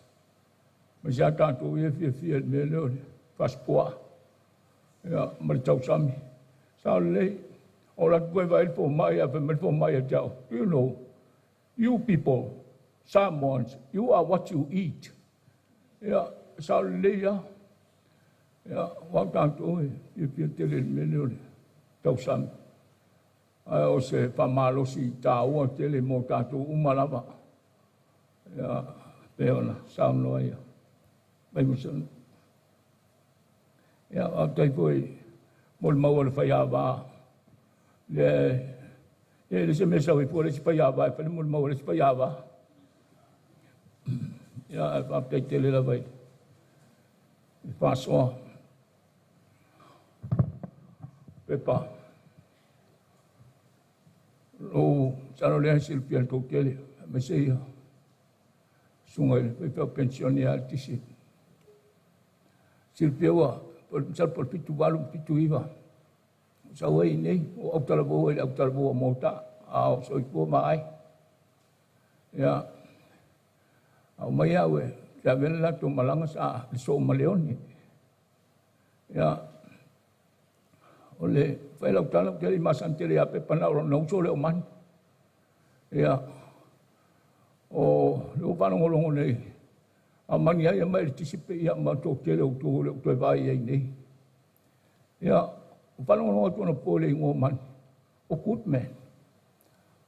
Ma se a tatou ia fiafia i le mea lea o le fasipuaa. Ia, ma le tausami. Sa o lelei. O la atu vaai le fomai, a fai mai le fomai ia te au. You know, you people, Samoans, you are what you eat. Ia, sa o lelei lava. Ia, ua tatou e fiafia tele i le mea lea o le tausami. Ae o se faamalosi taua tele mo tatou uma lava. Ia, pe ona saunoa ia. Mai masanu. Ia, faafetai foi mo le maua o le faiava. Le, e le se mea sau ai fua le isi faiava e fai le molimau a le isi faiava. Ia, ae faafetai tele lava i le faasoa. Pepa. Lou masalo lea e silafia e le tou tele, aemaise ia susuga i le faifeau penisione ia Letisi. Silafia ua masalo po o le 78 ma 79 sau ai i inei, o autalavou ai i le autalavou a Mota, a o soifua ma ai. Ia, aumai au e te ave le latou malaga sa le soo ma Leone. Ia, o le fai lau tala, ou te le i masani tele ia Pepa na o lona uso lea o Manu. Ia, o le ua faalogologo nei, a mani ai mai le tisi pe ia ma toatele o outou o le ou toe vaai ai nei. Ia, o faalogologo atu ona po le igoa o Mani, o Goodman.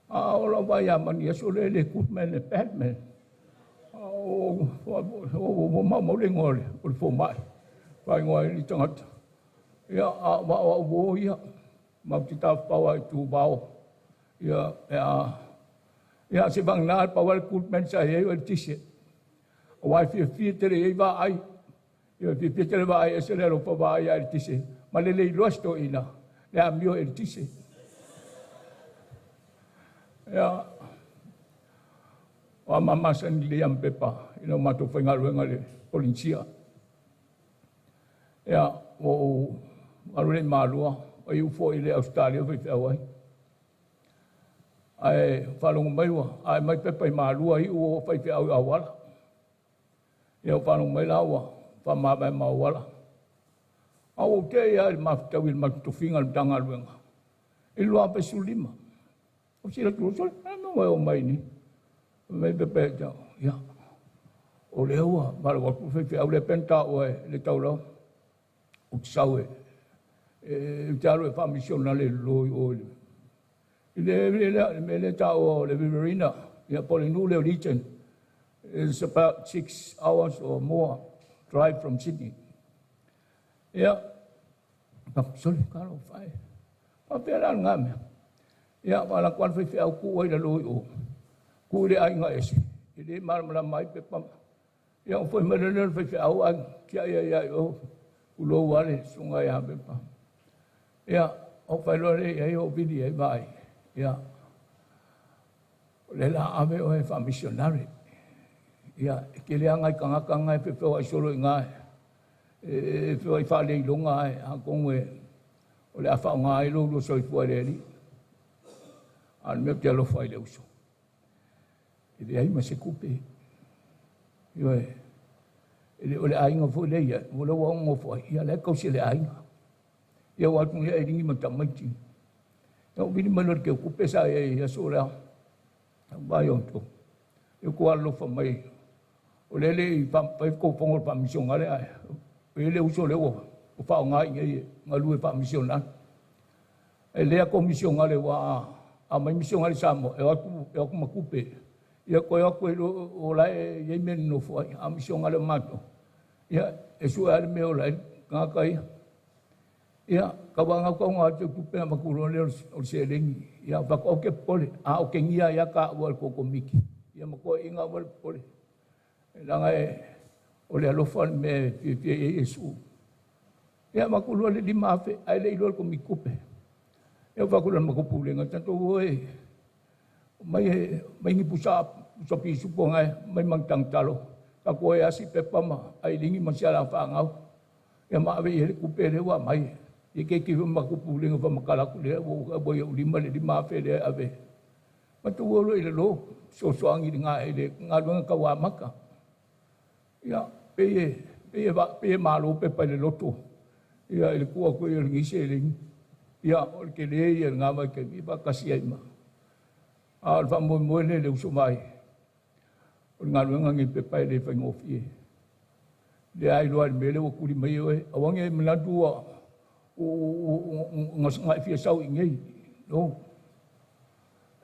A o lau vaai ia Mani aso le le Goodman le Badman. O o maumau le igoa o le fomai. Faaigoa ai le tagata. Ia, a o au uo ia, matou te tafafao ai i Tuvao. Ia, e a, ia, se vagana pau lava le Goodman sa i ai o le tisi. Aua e fiafia tele i ai vaai. Ia, e fiafia tele vaai ese le alofa vaai ia le tisi. Ma le le iloa se toeaina, le amio e le tisi. Ia, o a mamasani lelei a ma Pepa i ina ua matou faigaluega i le Polenisia. Ia, ua ou alu lea i Malua, ua iu foi i le Ausetalia faifeau ai. Ae faalogo mai ua ae mai pepa i Malua, iu o faifeau i Auala. Ia ua faalogo mai la ua faamavae ma Auala. A ua ou te'i lava i le mafutaui i le matou tofiga i le Matagaluega i le 2015. O sila tu sole, a mea ua e oo mai nei. Mai pepa ia te au, ia, o lea ua valaau atu le faifeau lea pei ona taua e le taulau. Ou te sau e, ou te alu e faamisionale i lalo i o i le, i le, le mea lea taua o le Riverina, ia po o le nuu lea o Legion. It's about 6 hours or more drive from Sydney. Ia, sole, talofa e. Faapea la lena mea. Ia, ua alu atu lava le faifeau tuu ai i lalo i o. Tuu i le aiga ese, e le malamalama ai pepa. Ia, o foi mai lea le faifeau ae tiai ai ia i o, tulou lava le susuga ia Pepa. Ia, ou fai loa lea i ai ou vili ai vaai. Ia, o lea la ave oe faamisionare. Ia, e tele lava nai tagata na e feofeoai solo i ina e feoai faaleiloga ae atonu e o le a faaaoga ai lou lua soifua i le Alii. A o le mea ou te alofa ai i le uso. E leai ma se tupe. Ioe, e le o le aiga foi lea ia, ua lea ua nofo ai, ia la e tausi e le aiga. Ia ua atu nei Ailini ma tamaiti. Ia ou vili mai loa i le teutupe sa i ai i aso lea. Vai o outou. Ia tou alolofa mai. O lea le i fai tou fono o le faamisionale ae e le uso lea ua faaaoga i nei galue faamisionale. E le ato misionale ua a mai misionale i Samoa e o atu ma tupe. Ia toe o atu o la e i ai mea e nonofo ai. A o misionale o matou, ia e sue lava le mea e ola ai le tagata ia. Ia, ka wa ngau ka ngā te kupe na makuro le o se lengi. Ia, whaka o ke pole, a o ke ngia ia ka ua le koko miki. Ia ma koe inga ua le pole. E langa e, o le alofa le me fia fia e Yesu. Ia makulu le 5,000, ai le ilo le komikupe. Ia whakula makupu le ngā tanto oe. Mai e, mai ni pusa, pusa pisu po ngai, mai mang tang talo. Ka koe asi pepa ma, ai lingi ma sia la whaangau. Ia ma ave i hele kupe le wa mai. I ke ki makupu le ngā whamakala ku le, wo ka boi o lima le 5,000 le ave. Ma tu olo i le lo, so soangi le ngā ele, ngā luanga ka wā maka. Ia, pe e, pe e va, pe e malo pe pa le loto. Ia, i le kua koe o le ngise le ngi. Ia, o le ke le ia ngā mai ke mi pa kasi ai ma. A o le wha moe moe le le uso mai. O le ngā luanga ngi pe pa le whai ngofi e. Le ai loa le mele o kuri mai oe. A wange e mlantu a o ngā fia sau i ngei. No.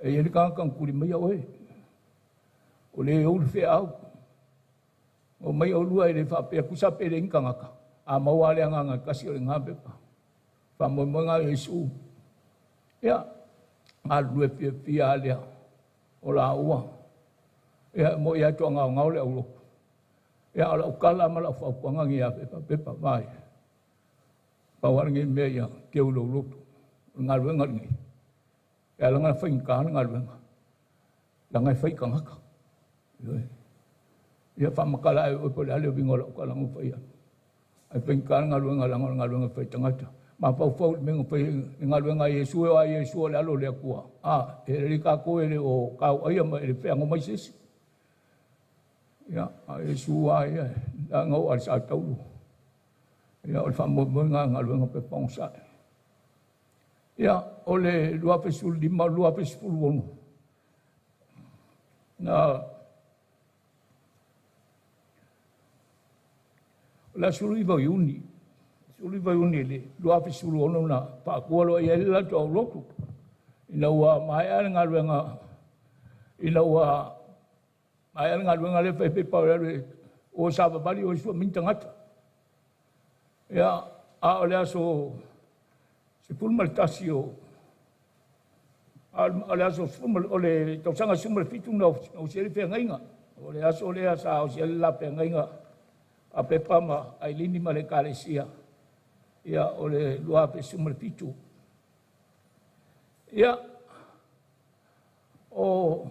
E ia le kang kuri mai oe. O le o le whea au. O mai o lua e le whapea kusa pere inga ngaka. A maua le anga kasi o le ngā pepa. Wha moe moe ngā Yesu. Ia, ngā lue fia fia alea. O la ua. Ia, mo ia tua ngau ngau le aulo. Ia, o la ukala ma la whaupuanga ngi a pepa, pepa, vai. Pau ala ngi mea ia, ke ulo ulotu. O ngā luenga ngi. Ia, la ngā whai ngā ngā luenga. La ngā whai ka ngaka. Ia, ia whamakala e oe po le ale o vinga o la ukala ngā whai anu. Ai whai ngā ngā luenga la ngā luenga whai tangata. Ma pau pau le menga whai ngā luenga Yesu e o a Yesu o le alo le akua. A, e re ka koe le o kau aia ma e le whea ngō mai sesi. Ia, a Yesu a ia, la ngau al sa taulu. Ia, o le wha moe moe ngā ngā luenga pe pong sa. Ia, o le 2015, 2016. Na, o le sulu iwa iuni, sulu iwa iuni le 2016 na paakua loa ia le lato au lotu. Ina ua mai ale ngā luenga, ina ua mai ale ngā luenga le whai pepa o le o sa wabali o isua minta ngata. Ia, a o le aso, se pulu ma le tasi o, a o le aso o le tausanga suma le fitu na o si ele whengainga. O le aso le asa o si ele la whengainga a pepa ma ailini ma le kalesia. Ia, o le lua pe suma le fitu. Ia, o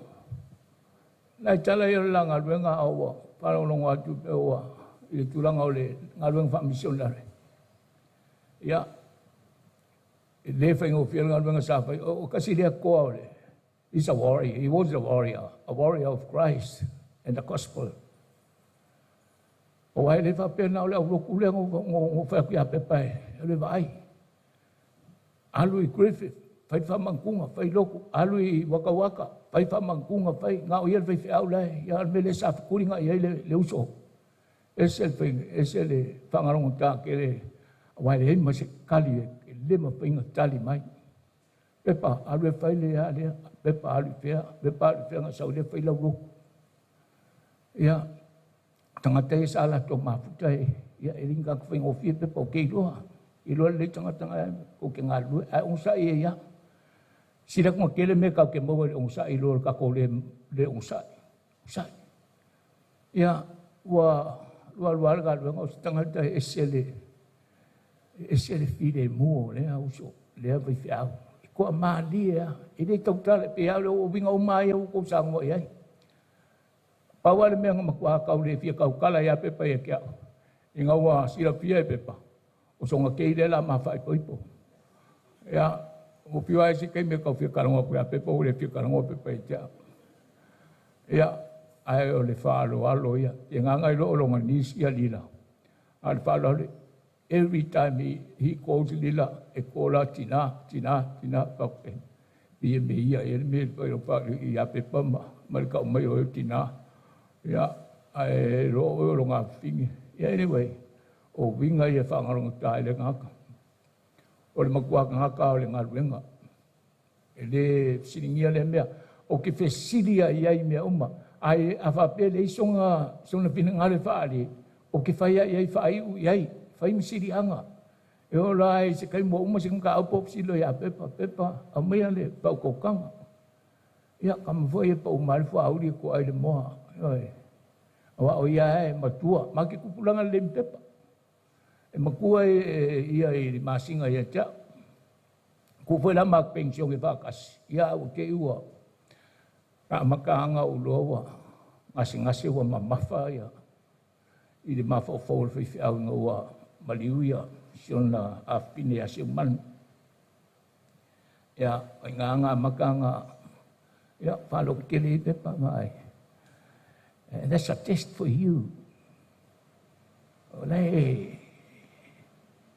nai tala ia le ngā luenga au ua, wharaolongo atu pe ua, i le tūlanga o le ngā luenga whaamisionare. Ia, e le whainga o whia ngā luenga sa whai, o kasi lea koa o le, he's a warrior, he was a warrior of Christ and the gospel. O ai le whapea na o le au loku lea ngō whai aku ia pepa e, e le vaai. Alu i Griffith, whai whamangkunga, whai loku, alu i Waka Waka, whai whamangkunga, whai ngā o ia le whai whiau lai, ia al mele sa whakuri ngā ia le uso. Ese le whai, ese le whangarongo tā ke le, wai le hei ma se kali e, e le ma whainga tali mai. Pepa, alu e whai le a lea, pepa alu i whea, pepa alu i whea ngā sau le whai lau loku. Ia, tangata e sa la tō mafuta e, ia e ringa ka whai ngō whia pepa o ke iloa. Iloa le tangata ngā o ke ngā lue, ai onsa i e ia. Sira kuma kele me kau ke maua le onsa i loa le kako le onsa. Onsa. Ia, ua lua lua le galuega o se tangata e ese le, ese le file mua le a uso, le a vai whiau. E koa malie a, e le tautale pe au le o winga o mai au kou sangoa i ai. Pau ale mea ngā makua kau le fia kau kala ia pepa ia ke au. I ngā ua sila fia e pepa. O songa kei le la ma whai poipo. Ia, o piwa e si kei me kau fia kalangoa pua pepa o le fia kalangoa pepa i te au. Ia, ai o le whaalo alo ia. Ia ngā ngai lo o longa nisi ia lila. A le whaalo alo, every time he calls lila, e kola tina, tina, tina, pape. Ia me ia, ia me whai o whaalo i a pepa ma, ma le kau mai o e tina. Ia, ai lo o longa fingi. Ia, anyway, o winga ia whangaronga tā le ngaka. O le makua ngaka o le ngaluenga. E le siringia le mea. O ke whesiria i ai mea uma. Ai a whapele i songa, songa pina ngā le whaali. O ke whaia i ai whaai u i ai. Whai misiri anga. E o la i se kai mua uma se ka au pop silo ia pepa pepa au mai le pau kokanga. Ia ka mo e pau mal fo au li ko ai le moa. Oi. Awa o ia e matua ma ke kupulanga le pepa. E makua e ia i masinga ia tia. Ku foi la ma pension e whakasi. Ia au te ua. Ka makaanga u loa ua. Ngase ngase ua mamafa ia. I le mawhaofau le whaiwhi au ngā ua maliu ia. Siona a pine a se manu. Ia, o ngā ngā makanga. Ia, whalo kele i pepa mai. And that's a test for you. O le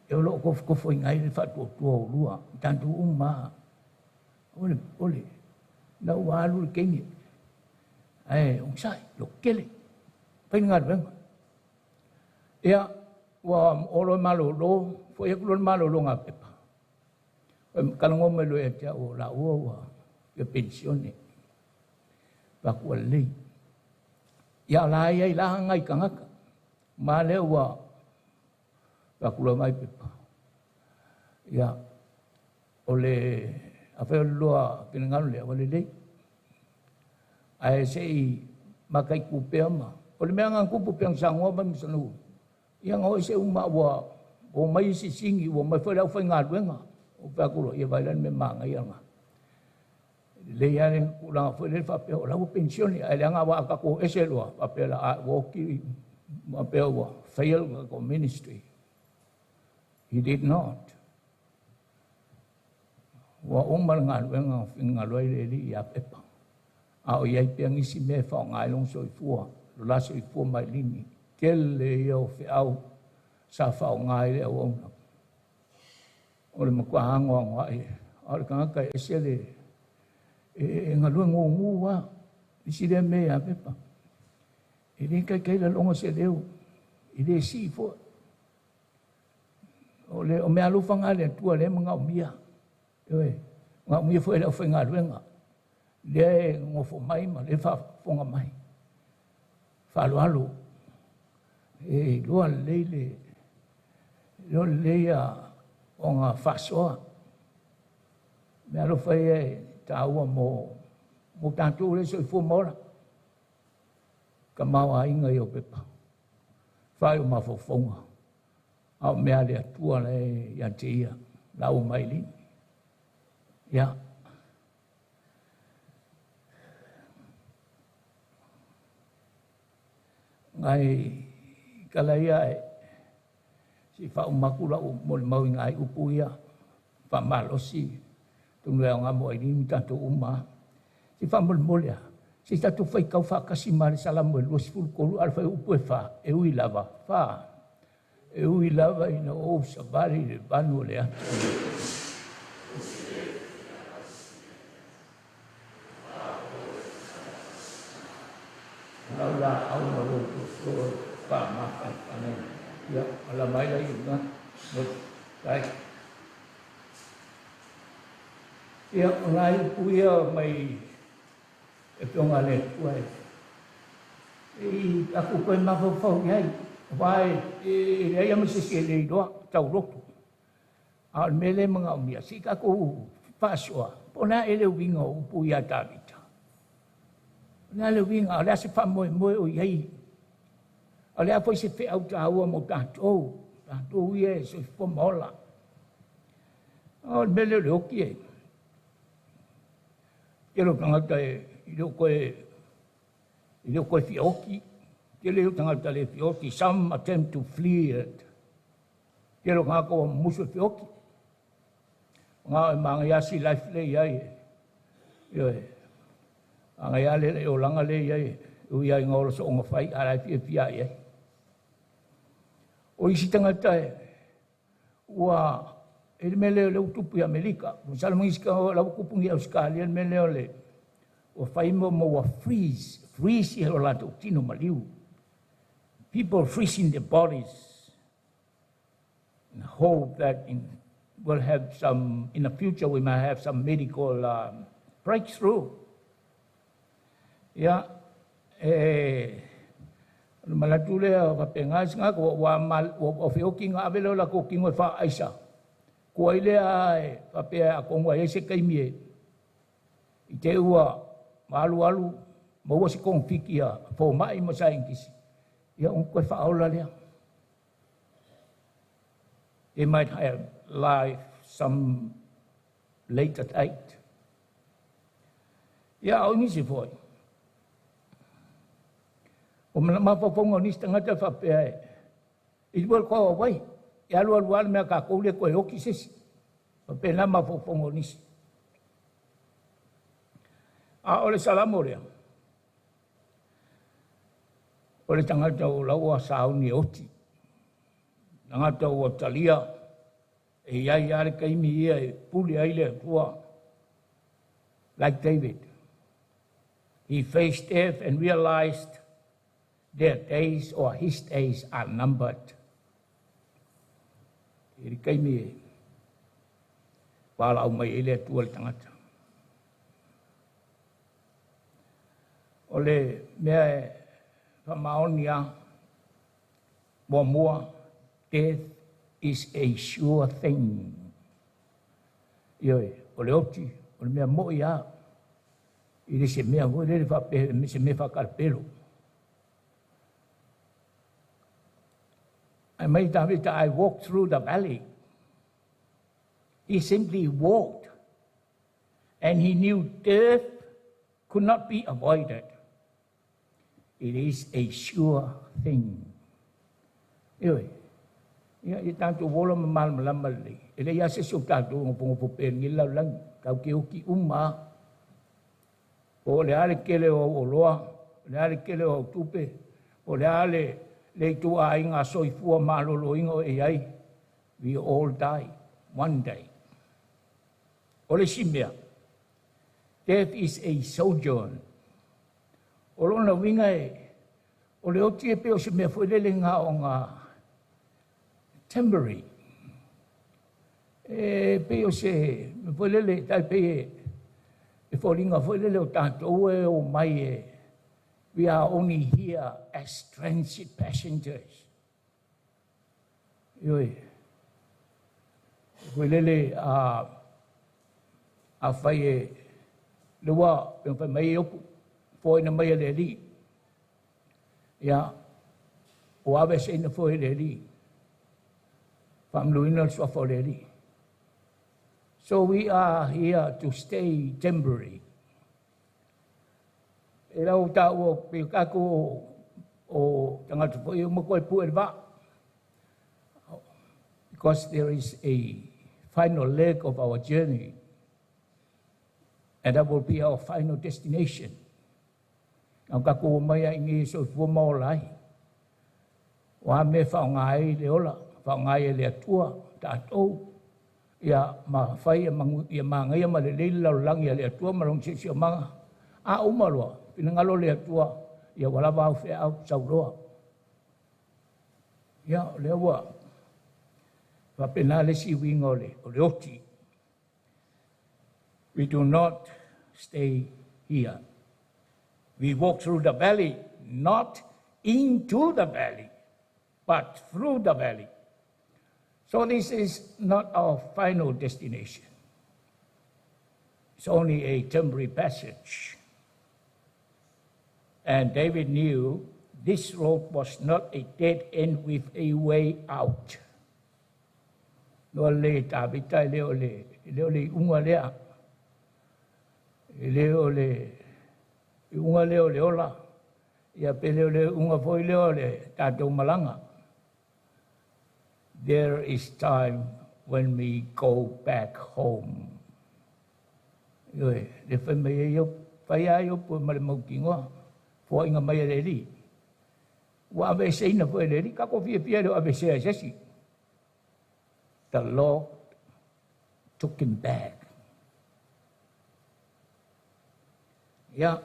e o loo kofokofo i ngai le faatuatua o lua tatou uma ole ole na ua alu le keine ae ogasai lo kele fai le galuega ia ua olo e malōlō foʻi aku loa le malōlōga pepa kalagoa mai loa ia te a'u o laua ua ia penisione faakua lelei ia la ia i la agai tagata ma lea ua faakula mai pepa ia o le afai o le loa finagalo lea ua lelei ae seʻi makaiku pea ma o le mea agatupu pea sagoa mai masanu ia ga oi se uma ua o mai sisigi ua mai foi le aufaigaluega o feakulo ia vailani me magaia ga lelei a le tulaga foi lele faapea o la ua penisione ae leaga ua akakou ese loa faapea la a ua oki faapea ua fail the ministry. He did not. Ua uma le galuega finagalo ai le alii ia pepa. A o iai pea nisi mea e faaaoga ai lona soifua, lo la soifua mailini. Tele ia o feau sa faaaoga ai le auauna. O le matua agoagoaʻi, a o le tagata e ese le e galue gugu a. Isi lea mea ia pepa. E lē kaikai laloga se leo, e lē sii foʻi. O le o mea alofaga le Atua lea magaomia. Ioe, magaomia foi le aufaigaluega. Lea e gofo mai ma le faafofoga mai. Faaaloalo. E iloa lelei le iloa lelei a ona faasoa. Mea alofa ia e taua mo tatou le soifua ma ola. Tamaoaiga ia o pepa. Fai o mafaufauga. A o mea le Atua la e ia te ia. La ua mai lini. Ia. Ngai kala ia e si faaumaku lau molimau i ngai upu ia faamalosi tonu e aoga mo ailini tatou uma. Si faamolemole a. Se tatou faitau faatasi ma le Salamo e 23 a le fuaiupu e 4 e ui lava 4 e ui lava ina ou savali i le vanu o le ata. Lau laau ma lou tootoo e faamataitagaina. Ia, ala mai la i uga. Tai. Ia, o nai upu ia mai e pionga le Atua e i aku koe mafaufau i ai. Wa e leai ama se isi e le iloa tauloto. A o le mea lea e magaomia, se i tatou faasoa, po o le a ea le uiga o upu ia Tavita. O le a le uiga, o le a se faamoemoe o i ai. O le a foi se feau taua mo tatou, tatou ia e soifua ma ola. O le mea lea o le oki e. Tele o tagata e i le o koe i le o koe fia oki. Tele o tagata le fia oki. Some attempt to flee it. Tele o tagata ua musu e fia oki. Ngā e maangai asi life le iai e. Ioe. Maangai a le le olanga le iai e. Ui ai ngā ora so onga whai a lai fia fia ai. O isi tagata e ua e le mea lea o le utupu i Amerika. Masalo mangisi ka o lau kupungi i Australia le mea lea o le ua fai mo mo ua freeze, freeze i o latou tino maliu. People freezing their bodies and hope that in we'll have some in the future we might have some medical breakthrough. Ia e O le manatu lea faapena se tagata ua feoti na ave lea o latou tino e faaaisa. Tuai lea e faapea atonu a i ai se taimi e i te i ua alualu maua se togafiti a fomai ma saienitisi, ia ona toe faaola lea. They might have life some later date. Ia, a o nisi foi, o mafaufauga o nisi tagata e faapea e, it will go away. E alu alu lava le mea a tatou le toe oti se isi. Faapena mafaufauga o nisi. A o le Salamo lea, o le tagata o la ua sauni e oti. Tagata ua talia e i ai lava le taimi ia e pule ai le Atua. Like David, he faced death and realized their days or his days are numbered. I le taimi e valaau mai ai le Atua i le tagata. O le mea e faamaoni lava, muamua, death is a sure thing. Ioe, o le oti, o le mea moi lava, i le se mea foi lele faapea, se mea faakalapelo. Ae mai Tavita, I walked through the valley. He simply walked, and he knew death could not be avoided. It is a sure thing. Ioe, ia, ia tatou ola ma malamalama lelei. E leai lava se isi o tatou e nofonofo pea i lenei lalolagi, tatou te oti uma lava. Po o le a le tele o au oloa, o le a le tele o au tupe, po o le a le le ituaiga soifua maloloina o e i ai, we all die one day. O le isi mea, death is a sojourn. O lona uiga e, o le oti e pei o se mea foi lele na ona temporary. E pei o se mea foi lele, tai pei e, e foliga foi lele o tatou e omai e, we are only here as transit passengers. Ioe, foi lele a, afai e le ua pe fai mai e opu, foaiina mai e le Alii. Ia, ua aveeseina foi e le Alii. Faamamaluina le suafa o le Alii. So we are here to stay temporary. E lau taua pe tatou o tagata foi e uma koe pue le vaa. Because there is a final leg of our journey, and that will be our final destination. Na o tatou omai ai i nei e soifua ma ola ai. O a mea e faaaoga ai le ola, faaaoga ai e le Atua tatou, ia ma fai ia manu, ia manaia ma lelei le lalolagi a le Atua ma lona siosiomaga. A uma loa, finagalo le Atua, ia ua lava au feau, sau loa. Ia, o lea ua faapena le isi uiga o le, o le oti. We do not stay here. We walk through the valley, not into the valley, but through the valley. So this is not our final destination. It's only a temporary passage. And David knew this road was not a dead end with a way out. No le Tavita e le o le, e le o le iuga lea. E le o le iuga lea o le ola. Ia pe le o le iuga foi lea o le tatou malaga. There is time when we go back home. Ioe, le fai mai ai au, fai ai upu ma le mautinoa, foaiga mai a le Alii. Ua aveeseina foi e le Alii, tatou fiafia e le o aveesea e se isi. The Lord took him back. Ia,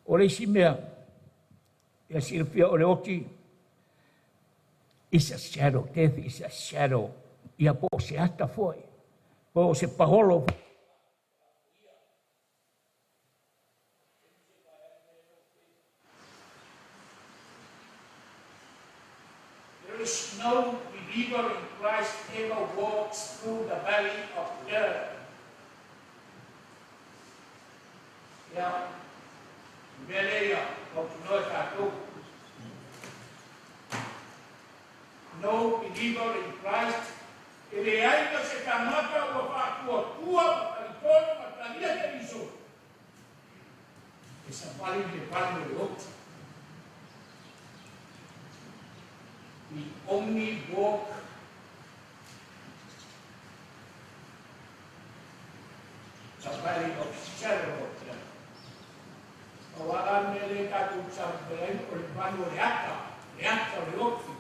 o le isi mea, ia silafia o le oti, is a shadow, death is a shadow. Ia po o se ata foi, po o se paholo. through the valley of death. Ia, mea lea ia, mautunoa e tatou. No believer in Christ, e leai ma se tagata ua faatuatua ma talitonu ma talia Keriso, e savali i le vanu o le oti. We only walk the valley of shadow of death. O ala mea le tatou savali ai o le vanu o le ata, le ata o le oti.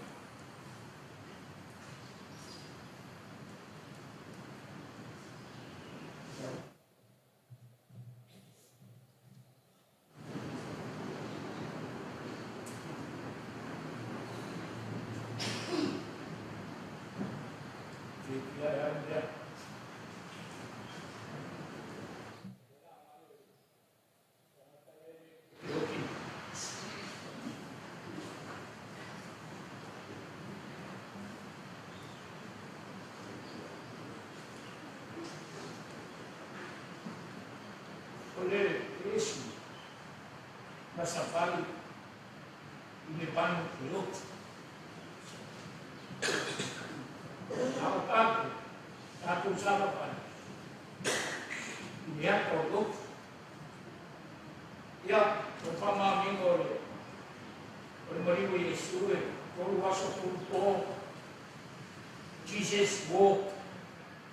O le Iesu na savali i le vanu o le oti. A o tatou, tatou savavali i le ata o le oti. Ia, o le faamaoniga o le maliu o Iesu e 3 aso 3 po. Jesus walked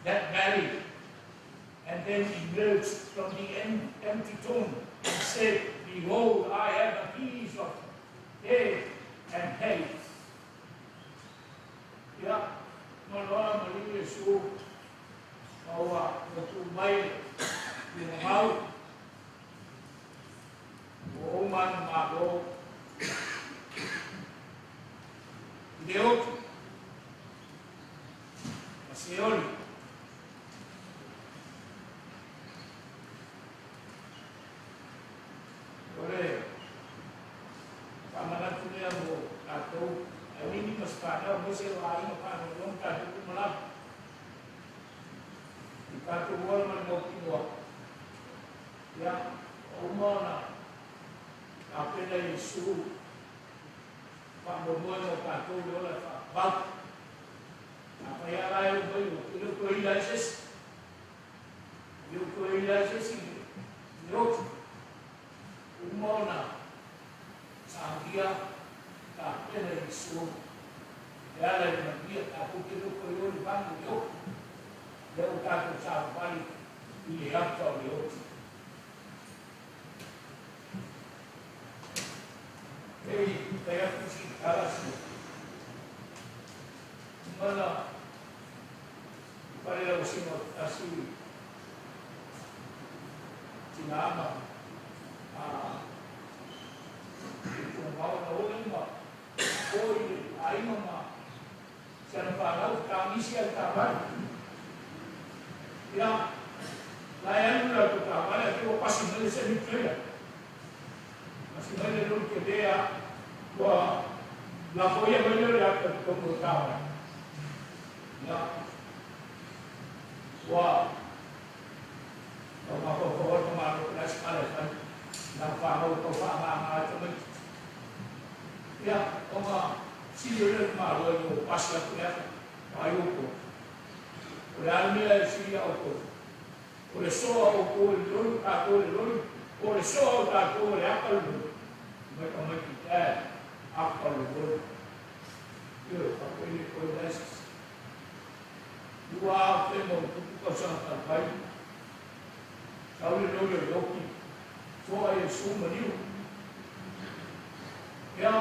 that valley and then emerged from the empty tomb and said, Behold, I have the keys of death and Hades. Ia, maloa maliu Iesu, maua o tu mai i le mau, o o mana malo, i le oti, ma se oli. O le faamanatu lea mo tatou, ai nini ma se fanau, mo se o aiga faanologa tatou uma lava. I tatou ola ma le mautinoa. Ia, o uma ona tapena Iesu, faamoemoe mo tatou le ola e faavavau. Afai ala e o mai o, e le o toe ila ai se isi. E le o toe ila ai se isi i le oti. Uma ona saunia tapena Iesu. E ala i le manuia, tatou te le o toe o le vanu o le oti. Lea ua tatou savavali i le ata o le oti. Ei, tai atu si tala si. Mana, pare lau singa asi tina ama, a i tungau na ole ma, o i le aiga ma, se ana whanau, ka misi ai ka mai. Ia, la e anu la tō ka mai, a te o pasi mai le se ni trailer. Pasi mai le lori ke lea, ua la foia mai le ata tō mo ka mai. Ia, ua, o ngā whawhawar ka māro, la si pale whai, nā whanau tō wha ngā ngā te mai. Ia, o ngā sili o le māro e o pasi atu le ata, ai o kō. O le almea e sili au kō. O le soa o kō le lori, tātou le lori, o le soa o tātou le ata le lori. Mai ka mai ki tē, ata le lori. Ia, ka koe le koe lesis. Lua au te mau tupu kau sanga tāpai. Tau le lori o yoki, soa e su maniu. Ia,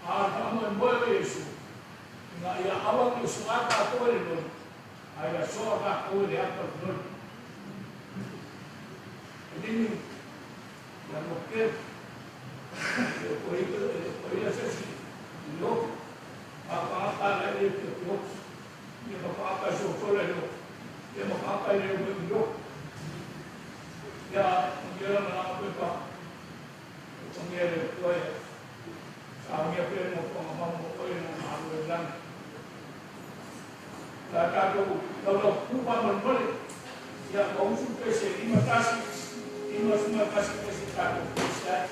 a whamoe moe o Iesu, ngā ia awa ki o soa tātou le lori, a ia soa tātou le ata le lori. E nini, ia no ke, e ko ia se si, i yoki, a whaata le e te yoki, ia ma whaata so sola yoki, ia ma whaata i leo i yoki. Ia, ngia la mana koe pa, o ngia le koe, sa ngia pe mo ko ma mo koe na ma lo lan. La ka ko lau lau faamolemole. Ia ua usu pese 51 51 pese tatou pese ai.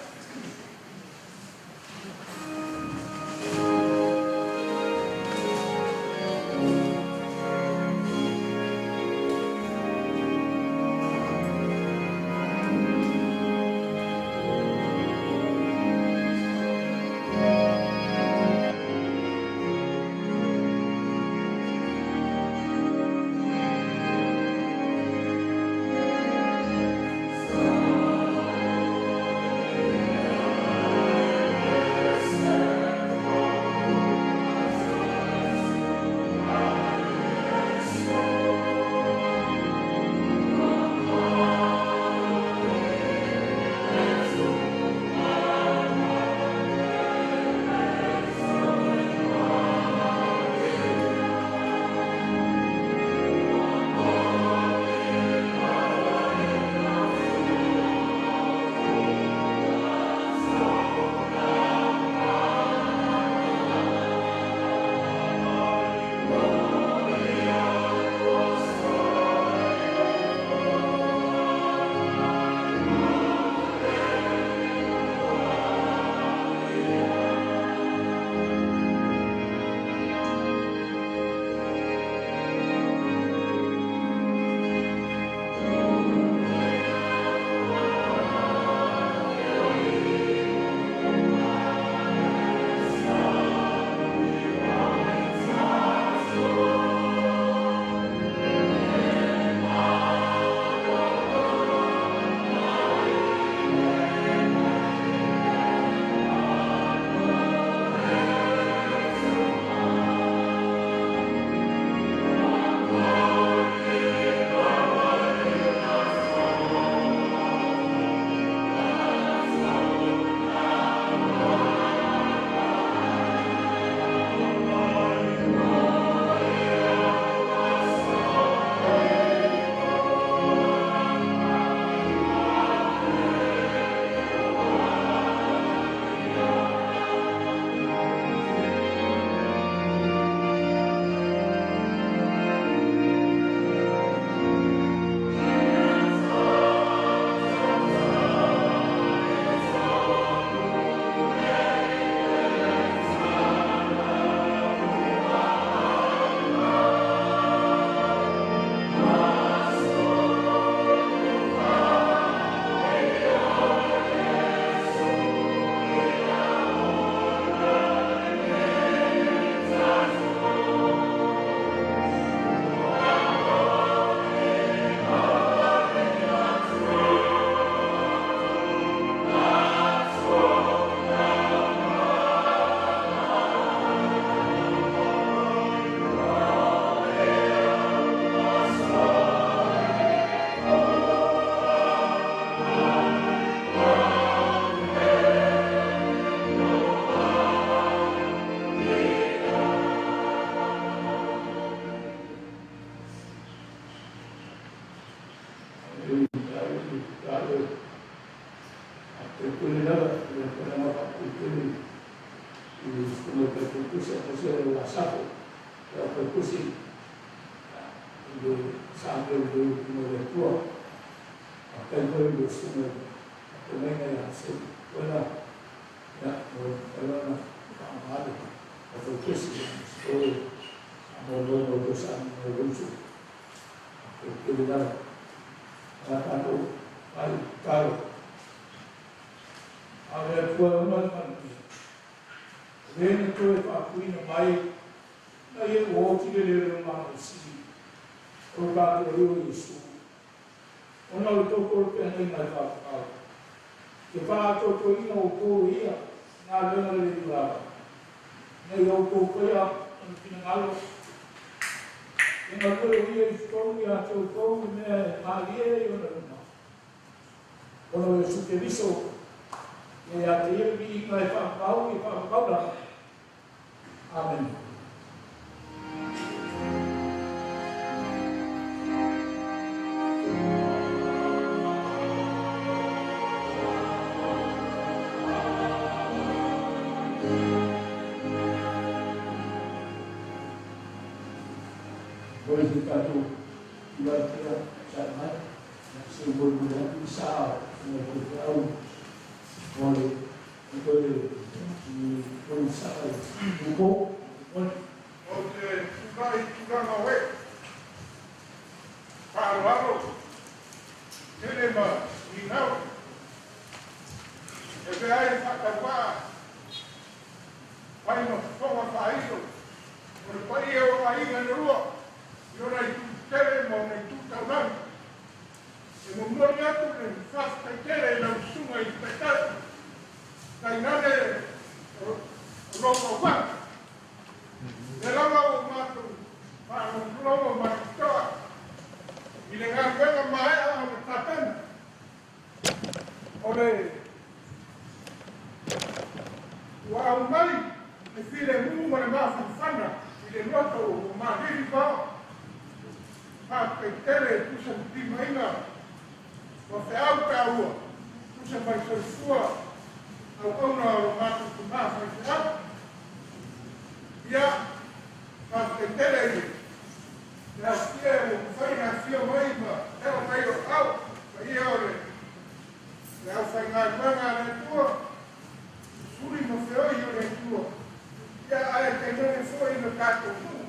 Amen. tulai pea onosai mai, se i molimoli atu ni sa'a o susuga i faifeau mo le toe fonosaga i Upou. Ou te tulai i tulaga o ee faaaloalo tele ma ninau e avea ai le faatauvaa fai ma fofoga faailo o le paia o aiga e lua i ona itu tele ma ona itu taulagi. E momoli atu le faafetai tele i lau susuga i le Taitai, tainane o lou auvaa. Lea lava ua matou faalogologo ma le totoa i le galuega maea ona tapena o le ua aumai le filemu ma le mafanafana i le loto ua malili vao. Faafetai tele e tusa ma timaina ma feau taua tusa mai soifua auauna o lo matou tamā faifeau. Ia, faafetai tele i le aofia ua mafai ona afio mai ma ewa mai o au, paia o le aufaigaluega a le Atua, suli ma feoi o le Atua. Ia, ae tainane foi le tatou nuu,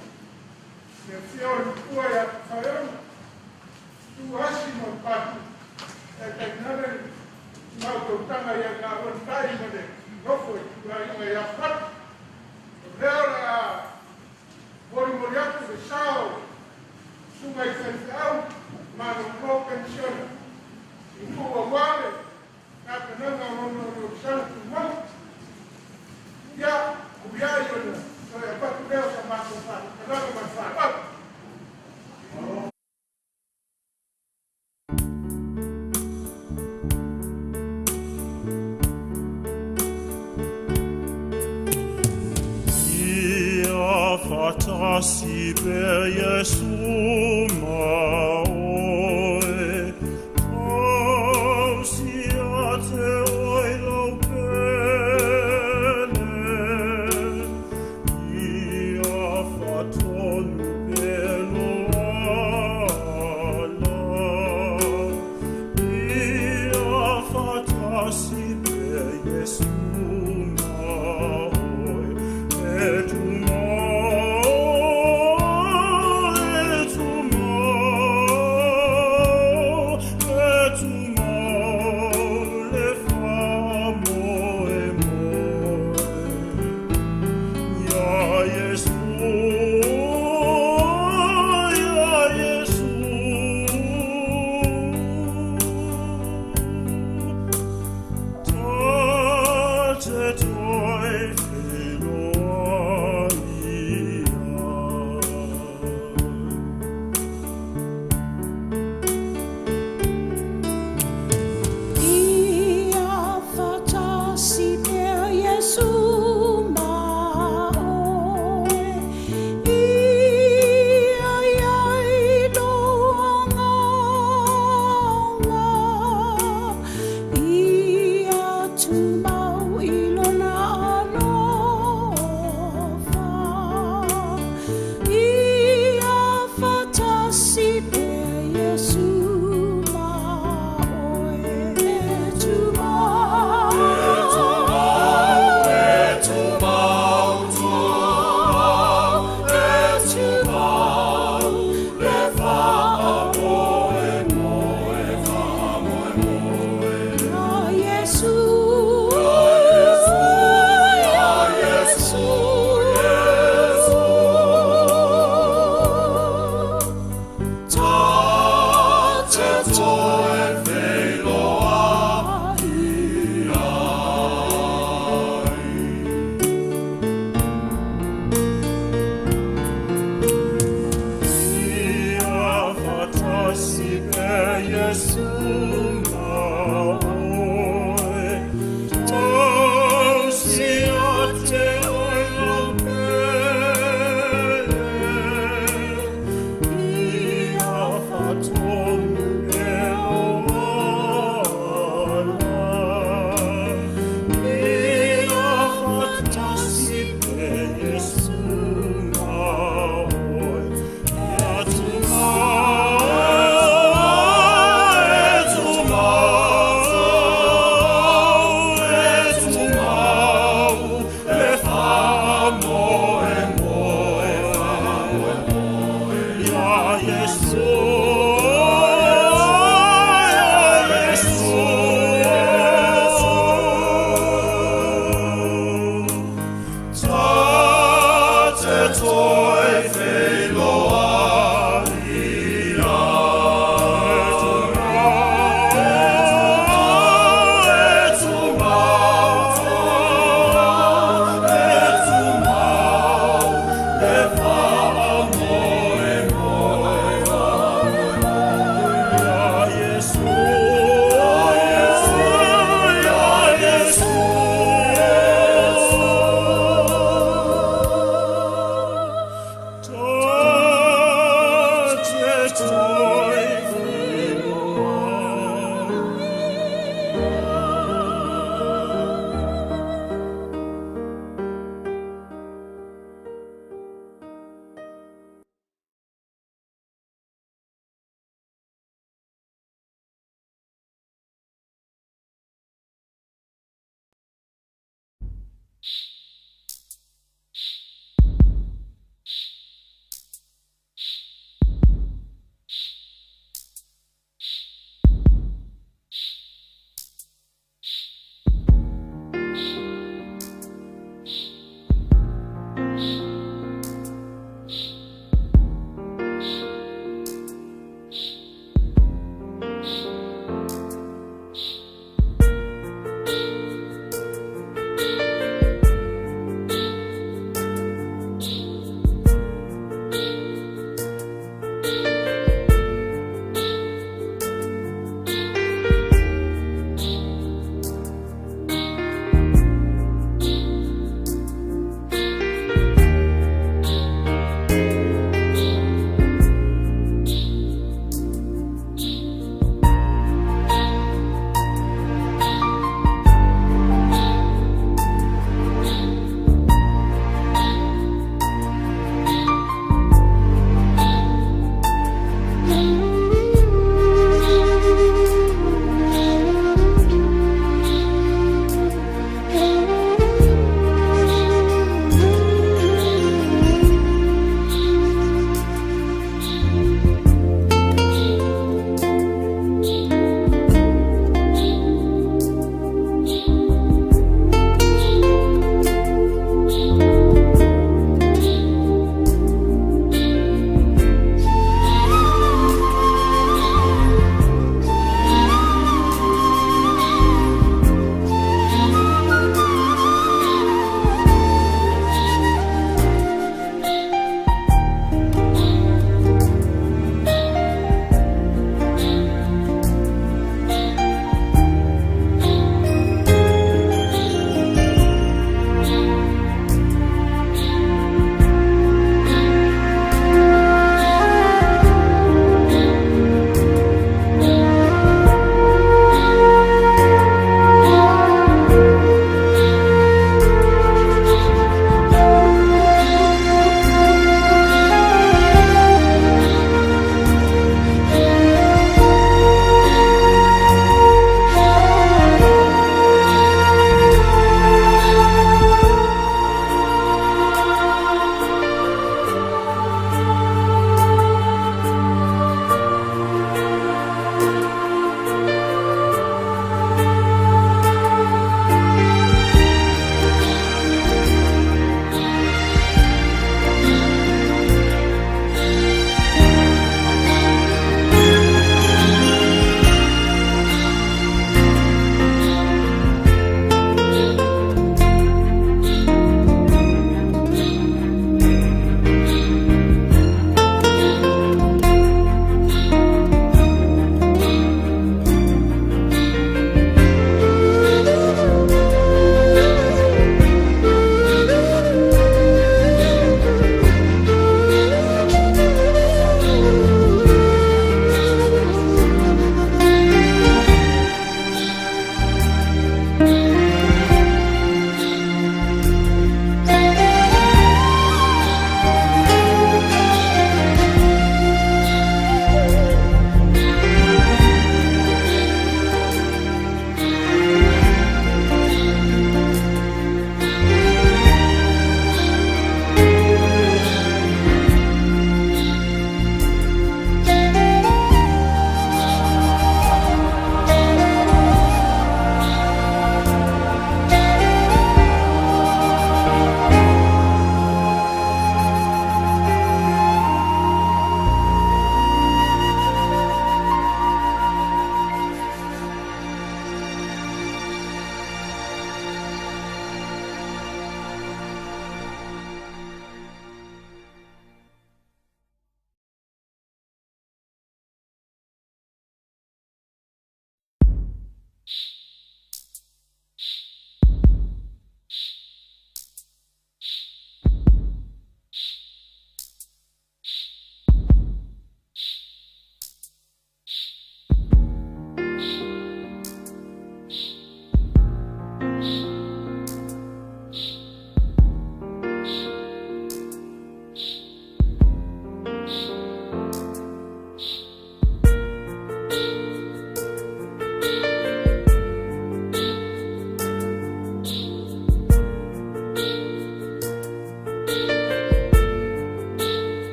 le afio o le matua ia Tafaeono, Susu Asi ma le Patu, ae tainane le mautautaga ia Galuantai ma le nofo i tulaga ia Fatu. O lea o le a molimoli atu le sao susuga i faifeau malolo penisione i nuu aua le tapenaga o lona tausaga tumau. Ia, muliai ona toe avatu lea o sa matou faamatalaga ma le faaaloalo. Ia faatasi pea Iesu ma oe, tausi ia te oe lau pele. Ia faatonu pea lou ala. Ia faatasi pea Iesu ma oe, e tumau, e tumau, e tumau le faamoemoe. Ia Iesu, ia Iesu, ta te toe feiloai ai. Ia faatasi pea Iesu ma oe, ia i ai lou agaga, ia tumau i lona alofa. Ia faatasi pea Iesu ma oe, e tumau, e tumau, e tumau, tumau, e tumau, le faamoemoe, faamoemoe. Ia Iesu, ia Iesu, Iesu, ta te toe feiloai ai. Ia faatasi pea Iesu ma oe, tausi ia te oe lau pele. Ia faatonu pea lou ala. Ia faatasi pea Iesu ma oe, ia tumau, Te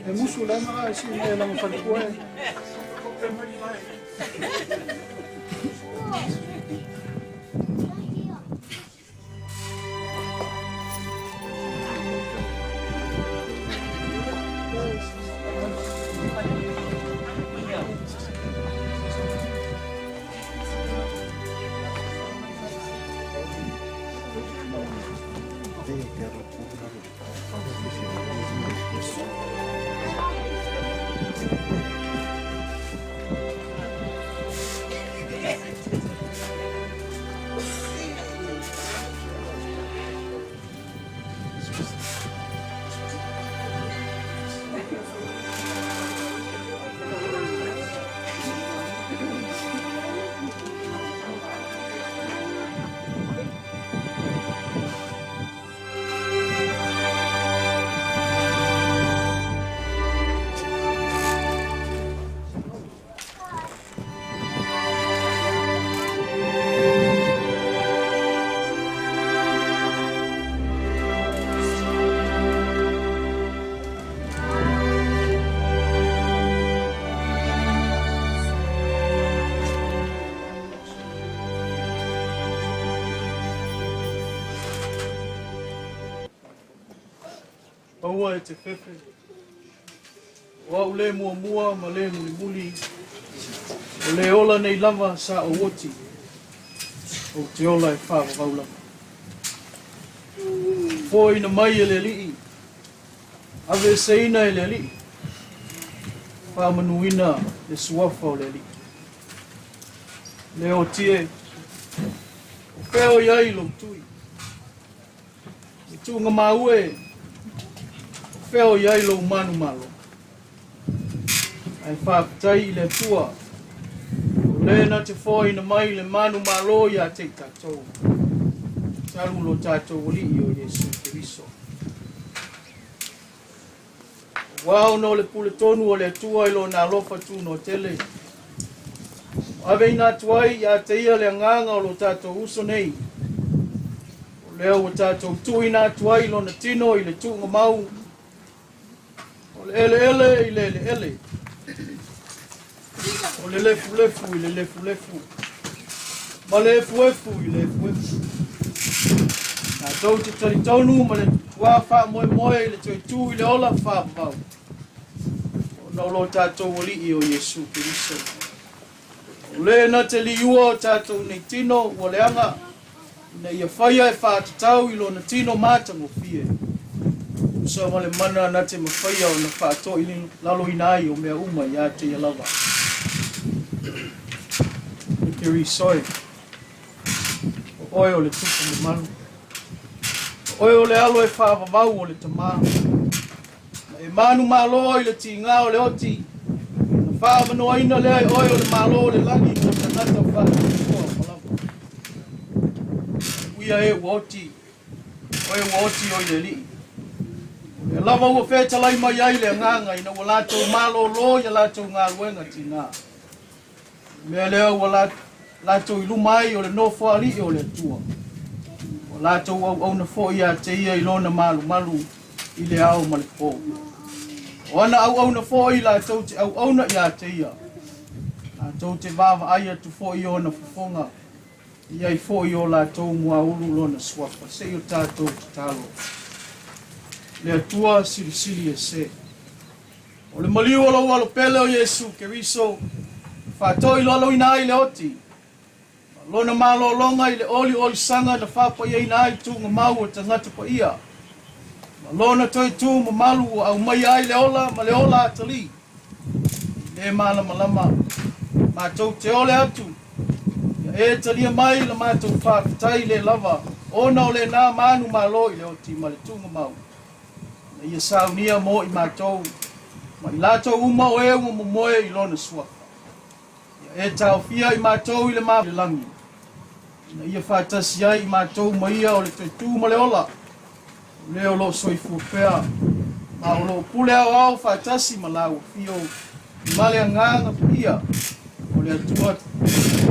E musu le mara e si me langa falekua e. Paua e te fefe. O au le muamua ma le mulimuli. O le ola nei lava sa o oti. O te ola e whaavavau lava. Foina mai e le alii. Ave seina e le alii. Whaamanuina le suafa o le alii. Le o tie. O peo iai lo tui. E tūnga maue. Feo iai lo manu malo. Ai whaapatai i le tua. O le na te foina mai le manu malo ia te tātou. Talu lo tātou oli o Yesu Keriso. Wao no le pule tonu o le tua i lo nā lofa tu no tele. Ave ina tuai ia te ia le anganga o lo tātou uso nei. O lea o tātou tui nā tuai lo na tino i le tuunga mau. O le ele ele i le ele ele. O le lefu lefu i le lefu lefu. Ma le efu efu i le efu efu. Nā tau te taritaunu ma le tua wha moe moe i le toi tū i le ola wha mau. O nau lo tātou oli i o Yesu Keriso. O le na te liua o tātou nei tino ua leanga. Ina ia whaia e whaatatau i lo na tino mātango fie. Usa ma le mana na te mawhaia o na whaatoa i lalo ina ai o mea uma i a te ia lava. Keriso e, o oe o le tupu mamalu. O oe o le alo e faavavau o le tamā. Na e manumalo ai i le tigā o le oti, ona faaavanoaina lea e oe o le Malo o le lagi mo tagata faatuatua uma lava. Aleluia e ua oti, oe ua oti oi le Alii. O lea lava ua fetalai mai ai le agaga ina ua latou malōlō i a latou galuega tigā. O le mea lea ua latou i luma ai o le nofoalii o le Atua. Ua latou auauna foi ia te ia i lona malumalu i le ao ma le pō. O ana auauna foi latou te auauna ia te ia. Latou te vaavaai atu foi i ona fofoga, e i ai foi i o latou muaulu lona suafa. Se i o tatou tatalo. Le Atua silisili ese. O le maliu o lou Alo pele o Iesu Keriso, na faatoilaloina ai le oti, ma lona malōlōga i le oliolisaga na faapaiaina ai tuugamau o tagata paia, ma lona toe tū mamalu ua aumaia ai le ola ma le ola atalī, i le malamalama, matou te ole atu, ia e talia mai la matou faafetai le lava, ona o lenā manumalo i le oti ma le tuugamau, ina ia saunia mo i matou, ma i latou uma o e ua momoe i lona suafa. Ia e taofia i matou i le ma le lagi, ina ia faatasi ai i matou ma ia o le toe tū ma le ola, o le o loo soifua pea, ma o loo pule aoao faatasi ma lau afio ma le agaga paia o le Atua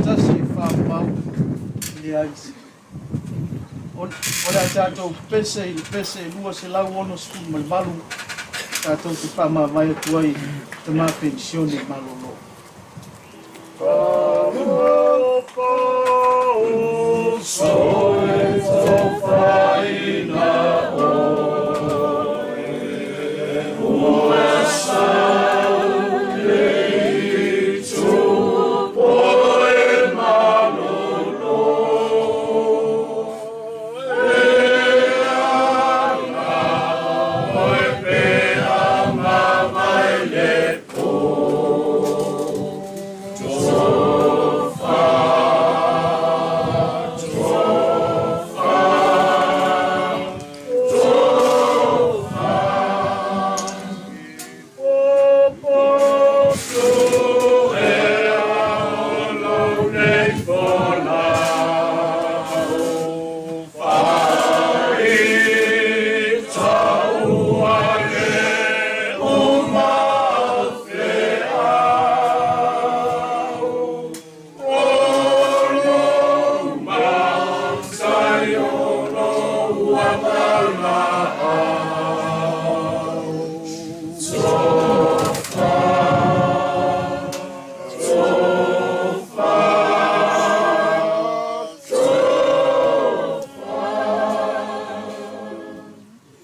tasi e faavavau e leai se. O le a tatou pese i le pese 268, tatou te faamavae atu ai tamā penisione malōlō.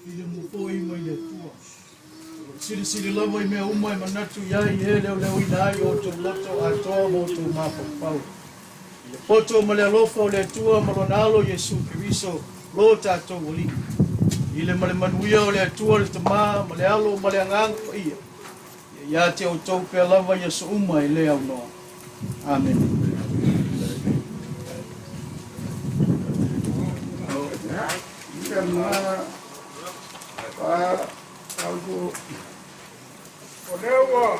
Filemu foi mai le Atua. O lo o silisili lava i mea uma e manatu i ai e leoleoina ai o outou loto atoa ma outou mafaufau. I le poto ma le alofa o le Atua ma lona Alo Iesu Keriso, lo tatou Alii. I le ma le manuia o le Atua le Tamā ma le Alo ma le Agaga Paia, ia ia te outou pea lava i aso uma e le aunoa. Amene. O lea ua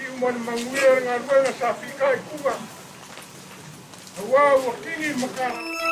iu ma le manuia le galuega sa fitaituga, auā ua kini ma Tagata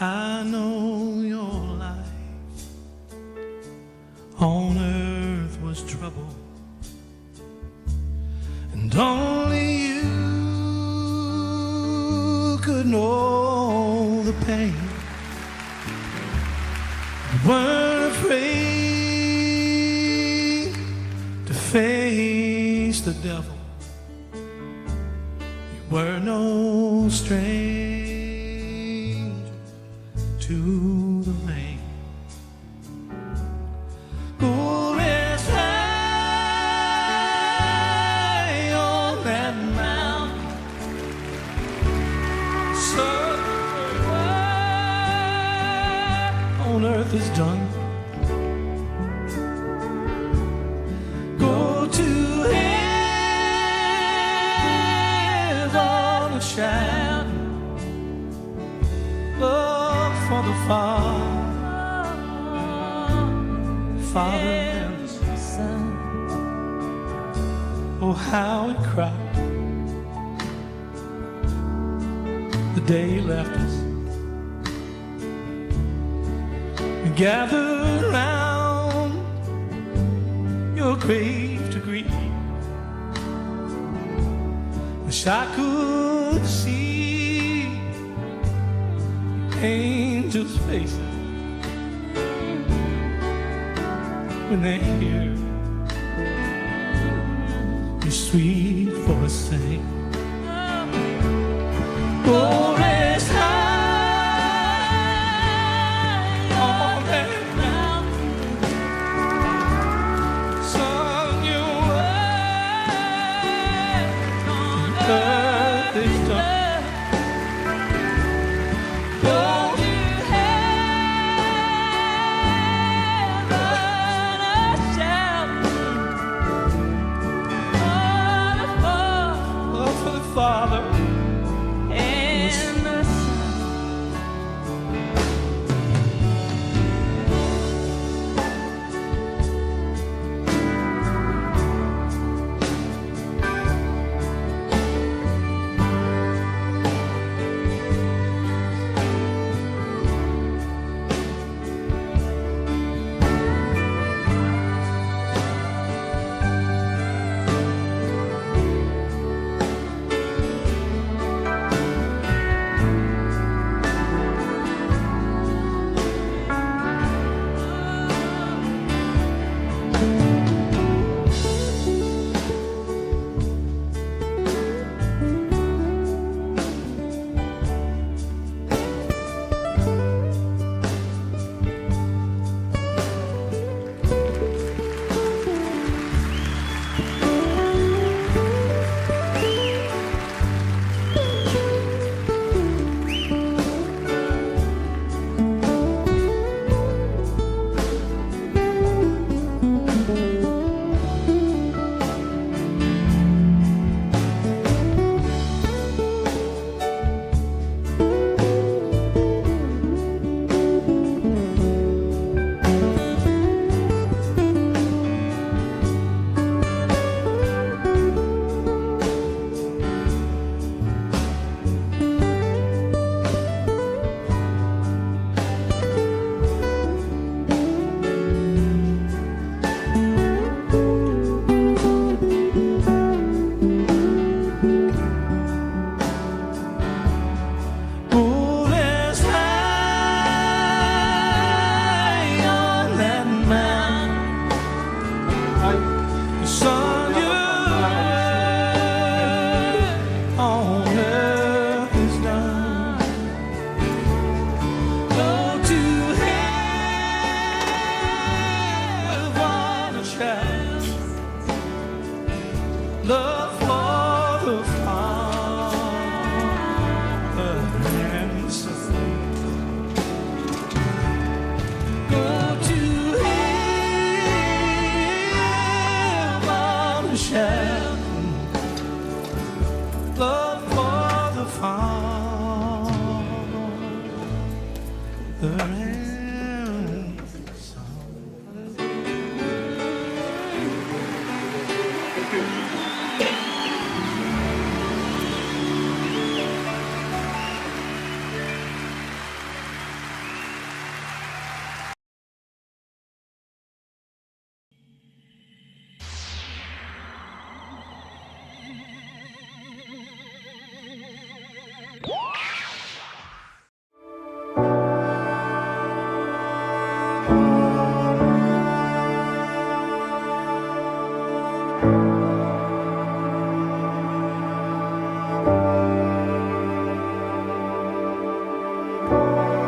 I know your life on earth was trouble, and only you could know the pain. You weren't afraid to face the devil. You were no stranger to the rain. Go rest high on that mountain. So what on earth is done? Go to heaven and shout. Look for the Father, Father and the Son. Oh, how we cried the day you left us. We gathered round your grave to grieve. Wish I could see angels' faces when they hear your sweet sweet for a saint. Go rest high on that mountain. Son, your work on earth is done. Go to heaven, a shelter for the Father and the Son. Go rest high on that mountain. Son, your work on earth is done. Go to heaven, a child. Love for the Father and the Son. Go to heaven, a child. Love for the Father and the Son.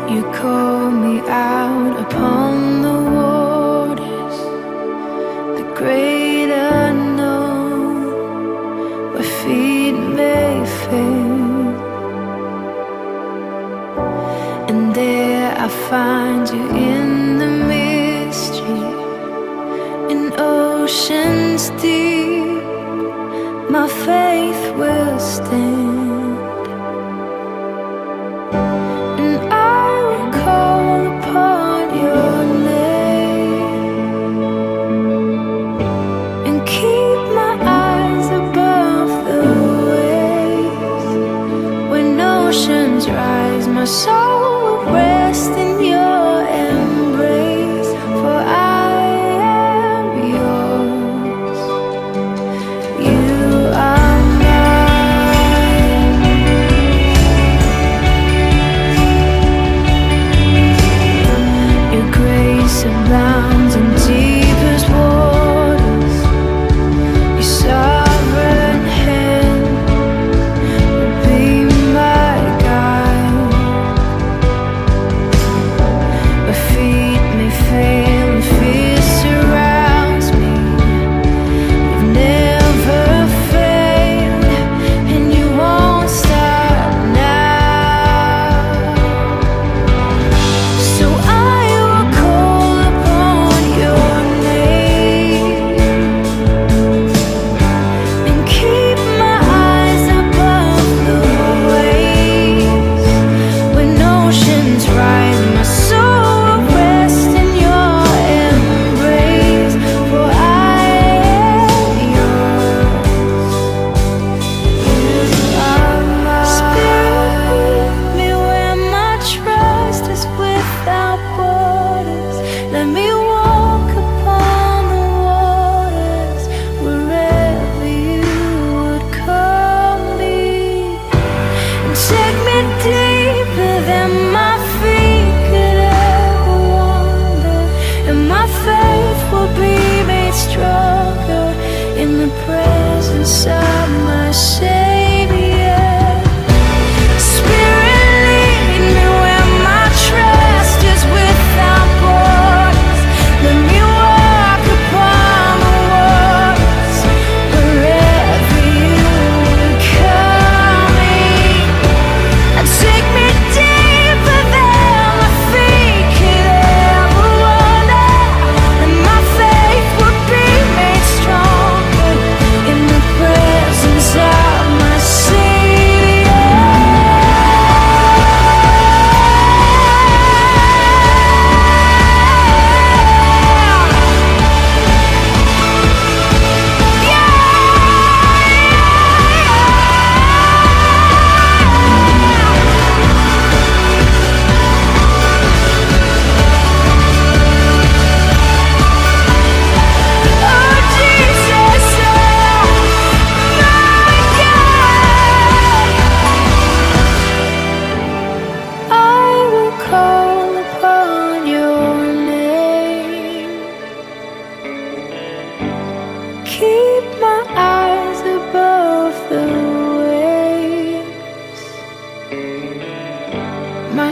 You call me out upon the waters, the great unknown, where feet may fail. And there I find you in the mystery, in oceans deep, my faith will stand. And I will call upon your name and keep my eyes above the waves. When oceans rise, my soul will rest in your embrace. For I am yours, you are mine. Your grace abounds in deepest waters. Your sovereign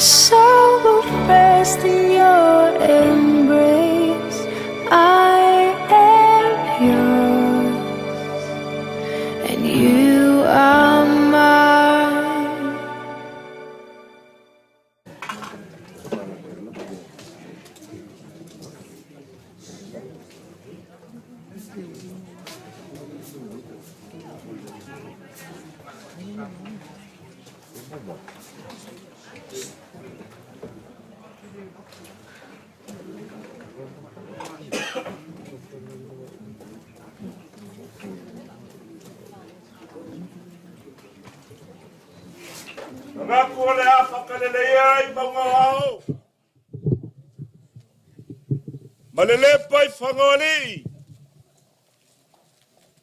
soul will rest in your embrace. I am yours, and you are mine. Magaku o le a whakaleleia i maunga o ao. Ma le lepa i whangoalii.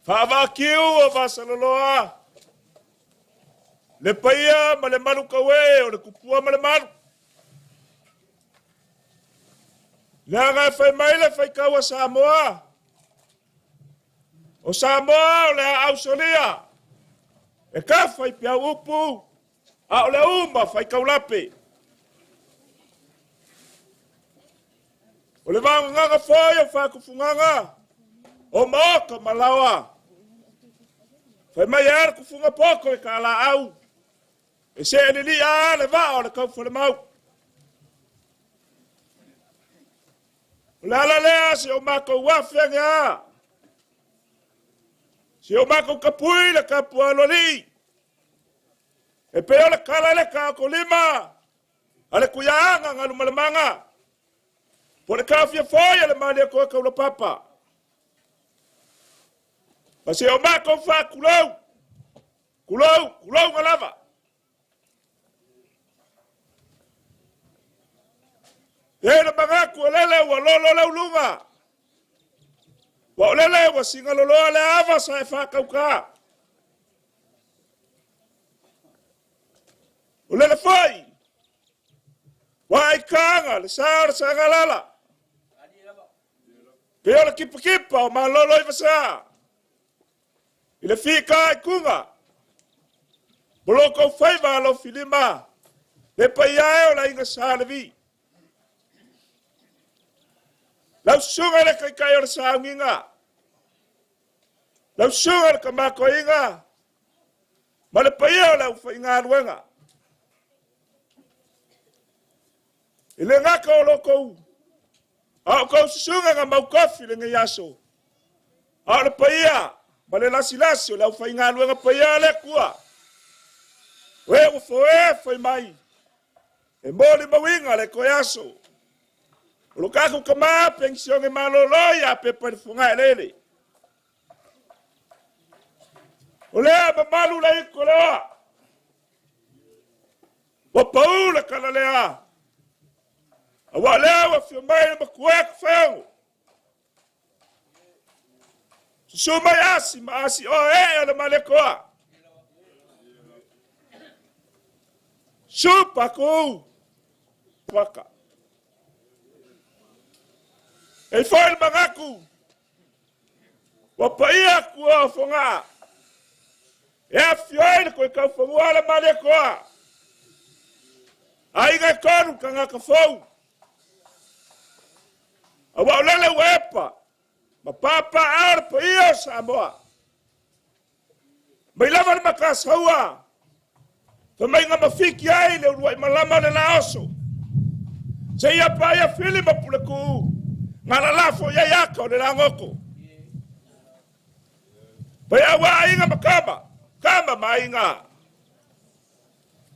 Whaavakiu o Vasaloloa. Le paia ma le malu kawe o le kupua ma le malu. Le aga e whai mai le whaikaua Samoa. O Samoa o le a ausolia. E ka whai pia upu. A o le uma whai kaulape. O le vanganga foi o whakufunganga. O maoka malawa. Whai mai ara kufunga poko e ka la au. E se elili a le vaa o le kaufa le mau. O le ala lea se o mākou wafeage a. Se o mākou kapui le kapu aloli. E pe o le kala le ka ko lima. A le kuiaanga ngalu malemanga. Po le kafia foi a le malia koe kaula papa. Ma se o mākou wha kulou. Kulou, kulou ngalava. E le magaku o lele ua lolo le ulunga. Ua o lele ua singaloloa le ava sa e whakauka. O lele foi. Wa ai kanga le sa o le sangalala. Pe o le kipa kipa o malolo i vasa. I le fika i kunga. Boloko whaiva alo filima. Le pai ae o la inga sa le vi. Lau sunga le kai kai o le saunginga. Lau sunga le kamako inga. Ma le paia o lau whainga aluenga. I le ngaka o loko. A o kau susunga nga maukofi le ngai aso. A o le paia. Ma le lasi lasi o lau whainga aluenga paia le kua. Oe ua foe whai mai. E moli mawinga le koe aso. O lo kaku kama pensione malolo ia pe pa funga lele. O lea mamalu le iko lea. Wa paula kala lea. A wa lea wa fia mai le makue ku whengo. Susu mai asi ma asi o e o le malekoa. Supa ku. Waka. E foi le magaku. Wa paia kua o whanga. E a fioi le koe kau whangua le malekoa. A inga konu ka ngaka fou. A wa olele uepa. Ma papa a le paia o Samoa. Mai lava le makasaua. Fa mai ngā mawhiki ai le urua i malama le laoso. Se ia pa ia fili ma pule ku. Ngā lalafo ia iaka o le langoko. Pai awa inga makama. Kama mainga.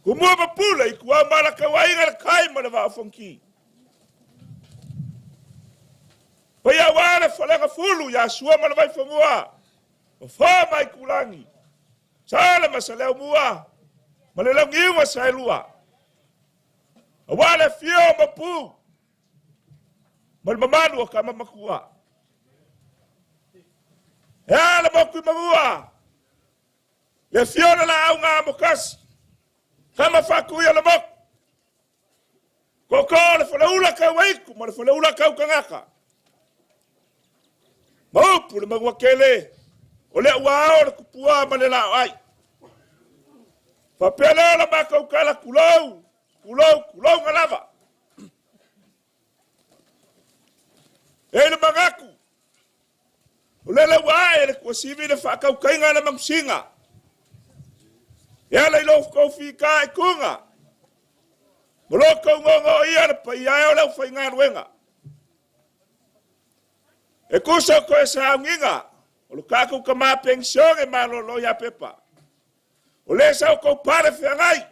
Kumua mapula i kua malaka wa inga le kai ma le vaafonki. Pai awa le whalenga fulu ia sua ma le vaifangua. O wha mai kulangi. Sa le masaleo mua. Ma le langiwa sa elua. Awa le fio mapu. Ma le mamalu o ka mamakua. E ala moku i mangua. Le fio le la au ngā mokasi. Kama whaku ia le moku. Koko le whaleula kau aiku ma le whaleula kau kangaka. Maupu le mangua kele. O le ua ao le kupua ma le lao ai. Whapea leo la makau kala kulou. Tulou, tulouga lava. E i le manatu, o lele ua ae e le Tuasivi le faatautaiga a le manusina. E ala i lo outou fitaituga ma lo outou noonooia le paia e o le aufaigaluega. E tusa o toe sauniga o lo tatou tama penisione malolo ia Pepa, o lea sa outou pale feagai,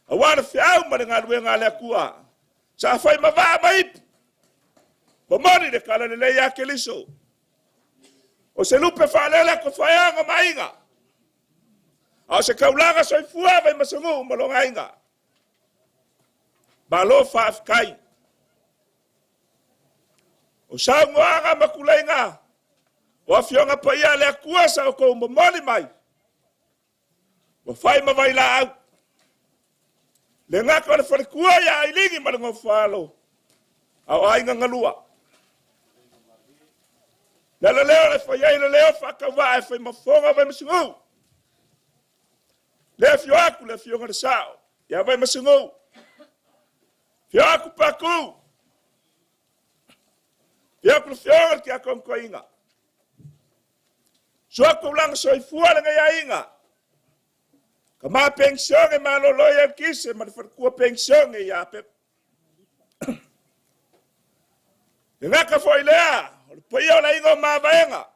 aua le feau ma le galuega a le Atua, sa fai ma vaa ma ipu, momoli le talalelei ia Keriso. O se lupe faalele atofaeaga ma aiga, a o se taulaga soifua Vaimasanuu ma lona aiga. Malo faafetai. O saunoaga ma tuleiga o Afioga Paia a le Atua sa outou momoli mai, ua fai ma vailaau. Le gata o le faletua ia Ailini ma le Nofoalo, a o aiga galua. Le ala lea o le fai ai le leo faatauvaa e fai ma fofoga Vaimasanuu. Le afio atu le afioga i le Sao ia Vaimasanuu. Afio atu Patu. Afio atu le afioga i le Tiakono Toeaina. Sua tulaga soifua lenei aiga. Tama penisione malolo ia Kise ma le faletua penisione ia Pepa. Le gata foi lea, o le paia o le aiga o Mavaega,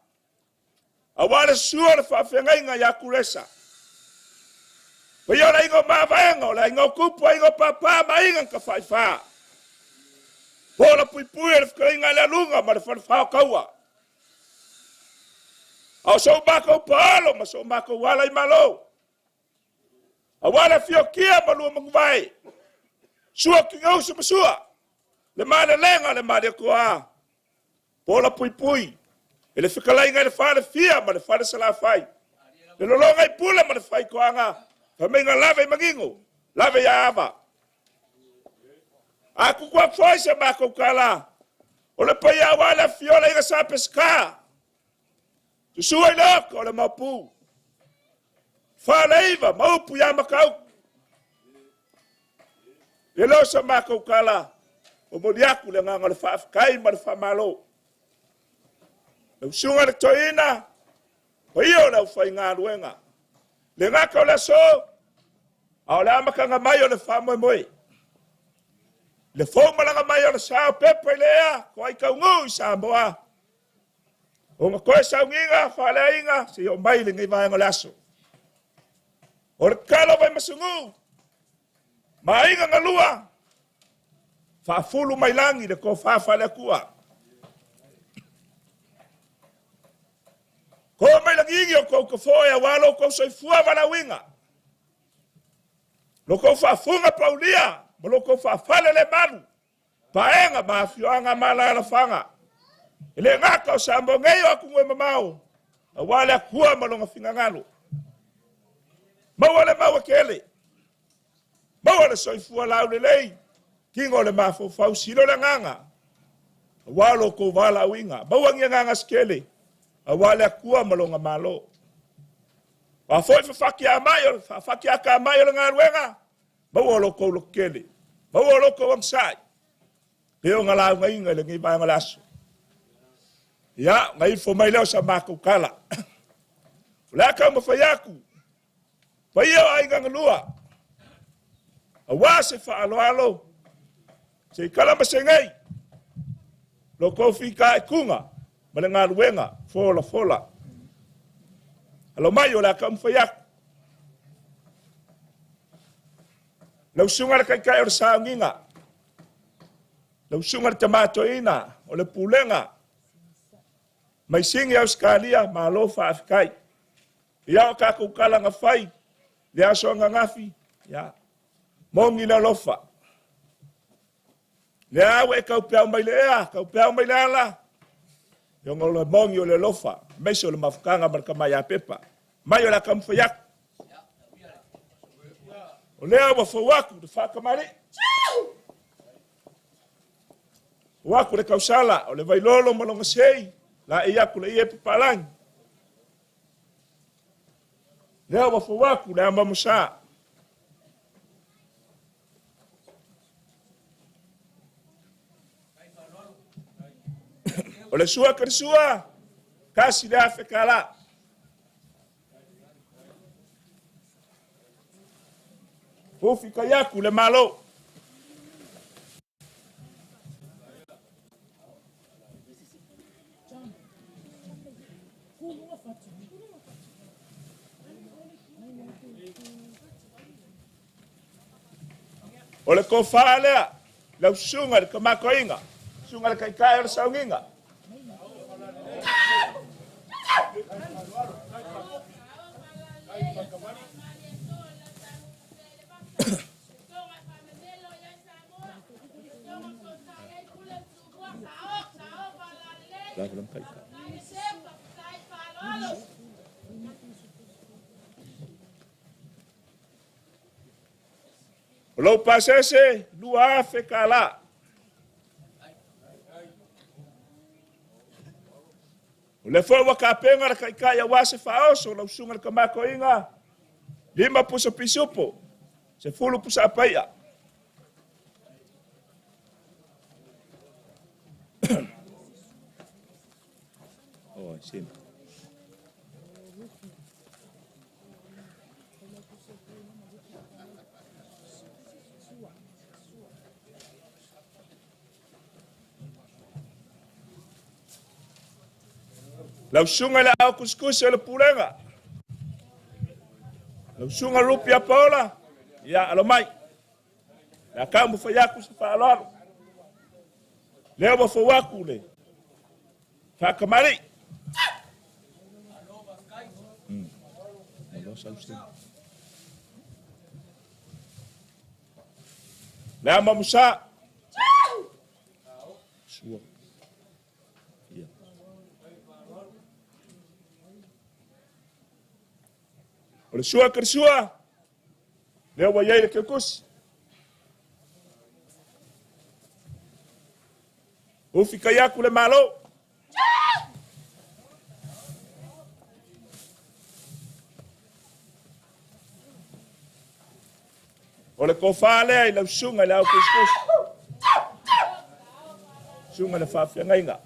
aua le susu o le faafeagaiga ia Kulesa. Paia o le aiga o Mavaega, o le aiga o Tupu, aiga o Papa ma aiga na Tafaifa. Po la puipui o le fetalaiga a le Aluga ma le Falefa o Taua. A o so matou paolo ma so matou ala i Malo. Aua le afio Kia ma lua manuvae. Sua Kigausa ma Sua. Le malelega le Malietoa. Pola puipui. E le fetalaiga i le falefia ma le fale salafai. Le lologa i pule ma le faitoaga. Famaiga lave i manino. Lave ia ava. A tutu atu foi se matou tala. O le paia aua le afio le aiga sa Peseta. Susua i le oko o le maopu. Faleiva ma upu ia Matautu. E le o sa matou tala, momoli atu le agaga o le faafetai ma le faamalo. Lau susuga i le toeaina, paia o le aufaigaluega. Le gata o le aso, a o le amataga mai o le faamoemoe. Le fou malaga mai o le sa o Pepa i le ea, toai taunuu i Samoa. Ona toe sauniga faaleaiga seia oo mai lenei vaega o le aso. O le tatalo Vaimasanuu ma aiga galua, faafulu mai lagi le tofa faale-Atua. To mai lagigi o tou tofoe aua lo outou soifua valaauina, lo outou faafuga paulia ma lo outou faafale le malu, paega ma afioaga ma alaalafaga. E le gata o Samoa nei o atunuu e mamao, aua le Atua ma lona finagalo. Maua le maua tele, maua le soifua laulelei, tino o le mafaufau, silo le agaga, aua lo outou valaauina. Maua ni agaga se tele, aua le Atua ma lona Malo. O a foi fafati a mai o le faafati a ka mai o le galuega, maua lo outou lototele, maua lo outou agasai, pe o laugaina i lenei vaega o le aso. Ia, na ifo mai lea o sa matou tala. O le a taumafai atu, paia o aiga galua, aua se faaaloalo, se i tala ma se nei, lo tou fitaituga ma le galuega folafola. Alo mai o le a taumafai atu. Lau susuga le taitai o le sauniga, lau susuga le tama toeaina o le pulega mai Sini Ausetalia, malo faafetai. Ia o tatou tala na fai le aso ananafi, ia moni le alofa. Le a ua e taupeau mai le ea, taupeau mai le ala, e ona o le moni o le alofa, aemaise o le mafutaga ma le tama ia Pepa. Mai o le a taumafai atu. O lea ua fou atu le faatamalii. O atu le tausala, o le vailolo ma lona sei, la e atu le ie papalagi. Lea ua fou atu le ama masa. O le sua ke le sua, kasi le afe kālā. Ufi kai aku le malo. O le kofā lea, lau susuga i le kamakoiga, susuga i le taitai o le saugiga. O lou pasese, 2,000 kālā. O le foi ua kapenga le kaikai a wase faaoso lau susuga i le kamakoiga, 5 pusa pisupo, 10 pusa apaia. Oh, sina. Lau susuga i le ao kusikusi o le pulega. Lau susuga Rupi Apaola, ia alo mai. Le a kau mawhai aku se whaaloalo. Lea ua fau aku le whakamari. Le ama musa. Sua. Ia. O le sua ke le sua. Lea ua iai le keukusi. Ufi kai aku le malo. O le kofā lea i lau susuga i le au kusikusi. Susuga i le faafeagaiga.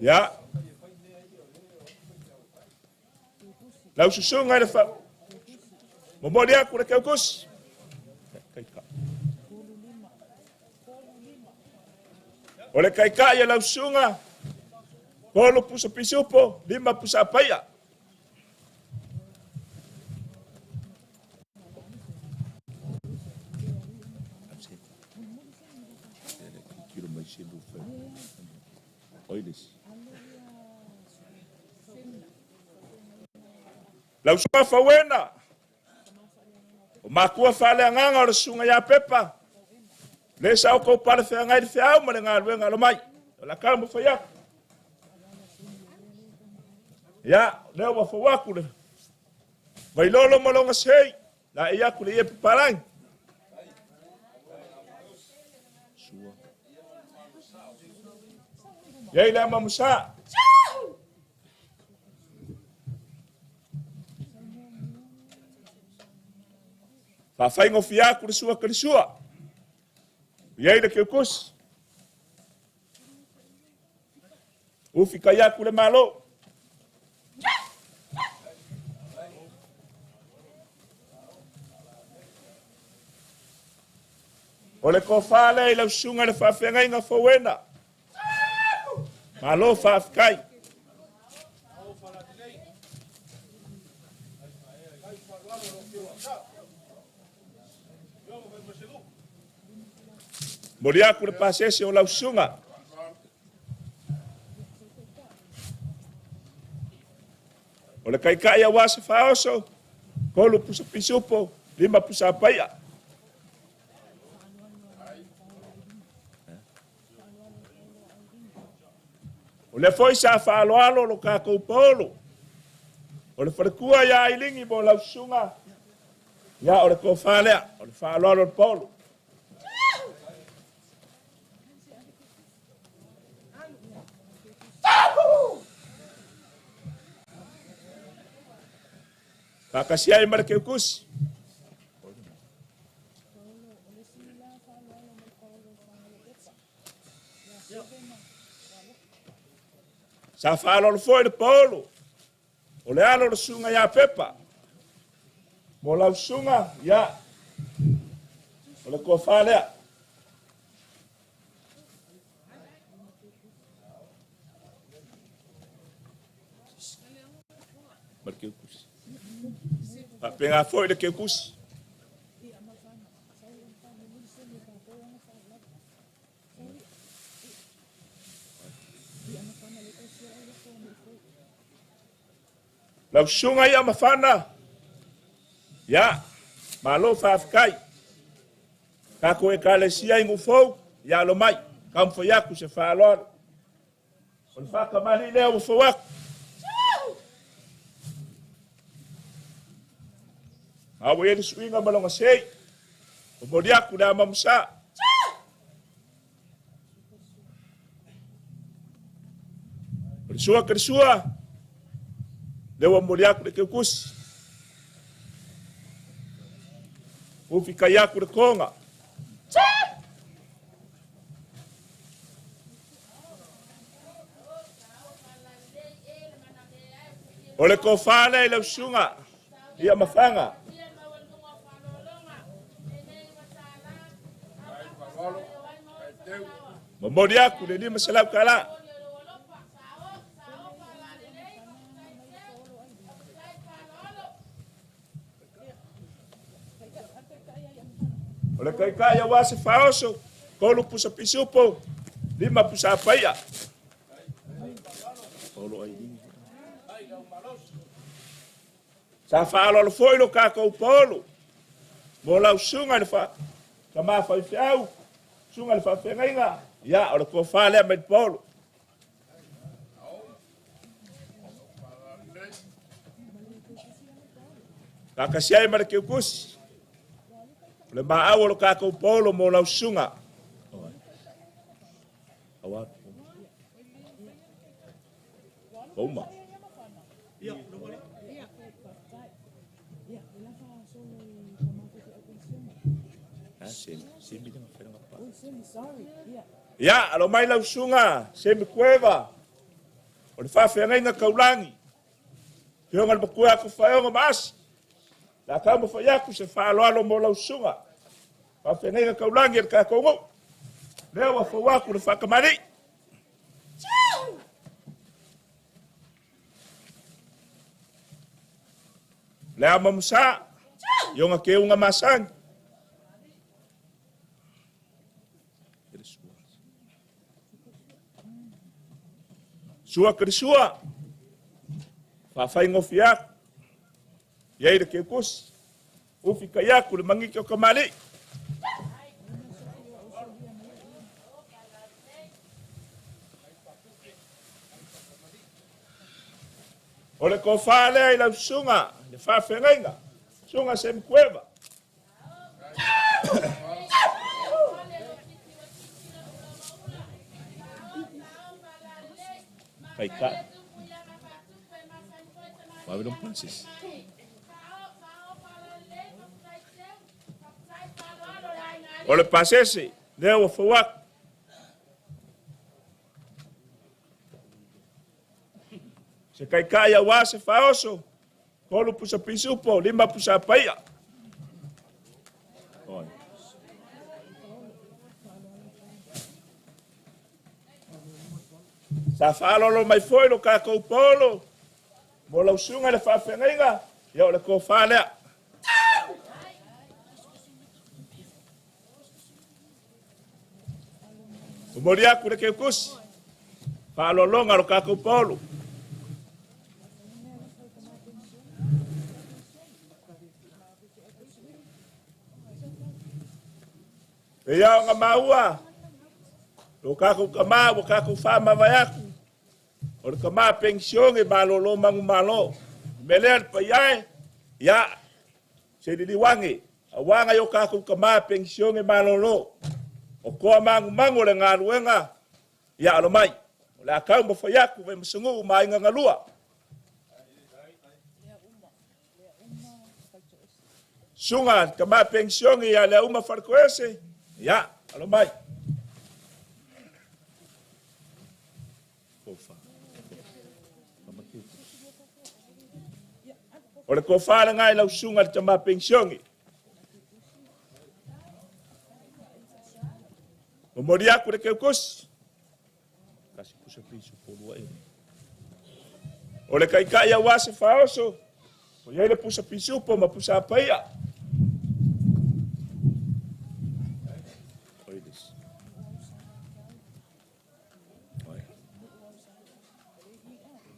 Ia. Lau susuga i le fa... Momoli aku le keukusi. O le kaikai e lau susuga, 3 pusa pisupo, 5 pusa apaia. Lau susuga Fauena, o makua faaleagaga o le susuga ia Pepa, le sa o kou pale feagai le feau ma le galuega alo mai. O la kau ma fai aku. Ia, lea ua fau aku le vailolo ma longa sei, la e aku le ie papalangi. Ia i le ama musa. Faafaigo fia aku le sua ke le sua. Ia i le keukusi. Ufi kai aku le malo. O le kofā lea i lau susuga i le faafeagaiga fauena. Malo faafetai. Moli aku le pasese o lau susuga. O le kaikai a wase faaoso, 3 pusa pisupo, 5 pusa apaia. O le foi sa faaloalo lo kākou paolo. O le falekua ia ailingi mo lau susuga, ia o le kofā lea, o le faaloalo le paolo. Faakasi ai ma le keukusi. Sa faalolo foi le paolo o le alo o le susuga ia Pepa. Mo lau susuga, ia, o le tofa lea. Ma le keukusi. Faapena foi le keukusi. Lau susuga ia mafana, ia, malo faafetai. Tatou ekalesia i Nufou, ia alo mai, taumafai atu se faaaloalo. O le faakamali'i lea ua fou atu. A ua i ai le suiga ma lona sei, momoli atu le amamusa. O le sua ke le sua, lea ua momoli atu le keukusi. Ufi kai atu le konga. O le tofa lea i lau susuga, ia mafaga. Momoli atu le 500 tala. O le kaikai aua se faaoso, 3 pusa pisupo, 5 pusa apaia. Sa faalolo foi lo kakou paolo, mo lau susuga i le tama faifeau, susuga i le faafeagaiga, ia o le tofa lea mai le paolo. Faatasi ai ma le keukusi, o le maau o lo kakou paolo mo lau susuga. Pauma. Ia, alo mai lau susuga, Semi Kueva, o le faafeagaiga kaulagi, fioga le matua atu faeoga ma asi, la taumafai atu se faaaloalo mo lau susuga, faafeagaiga kaulagi e le tatou nuu, lea ua fou atu le faakamali'i. Le amamusa, i ona keuga masani. Sua ke le sua, faafaigofie atu, i ai le keukusi, ufi kai atu le magiki o kamali'i. O le tofa lea i lau susuga, le faafeagaiga, susuga Semikueva. Kaikai. Wave passes. O le pasese, lea ua fou atu. Se kaikai aua se faaoso, 3 pusa pisupo, 5 pusa paia. Sa faalolo mai foi lo kakou paolo, mo lau susuga i le faafeagaiga, ia o le tofa lea. Momoli atu le keukusi, faalologa lo kakou paolo. E ia o ngā maua, lo kakou kamā, ua kakou whaamavae atu, o le kamā pensione malolo mangu malo. Me lea le paiae, ia, se liliwange, awanga i o kakou kamā pensione malolo. O koa mangu mangu le ngā luenga, ia alo mai. O le akau mawhai atu, ve masungu ma inga ngalua. Sunga, kamā pensione ia lea uma wharkoese, ia, alo mai. O le tofa lena i lau susuga i le tama penisione. Momoli aku le keukusi. Kasi pusa pisu polua e. O le kaikai aua se faaoso, o iai le pusa pisupo ma pusa paia.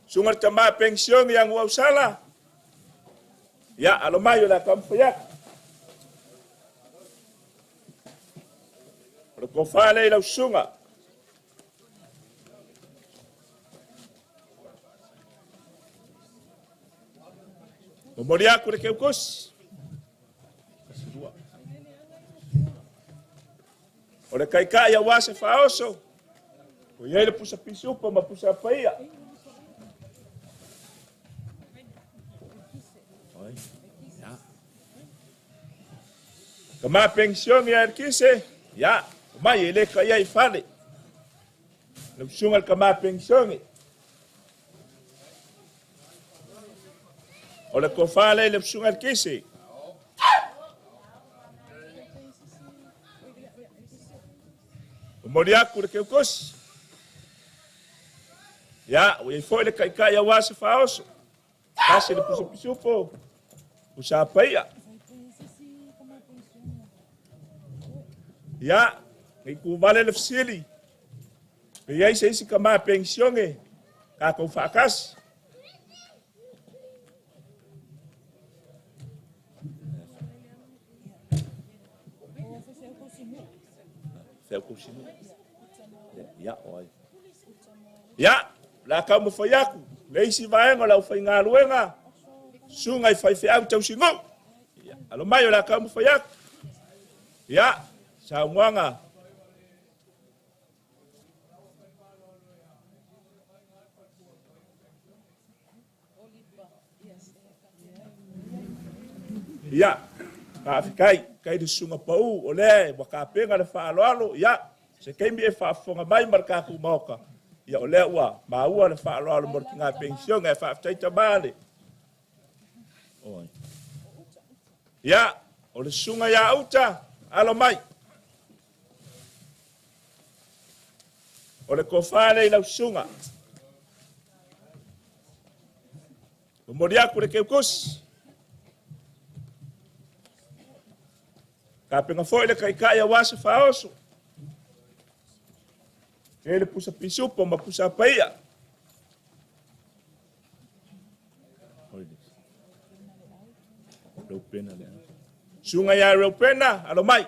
Suga le tamā penisione ia Nuuausala. Ia, alo mai o le a taumafai atu. O le tofa lea i lau susuga. Momoli aku le keukusi. O le kaikai aua se faaoso, o i ai le pusa pisupo ma pusa paia. Tama penisione ia Erikise, ia, o mai e le kaia i fale. Lau susuga i le tama penisione. O le tofa lea i le susuga i le Kese. Momoli aku le keukosi. Ia, ua iai foi le kaikai aua se faaoso. Tasi le pusupisupo, pusa paia. Ia, nei kuvale le fesili. Pe iai se isi tama penisione, tatou faatasi. Ia, o le a taumafai atu le isi vaega o le aufaigaluega, susuga i faifeau tausinuu. Ia, alo mai o le a taumafai atu. Ia, saunoaga. Ia, faafetai, kai le susuga pau, o lea ua tapena le faaaloalo, ia, se taimi e faafofoga mai ma le tatou Maota, ia o lea ua maua le faaaloalo mo le tina penisione, ae faafetai tama le. Ia, o le susuga ia Uta, alo mai. O le tofa lea i lau susuga. Momoli aku le keukusi. Tapena foi le kaikai aua se faaoso. E le pusa pisupo ma pusa paia. Susuga ia Reupena, alo mai.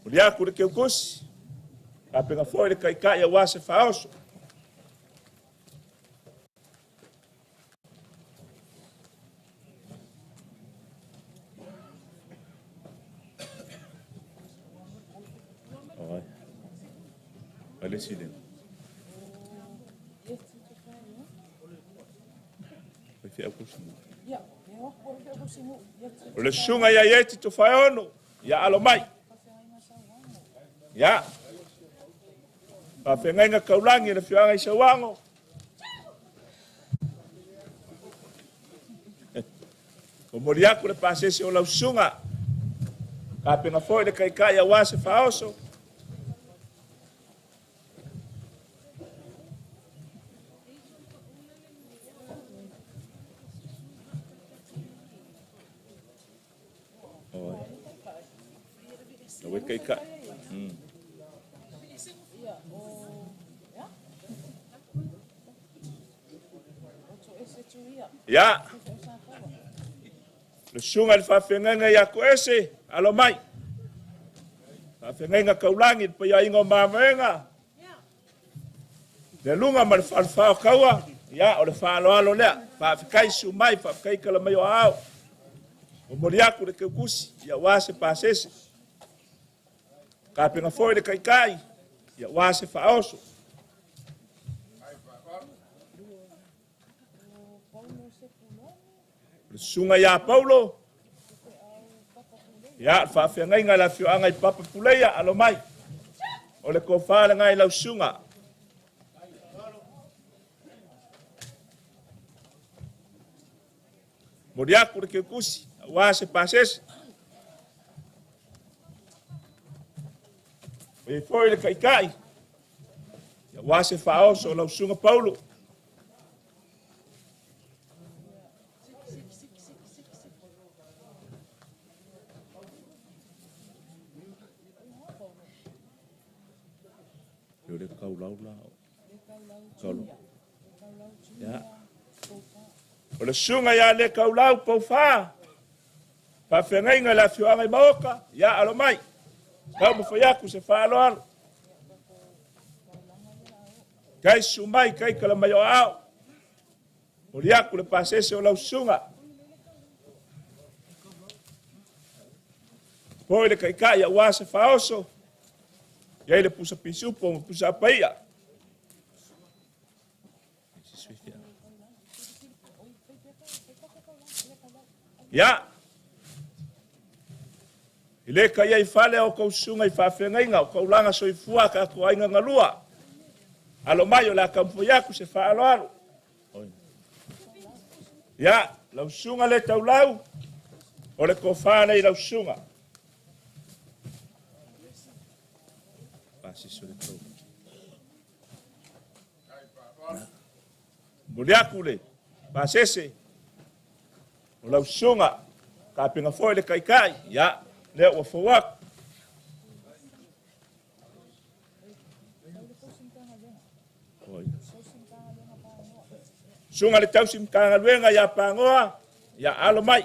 Momoli aku le keukusi. Tapena foi le kaikai aua se faaoso. O le susuga ia Ieti Tofaeono, ia alo mai. Ia, faafeagaiga taulagi le afioaga i Sauago. Momoli aku le pasese o lau susuga. Tapena foi le kaikai aua se faaoso. Ia, le susuga i le faafeagaiga ia Koese, alo mai. Faafeagaiga taulagi le paiaiga o Mavaega. Le luga ma le falefa o kaua, ia, o le faaaloalo lea. Faafetai susu mai, faafetai kala mai o aao. Momoli aku le keukusi, ia ua se pasese. Tapena foi le kaikai, ia ua se faaoso. Le susuga ia Paulo, Ia, le faafeagaiga i le afioaga i Papa Puleia, alo mai. O le tofa lena i lau susuga. Momoli atu le keukusi, aua se pasese. O i foi le taitai, aua se faaoso o lau susuga Paulo. O le kaulau la. Kaulau. Ya. O le susuga ia le kaulau poufa. Faafeagaiga i le afioaga i Maoka, ia alo mai. Taumafai atu se faaaloalo. Kai susu mai, kai kala mai o ao. Moli atu le pasese o lau susuga. Poi le kaikai aua se faaoso. Iai le pusa pisupo ma pusa apaia. Ia. I le ka ia i fale o kou susuga i faafeagaiga o kaulaga soifua ka tatou aiga galua. Alo mai o le a taumafai atu se faaaloalo. Ia, lau susuga le taulau, o le tofa lea i lau susuga. Pasisi o le tau. Momoli atu le pasese o lau susuga, tapena foi le taitai, ia, lea ua fou atu. Susuga le tausi Matagaluega ia Pagoa, ia alo mai.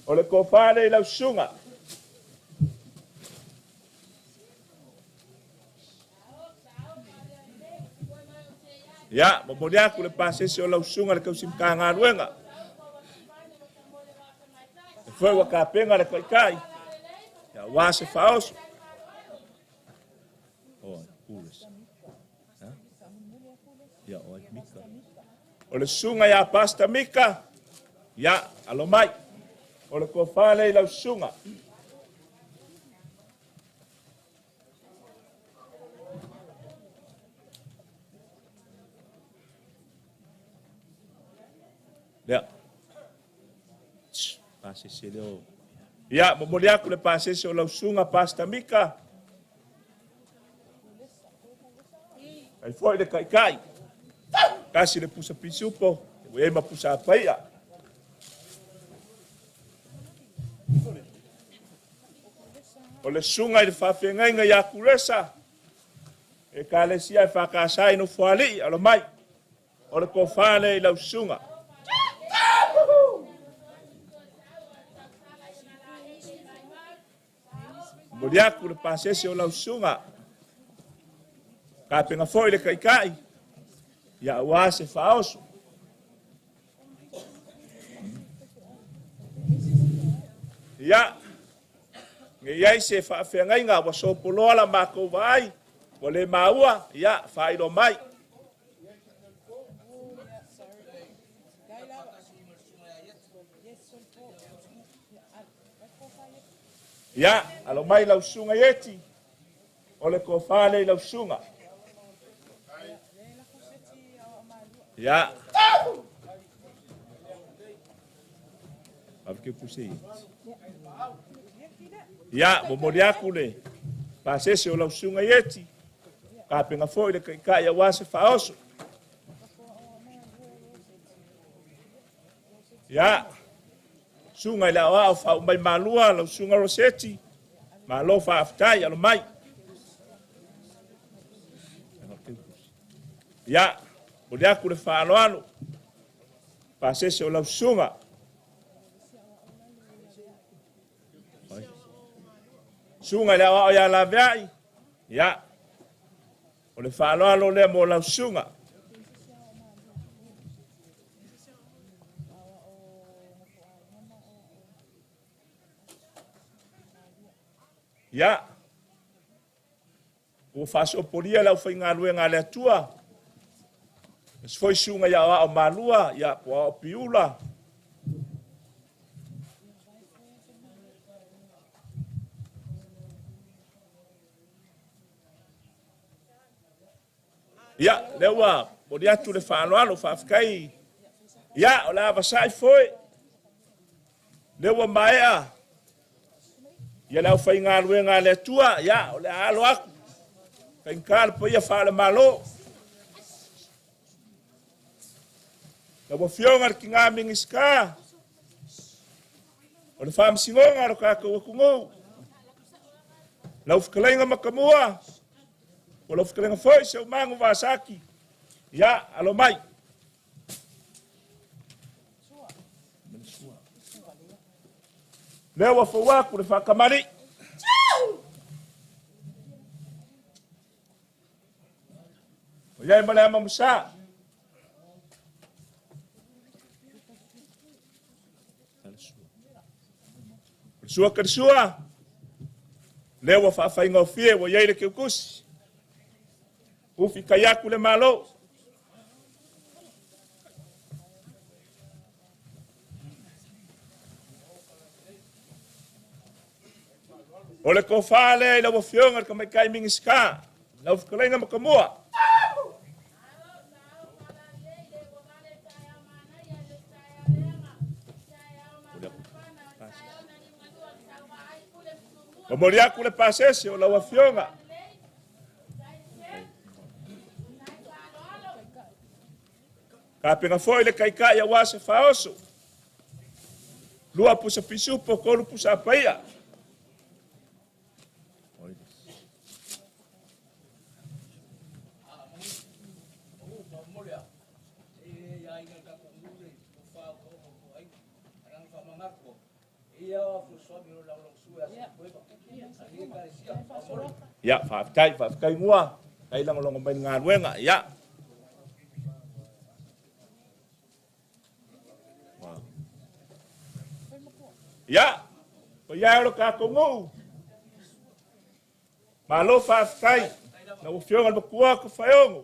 O le tofa lea i lau susuga. Ia, momoli atu le pasese o lau susuga le tausi Matagaluega. E foi ua tapena le taitai, ia aua se faaoso. O, pules. Ia, o ai Mika. O le susuga ia Pastor Mika, ia, alo mai. O le tofa lea i lau susuga. Lea. Pasese lea o... Ia, momoli atu le pasese o lau susuga Pastor Mika. Ai foi le taitai. Kasi le pusa pisupo, ua i ai ma pusa apaia. O le susuga i le faafeagaiga ia Kulesa, Ekalesia e faakasa i Nofoalii, alo mai. O le tofa lea i lau susuga. Momoli atu le pasese o lau susuga. Tapena foi le taitai, ia aua se faaoso. Ia, ne i ai se faafeagaiga ua sopoloa la matou vaai, ua le maua, ia, faailoa mai. Ia, alo mai lau susuga Ieti, o le tofa lea i lau susuga. Ia. Ave ke puse Ieti. Ia, momoli atu le pasese o lau susuga Ieti, tapena foi le taitai aua se faaoso. Ia, susuga i le aoao faaumai malua, lau susuga Roseti, malo faafetai, alo mai. Ia, momoli atu le faaaloalo, pasese o lau susuga. Susuga i le aoao ia Laveai, ia, o le faaaloalo lea mo lau susuga. Ia, ua faasopolia le aufaigaluega a le Atua. Se foi suga ia o malua, ia po o piula. Ia, lea ua moli atu le faaaloalo faafetai. Ia, o le a vasa'i foi. Lea ua maea. Ia le aufaigaluega a le Atua, ia, o le a alo aku. Faigata le paia faale-Malo. Lau Afioga i le Tigā Minisita, o le Faamasinoga o le tatou atunuu, lau fetalaiga Matamua, o lau fetalaiga foi Seumanu Vasati, ia, alo mai. Lea ua fou atu le faakamali'i. O iai ma le ama masā. O le sua kalisua, lea ua faafaigofie ua iai le keukusi. Ufi kai aku le malo. O le tofa lea i lau Afioga i le Tamaitai Minisita, lau fetalaiga Matamua. Momoli atu le pasese o lau Afioga. Kapena foi le taitai aua se faaoso. 2 pusa pisupo, 3 pusa apaia. Ia, faafetai, faafetai mua. Ai lagolago mai le galuega, ia. Ia, paia e o le tatou nuu. Malo faafetai. Lau Afioga i le Matua Tofaeono.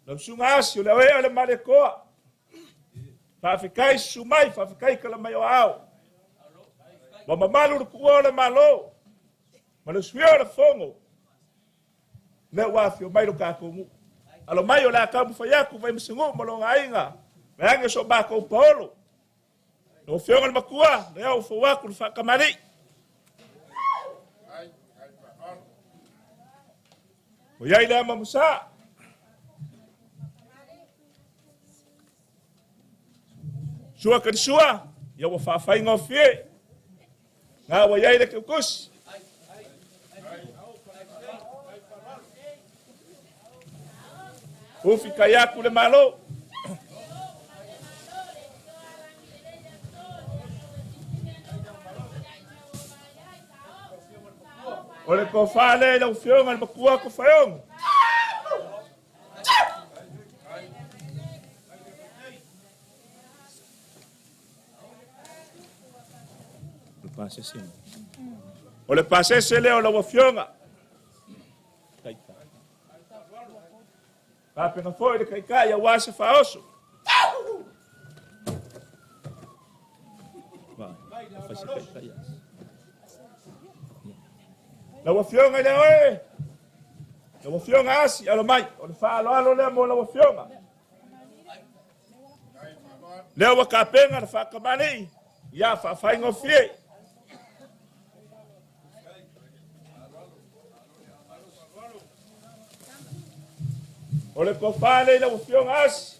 Lau Susuga Asi o le Oea o le Malietoa. Faafetai susu mai, faafetai tala mai o ao. Ua mamalu le tuua o le Malo. Ma le suia o le fono. Lea ua afio mai lo tatou nuu. Alo mai o le a taumafai atu Vaimasanuu ma lona aiga. Vaeane so matou paolo. Lau Afioga i le Matua, lea ua fou atu le faakamali'i. Ua iai le ama masā. Sua kalisua, ia ua faafaigofie. Ngā ua iai le keukusi. Ufi kai aku le malo. O le tofa lea i lau Afioga i le Matua Tofaeono. O le pasese lea o lau Afioga. Tapena foi le taitai aua se faaoso. Lau Afioga i le oe, lau Afioga Asi, alo mai, o le faaaloalo lea mo lau Afioga. Lea ua tapena le faakamali'i, ia faafaigofie. O le tofa lea i lau Afioga Asi.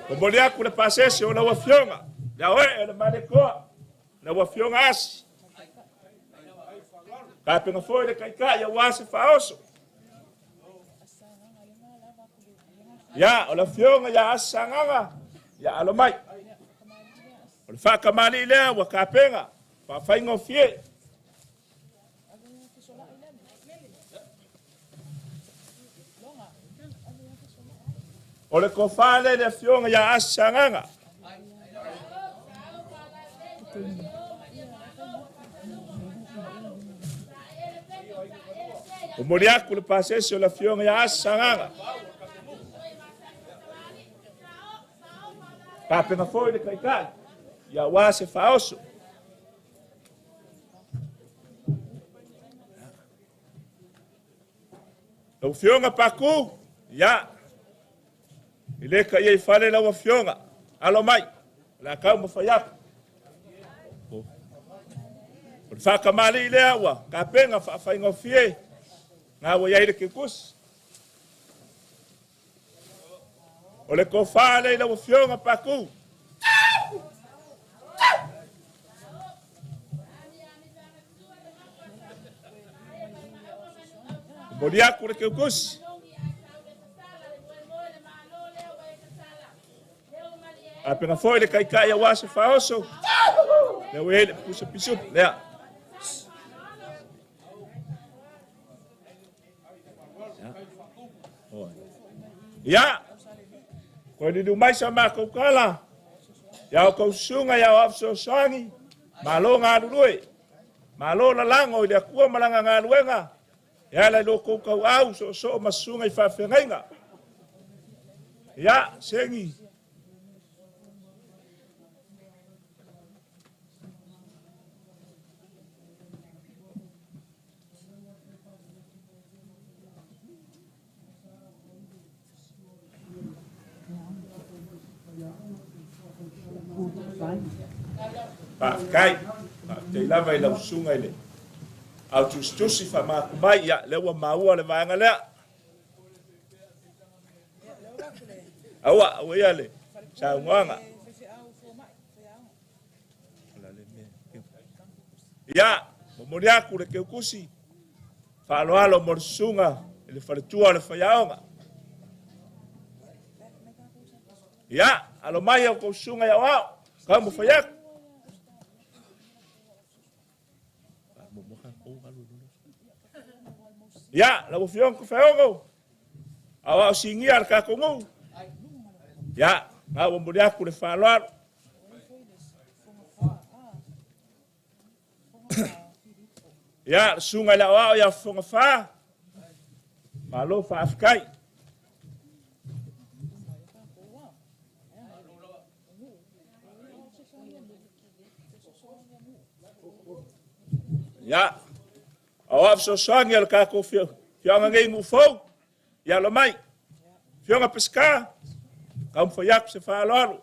Momoli atu le pasese o lau Afioga, le aoe o le Malietoa, lau Afioga Asi. Tapena foi le taitai aua se faaoso. Ia, o le Afioga ia Asi Sagaga, ia alo mai. O le faakamali'i lea ua tapena, faafaigofie. O le tofa lea i le Afioga ia Asi Sagaga. Momoli atu le pasese o le Afioga ia Asi Sagaga. Tapena foi le Taitai ia aua se faaoso. Lau Afioga Paku, ia, e le taia i fale lau Afioga, alo mai, o le a taumafai atu. O le faatamalii lea ua tapena faafaigofie, na ua i ai le kekusi. O le tofa lea i lau Afioga Paku. Momoli atu le keukusi. Apena foi le taitai aua se faaoso. Lea ua i ai le pusa pisupu. Lea. Ia, koe liliu mai sa matou tala, ia o kou susuga ia o au fesoasoani, malo galulue, malo lalago i le Atua ma lana galuega, e ala i lo tou tauau soosoo ma susuga i faafeagaiga. Ia, segi. Faafetai, faafetai lava i lau susuga i le au tusitusi faamatu mai, ia, lea ua maua le vaega lea. Aua, aua ia le saunoaga. Ia, momoli atu le keukusi, faaaloalo mo le susuga i le faletua o le faiaoga. Ia, alo mai au kou susuga i aoao, taumafai atu. Ia, lau Afioga Tofaeono, aoao sinia le tatou nuu. Ia, na ua momoli atu le faaaloalo. Ia, le susuga i le aoao ia Fofoga Fa, malo faafetai. Ia, aoao fesoasoani a le tatou afioaga nei i Nuufou, ia alo mai. Afioga Peseta, taumafai atu se faaaloalo.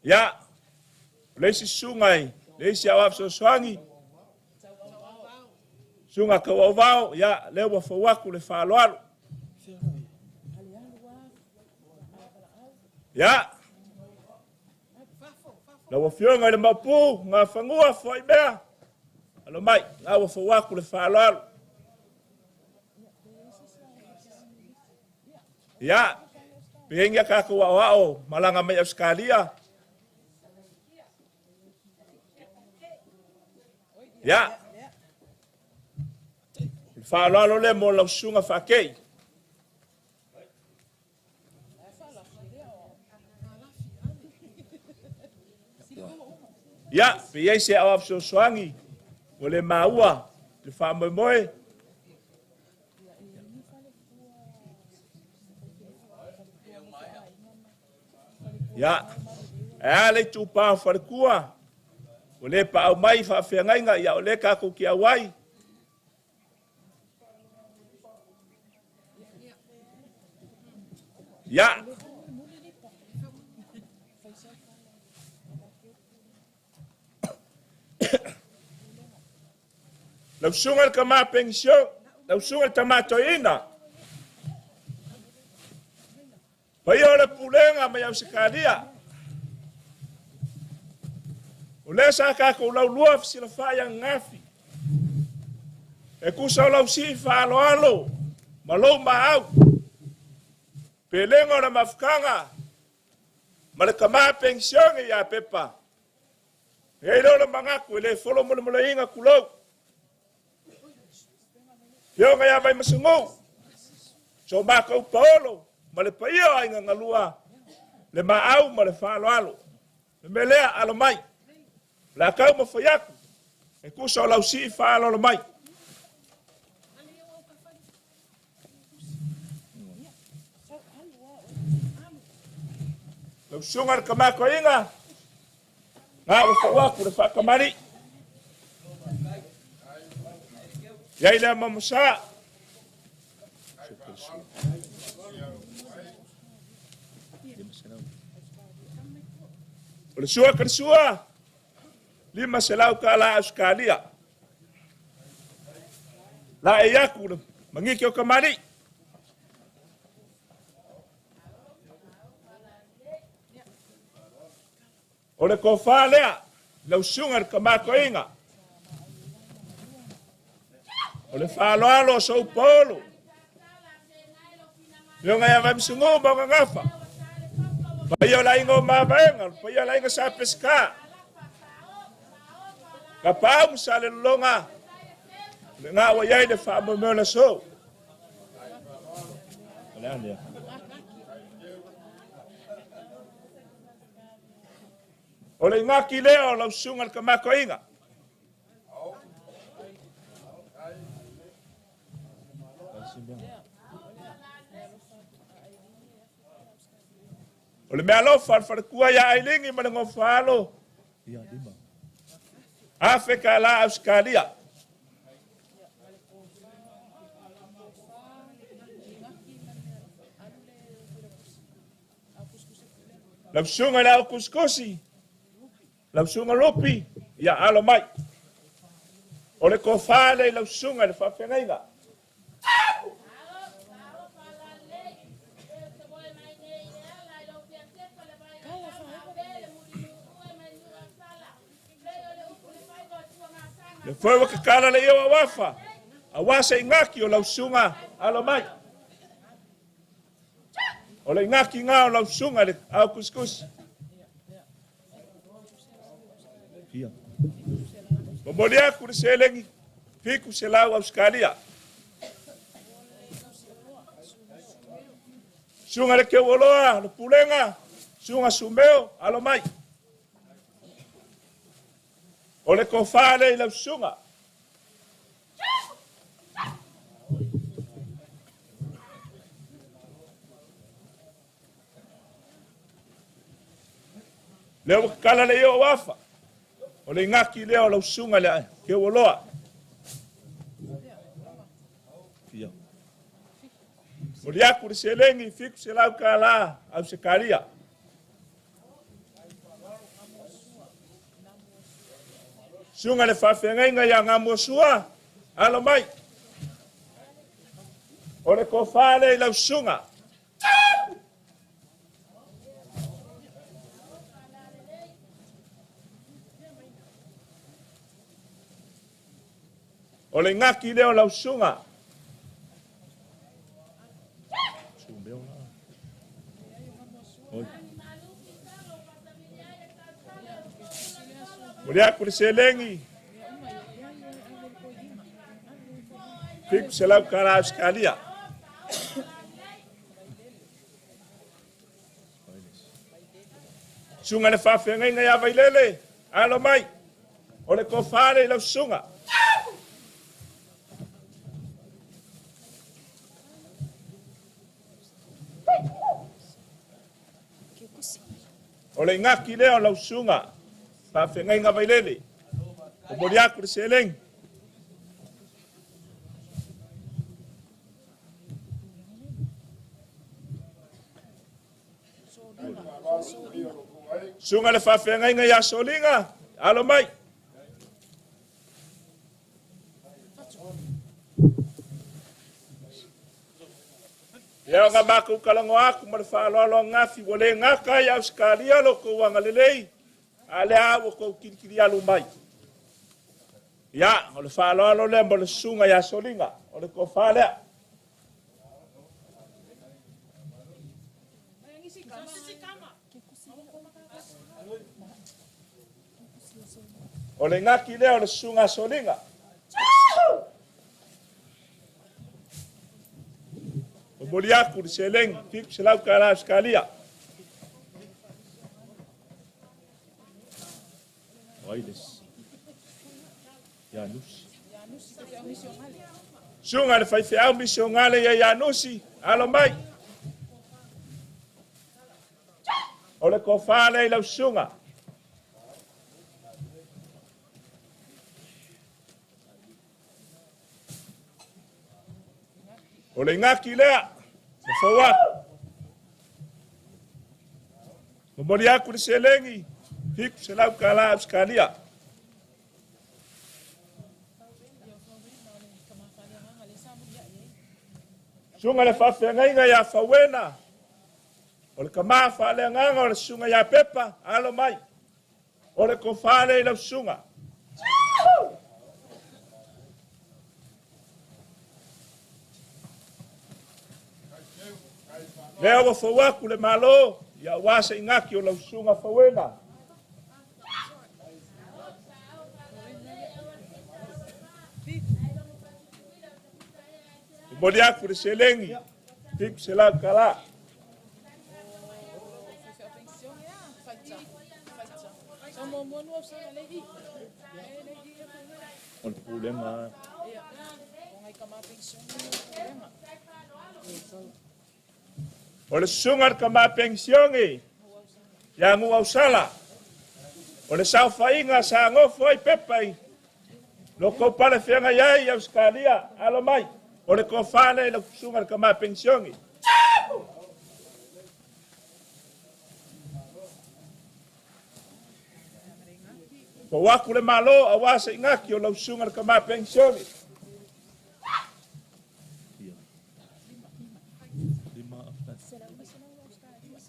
Ia, o le isi susuga i le isi aoao fesoasoani, susuga Tauauvao, ia, lea ua fou atu le faaaloalo. Ia, lau Afioga i le Maopu, Gafanua, Foaimea, alo mai, la ua fou atu le faaaloalo. Ia, peigia tatou aoao malaga mai Ausetalia. Ia, o le faaaloalo lea mo lau susuga Faakei. Ia, pe i ai se aoao fesoasoani ua le maua le faamoemoe. Ia, ae a le itupa o faletua, ua le paau mai faafeagaiga, ia o lea tatou te auai. Ia, lau susuga i le tama penisio, lau susuga i le tama toeaina, paia o le pulega mai Ausetalia, o lea sa tatou laulua fesilafai ananafi, e tusa o lau sii faaaloalo ma lou maau, pelega o le mafutaga ma le tama penisione ia Pepa. E i ai lea o le manatu e le folo molemoleina tulou. Fioga ia Vaimasugou, so makou paolo, ma le paia o aiga galua, le maau ma le faaaloalo. Le mea lea, alo mai. O le a taumafai atu, e tusa o lau sii faaaloalo mai. Lau susuga i le Tama Toeaina, na ua fau atu le faakamali'i. Iai lea mamosa. O le sua ka le sua, $500 Ausetalia. La e iaku le mangiki o kamali'i. O le tofa lea, lau susuga i le Tama Toeaina. O le faaaloalo o sou paolo. Afioga ia Vaimasugou ma ona gafa. Paia o le aiga o Mavaega, o le paia o le aiga Sa Peseta. Tapaau ma Salelologa, o lena ua i ai le faamoemoe o le aso. O le a lea? O le igaki lea o lau susuga i le Tama Toeaina. O le meaalofa a le faletua ia Ailini ma le Nofoaalo, $1,000 Ausetalia. Lau susuga i le au kusikusi, lau susuga Lupi, ia alo mai. O le tofa lea i lau susuga i le faafeagaiga. Le foi ua kakala le ia o awafa, aua se igaki o lau susuga, alo mai. O le igaki ngā o lau susuga i le au kusikusi. Momoli aku le seleni, 700 Ausetalia. Susuga le Keuoloa, le Pulega, susuga Sumeo, alo mai. O le tofa lea i lau susuga. Lea ua kakala le ia o afa. O le igaki lea o lau susuga le Keuoloa. Moli aku le seleni, $700 Ausetalia. Susuga le faafeagaiga ia Gamuasua, alo mai. O le tofa lea i lau susuga. O le igaki lea o lau susuga. Moli aku le seleni, $700 Ausetalia. Susuga le faafeagaiga ia Vailele, alo mai. O le tofa lea i lau susuga. O le igaki lea o lau susuga, faafeagaiga Vailele. O moli aku le seleni. Susuga le faafeagaiga ia Soliga, alo mai. Ia o ngā mākou kalango aku ma le faaaloalo angafi, ua le gata i Ausetalia lo kou agalelei, a lea ua kou kilikili alu mai. Ia, o le faaaloalo lea mo le susuga ia Soliga, o le tofa lea. O le igaki lea o le susuga a Soliga. Momoli aku le seleni $700 Ausekalia. O ai le isi? Ianusi. Susuga i le faifeau misionale ia Ianusi, alo mai. O le tofa lea i lau susuga. O le igaki lea, ua fou atu. Momoli atu le seleni, $700 Ausekalia. Susuga i le faafeagaiga ia Fauena, o le tama faaleagaga o le susuga ia Pepa, alo mai. O le tofa lea i lau susuga. Lea ua fou atu le Malo, ia aua se igaki o lau susuga Fauena. Momoli atu le seleni, $700. O le pulega. O le susuga i le tama penisione ia Nuuausala, o le saofaiga sa nofo ai pepa i lo tou pale feagai ai i Ausetalia, alo mai, o le tofa lea i lau susuga i le tama penisione. Pau atu le Malo aua se igaki o lau susuga i le tama penisione.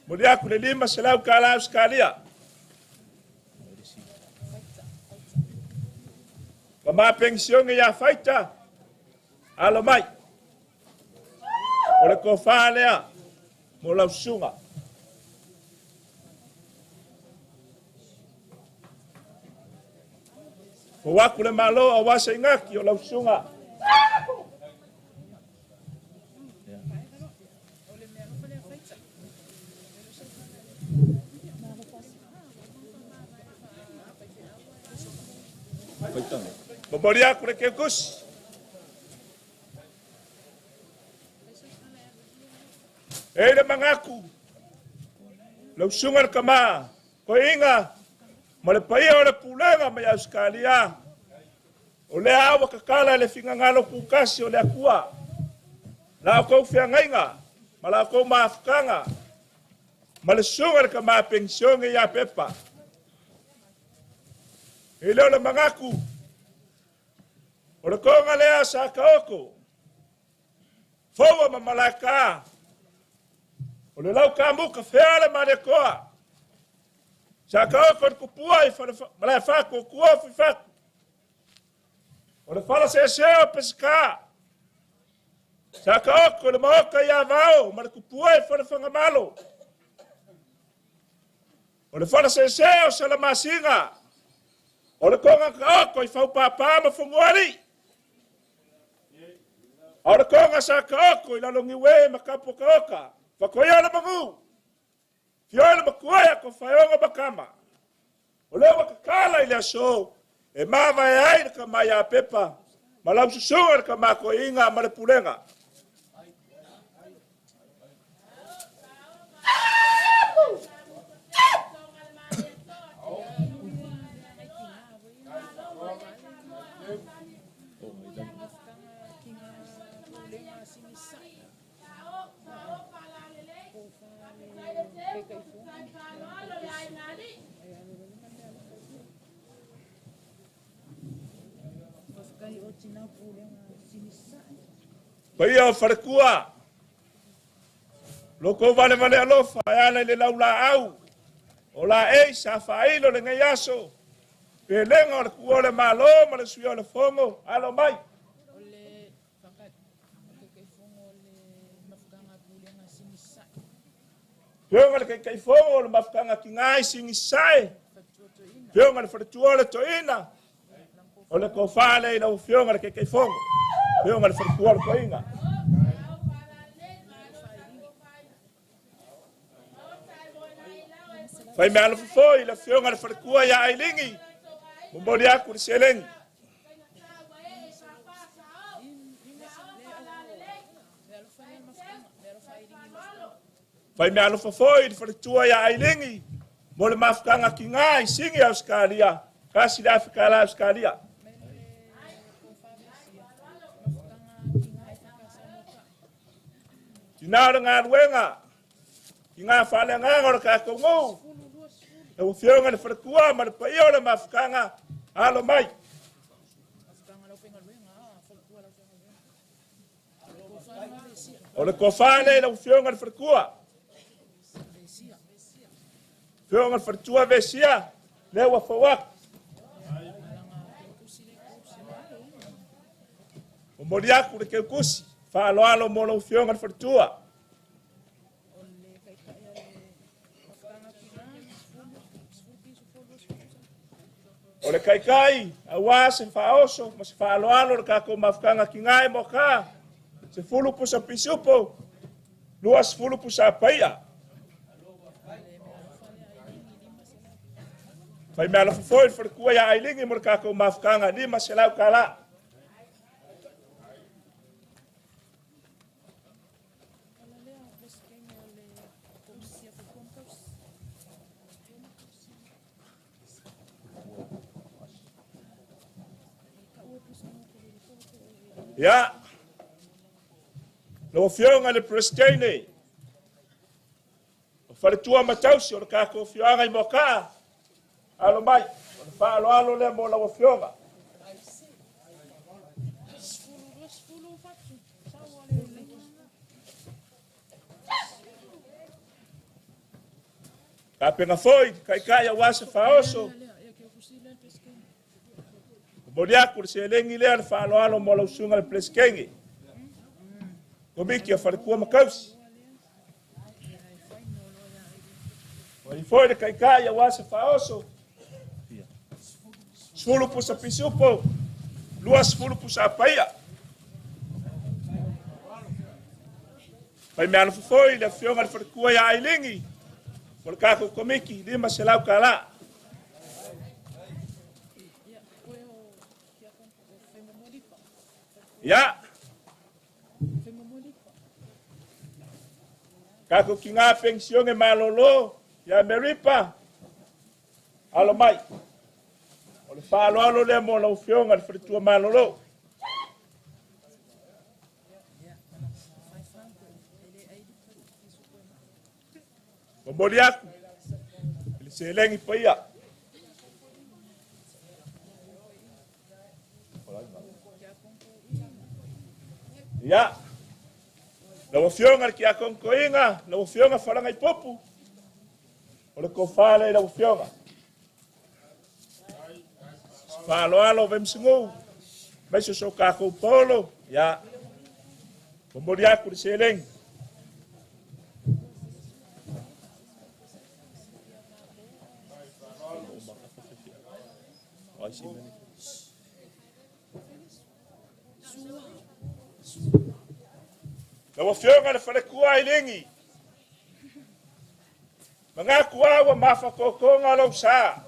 Momoli atu le $500 Ausetalia. Tama penisione ia Faita, alo mai. O le tofa lea mo lau susuga. Fou atu le Malo aua se igaki o lau susuga. Momoli atu le keukusi. E i le manatu, lau susuga i le tama, toeaina ma le paia o le pulega mai Ausetalia, o lea ua tatala i le finagalo tutasi o le Atua, la outou feagaiga ma la outou mafutaga ma le susuga i le tama penisione ia Pepa. E le o le manatu, o le toga lea sa taoto, Foua ma Malaeta, o le lau tamuka fea le Malietoa, sa taoto i le tupua i Malaefatu o Tuofu i Fatu, o le fala seasea o Peseta, sa taoto i le maota i Avao ma le tupua i Falefagamalo, o le fala seasea o Salamasina, o le toga taoto i Faupapa ma Fonualii, A o le toga sa taoto i lalo niue ma Tapuakaoka, Fakoia le manu, Fioe le matua ia Tofaeono ma Tama. O lea ua tatala i le aso e mavae ai le tama ia Pepa ma lau susuga le tama toeaina ma le pulega. Paia o faletua, lo kou valevale alofa e ala i le laulaau o laei sa faailo lenei aso, pelega o le tuua o le Malo ma le suia o le Fono, alo mai. Afioga i le Taitaifono o le Mafutaga Tina i Sigisae, Afioga i le Faletua o le Toeaina, o le tofa lea i lau Afioga i le Taitaifono, Afioga i le Faletua o le Toeaina. Fai mea alofa foi le afioga le falekua ia Ailigi, momoli aku le seleni. Fai mea alofa foi le faletua ia Ailigi, mo le mafutaga kiga i sigi Ausetalia, kasi le afe tala Ausetalia. Tina o le galuega, i ngā whaaleagaga o le tatou nuu, lau afioga le faletua ma le paia o le mafutaga, alo mai. O le tofa lea i lau afioga le faletua. Afioga le faletua Vesia, lea ua fau atu. Momoli atu le keukusi, faaaloalo mo lau afioga le faletua. O le kaikai, aua se faaoso ma se faaaloalo le tatou mafutaga kiga e moka, 10 pusa pisupo, 20 pusa paia. Fai mea alofa foi le falekua ia Ailigi mo le tatou mafutaga 500 tala. Ia, lau afioga le Presidente, o faletua matausi o le tatou afioaga i Moakaa, alo mai, o le faaaloalo lea mo lau afioga. Tapena foi, kaikai aua se faaoso. Momoli atu le seleni lea le faaaloalo mo lau susuga le Peresetene. Komiti o Faletua ma Tausi. Oi foi le kaikai aua se faaoso. 10 pusa pisupo, 20 pusa paia. Fai mea alofa foi le afioga le Faletua ia Ailigi, mo le tatou komiti, 500 tala. Ia, tatou kiga pensione malolo, ia Meripa, alo mai. O le faaaloalo lea mo lau afioga le Faletua malolo. Momoli atu le seleni paia. Ia, lau afioga le kiakonkoina, lau afioga Falaga i Popu, o le tofa lea i lau afioga. Faaaloalo Vemsingu, mai so so tatou polo, ia, momoli atu le seleni. Lau afioga le falekua Ailigi, manatu au ua mafakokoga lou sa.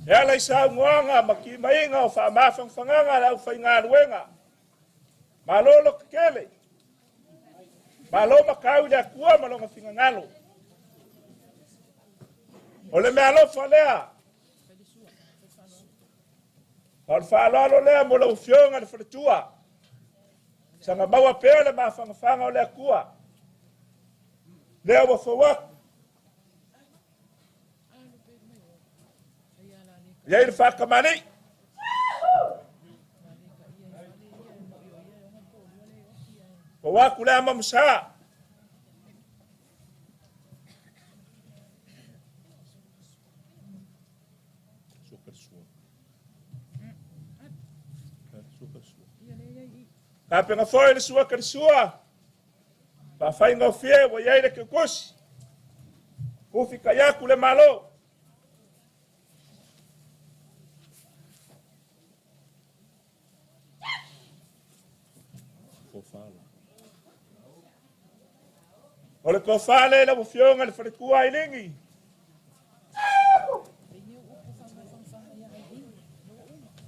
E ala i saunoaga ma timaiga o faamafagafagaga le aufaigaluega. Malo lotetele, malo makau i le Atua ma lona finagalo. O le mea alofa lea, o le faaaloalo lea mo lau afioga le faletua. Saga maua pea le mafagafaga o le Atua. Lea ua fau atu. Iai le whakamani. Fau atu le ama masa. Tapenga foi le sua ka le sua. Whawhainga o fie wa iai le keukosi. Kufi kai aku le malo. O le tofa lea i lau Afioga i le faletua Ailini.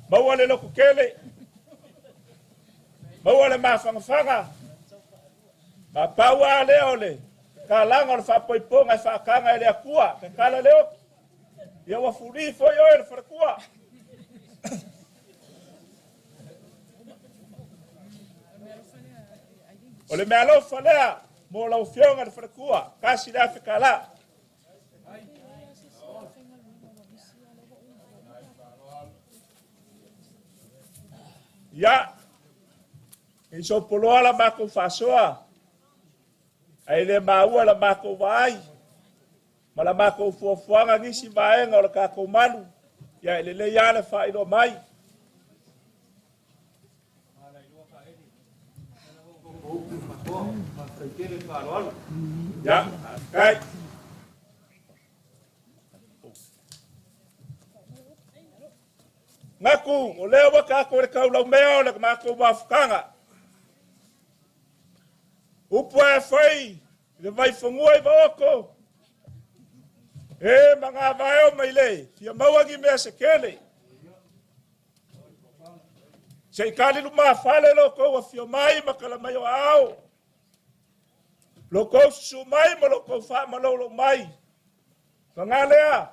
Maua le lototele, maua le mafanafana, ma pau lava lea o le tatalaga o le faapoipoga e faataga e le Atua, tatala le oti. Ia ua fuli foi oe le faletua. O le meaalofa lea mo lau Afioga i le faletua, $1,000 tala. Ia, i sopoloa la matou faasoa, ae le maua la matou vaai, ma la matou fuafuaga nisi vaega o le tatou malu, ia e lelei lava le faailoa mai. Ia, faafetai. Manatu, o lea ua tatou i le taulaumea o le matou mafutaga. Upu e fai i le vaifanua i Vaoto, e magavaeo mai le fia maua ni mea se tele. Se i tali lumafale lo tou afio mai ma tala mai o aao. Lo tou susu mai ma lo tou faamalolo mai. Paga lea,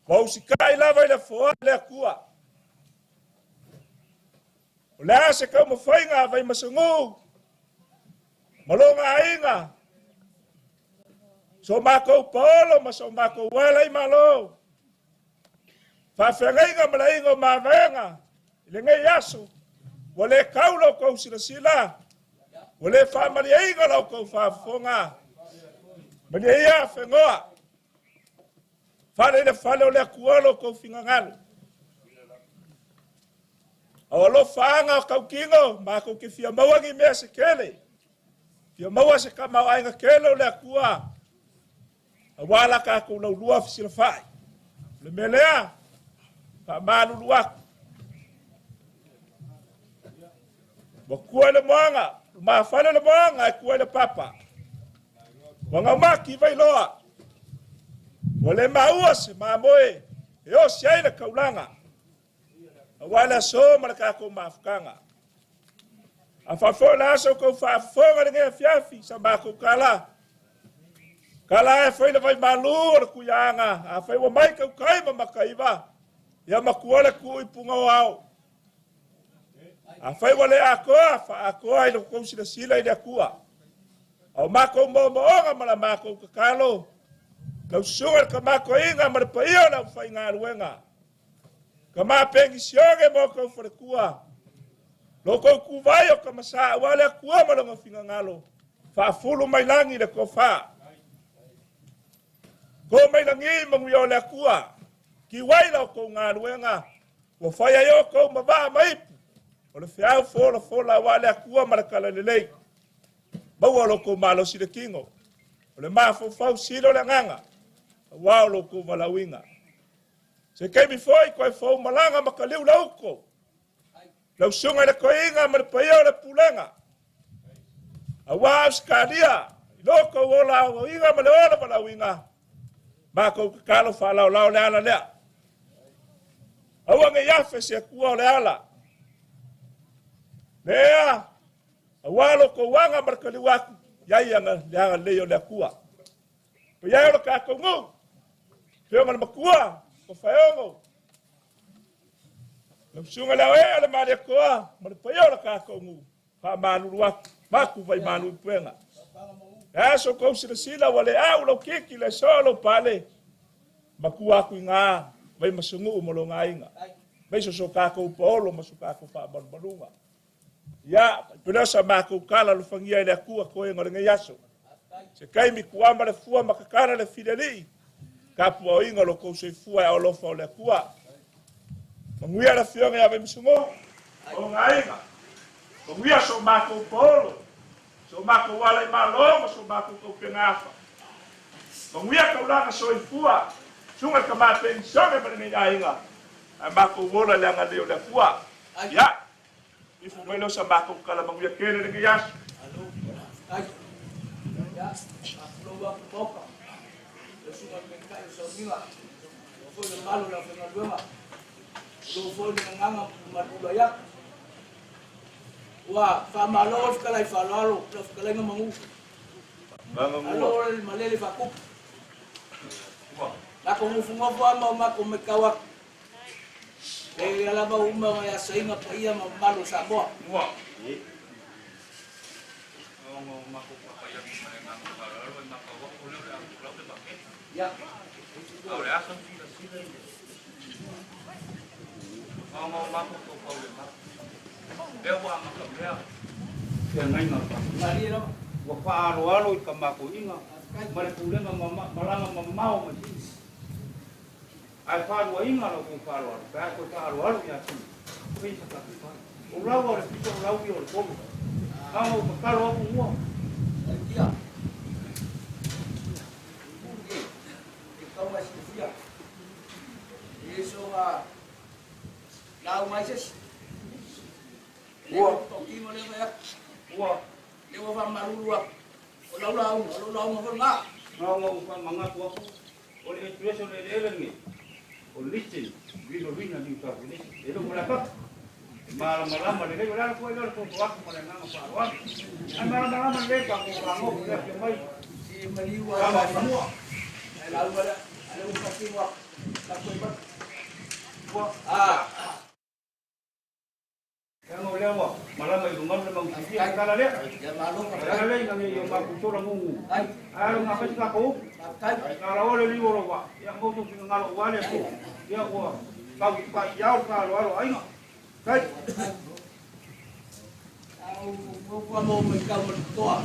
ua usitai lava i le foai le Atua. O le a se taumafaiga a Vaimasagū ma lona aiga, so matou paolo ma so matou ala i Malo, faafeagaiga ma le aiga o Mavaega i lenei aso, ua le tau la outou silasila, ua le faamalieina la outou faafofoga. Malie ia afegoa, fale i le fale o le Atua lo outou finagalo. Au alofa aga o tautino, matou te fia maua ni mea se tele, fia maua se tamaoaiga tele o le Atua, aua la tatou laulua fesilafai. O le mea lea, faamalulu atu. Ua tua i le moaga, mafale le moaga e tua i le papa. Ua gaumaki vailoa, ua le maua se mamoe e osi ai le taulaga, aua le aso ma le tatou mafutaga. A faafoi le aso kou faafofoga lenei afiafi sa matou tala. Tala e fai le vai malu o le kuiaga, a fai ua mai tautai ma makaiva, ia matua le tuu i puga o ao. A fai ua le atoa, faaatoa i le tou silasila i le Atua. A o matou moomooga ma la matou tatalo, lau susuga i le tamatoiga ma le paia o le aufaigaluega, Tama penisione mo tou faletua, lo tou tuvai o kamasa aua le Atua ma lona finagalo, faafulu mai lagi le tofa. To mai lagi manuia o le Atua, kiuai la outou galuega, ua fai ai outou ma vaa ma ipu, o le feau folafola aua le Atua ma le talalelei. Maua lo tou malosi le tino, o le mafaufau sili o le agaga, aua o lo outou valaauina. Se taimi foi koe fou malaga ma kaliu le uto, lau susuga i le toeaina ma le paia o le pulega, aua Ausetalia, i lo tou ola aoaoina ma le ola valaauina, matou tatalo faalaolao le ala lea. Aua nei afe se Atua o le ala. Lea, aua lo tou aga ma le kaliu atu, iai le agalelei o le Atua. Paia e o le tatou nuu, Afioga i le Matua, o Faeogo, lau susuga i le Aoea o le Malietoa ma le paia o le tatou nuu, faamalulu atu, maku vai malu i puega. E aso kou silasila ua le au lau kiki le soa lau pale, matua atu i ngā vai masunuu ma lo ngā Mai so so tatou paolo ma so tatou faamalumaluga. Ia, pele sa matou kala alofagia e le Atua toega o lenei aso. Se taimi kuama le fua ma kakala le filelii, tapuaoiga o lo tou soifua e alofa o le Atua. Manuia le afioga ia Vaimasugū, o ngā aiga. Manuia so matou paolo, so matou ala i malo ma so matou taupenga afa. Manuia taulaga soifua, suga le tama penisione ma lenei aiga, ae matou ola i le agalelei o le Atua. Ia, ifo mai lea o sa matou tala manuia tele lenei aso. Ia, faatulou atu Maota, le susuga i le Taitai o Sauniga, o foi le mamalu o le aufaigaluega, tulou foi le gagana ma le tulai atu. Ua faamalo le fetalai faaaloalo lau fetalaiga Manu. Malo le malele faatupu. Matou nofonofo lava ma o matou matau atu. E ia lava uma ngai asaina paia ma mamalu o Samoa. Ia. Malie lava. Ua faaaloalo i ka matou ma le pulega malaga mamao mai Ae faaluaina la outou faaaloalo pe a toe faaaloalo ia te Fai sa tatou fai. O lau o le pito o lau ia o le tolu. Na ona ou tatalo atu mua. Aitia. E tau mai silafia. E soga lauga ai se isi. Ua. Tokino lea fai atu. Ua. Lea ua faamalulu atu. O lau lauga, o lau lauga foi lena. Na ona ou faamanatu atu, o le address o le eleele lenei, o Lytton, Riverina, New South Wales. E le o Malaepapa. E malamalama lelei, o le ala foi lea o le soso atu ma le agaga faaaloalo. Ae malamalama lelei tatou fagogō i le afio mai. Se maliu Tama lava o Fanua. Ae lauga lea, a lea ua faatino atu. Tatou mai. Ua. Ah. Leaga o lea ua malama i luga le mausifia i tala lea. Ia malo O le ala lea ina ne i o matou sola gugu. Ae alo nga fai se tatou upu. Na ala oe le liu o lou vaa, ia maua sou finagalo aua le Atua. Ia ua tau paia o le faaaloalo a aiga. Tai. Ua maua mai tau ma le totoa,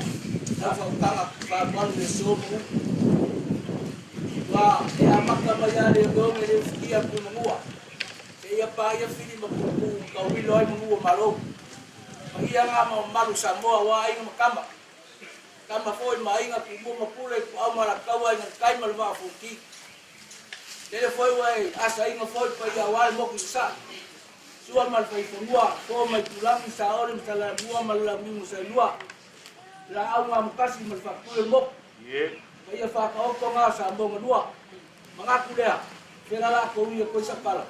lau faautaga faalualu le aso ma upu. Ua e amata mai lava le ogeoge le ufitia Pulemanua, seia paia fili ma puupuu tauilo ai manu o Malo. Paia na ma mamalu Samoa aua aiga ma tama, tama foi ma aiga Tumua ma Pule, Ituau ma Alataua, Aiga i le Tai ma le Vaa o Fonoti. Tele foi ua e asaina foi paia aua le motu i Sasae. Sua ma le Faifanua, Fo ma Itulagi, Saole ma Salamu'a ma le Launiu na Saelua, Laau Gamotasi ma le Faatui o le Motu. Paia faataoto na o Samoa na lua. Manatu lea, fela latou ia koe sapala.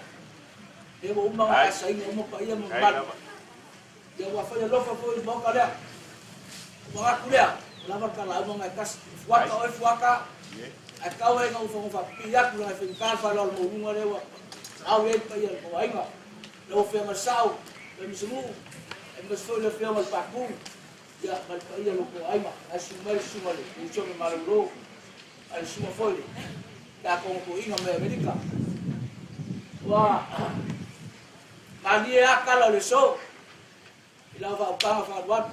Lea ua uma ona asaina uma paia ma mamalu. Ia ua fai alofa foi i le Maota lea. O manatu lea, ua lava le talaaga na e tasi. E fuata oe fuata, ae tau ai ina ou fono faapipii atu leaga e faigata le faaaloalo maualuga lea ua au i ai le paia o le tauaiga. Lau Afioga i le Sao, le Misanuu, aemaise foi le Afioga i le Patu, ia ma le paia o lou tauaiga. Ae susu mai le susuga i le Usoga Malolo, ae le susuga foi i le Tiakono Toeaina mai Amerika. Ua malie lava tala o le aso i lau faautaga faalualu.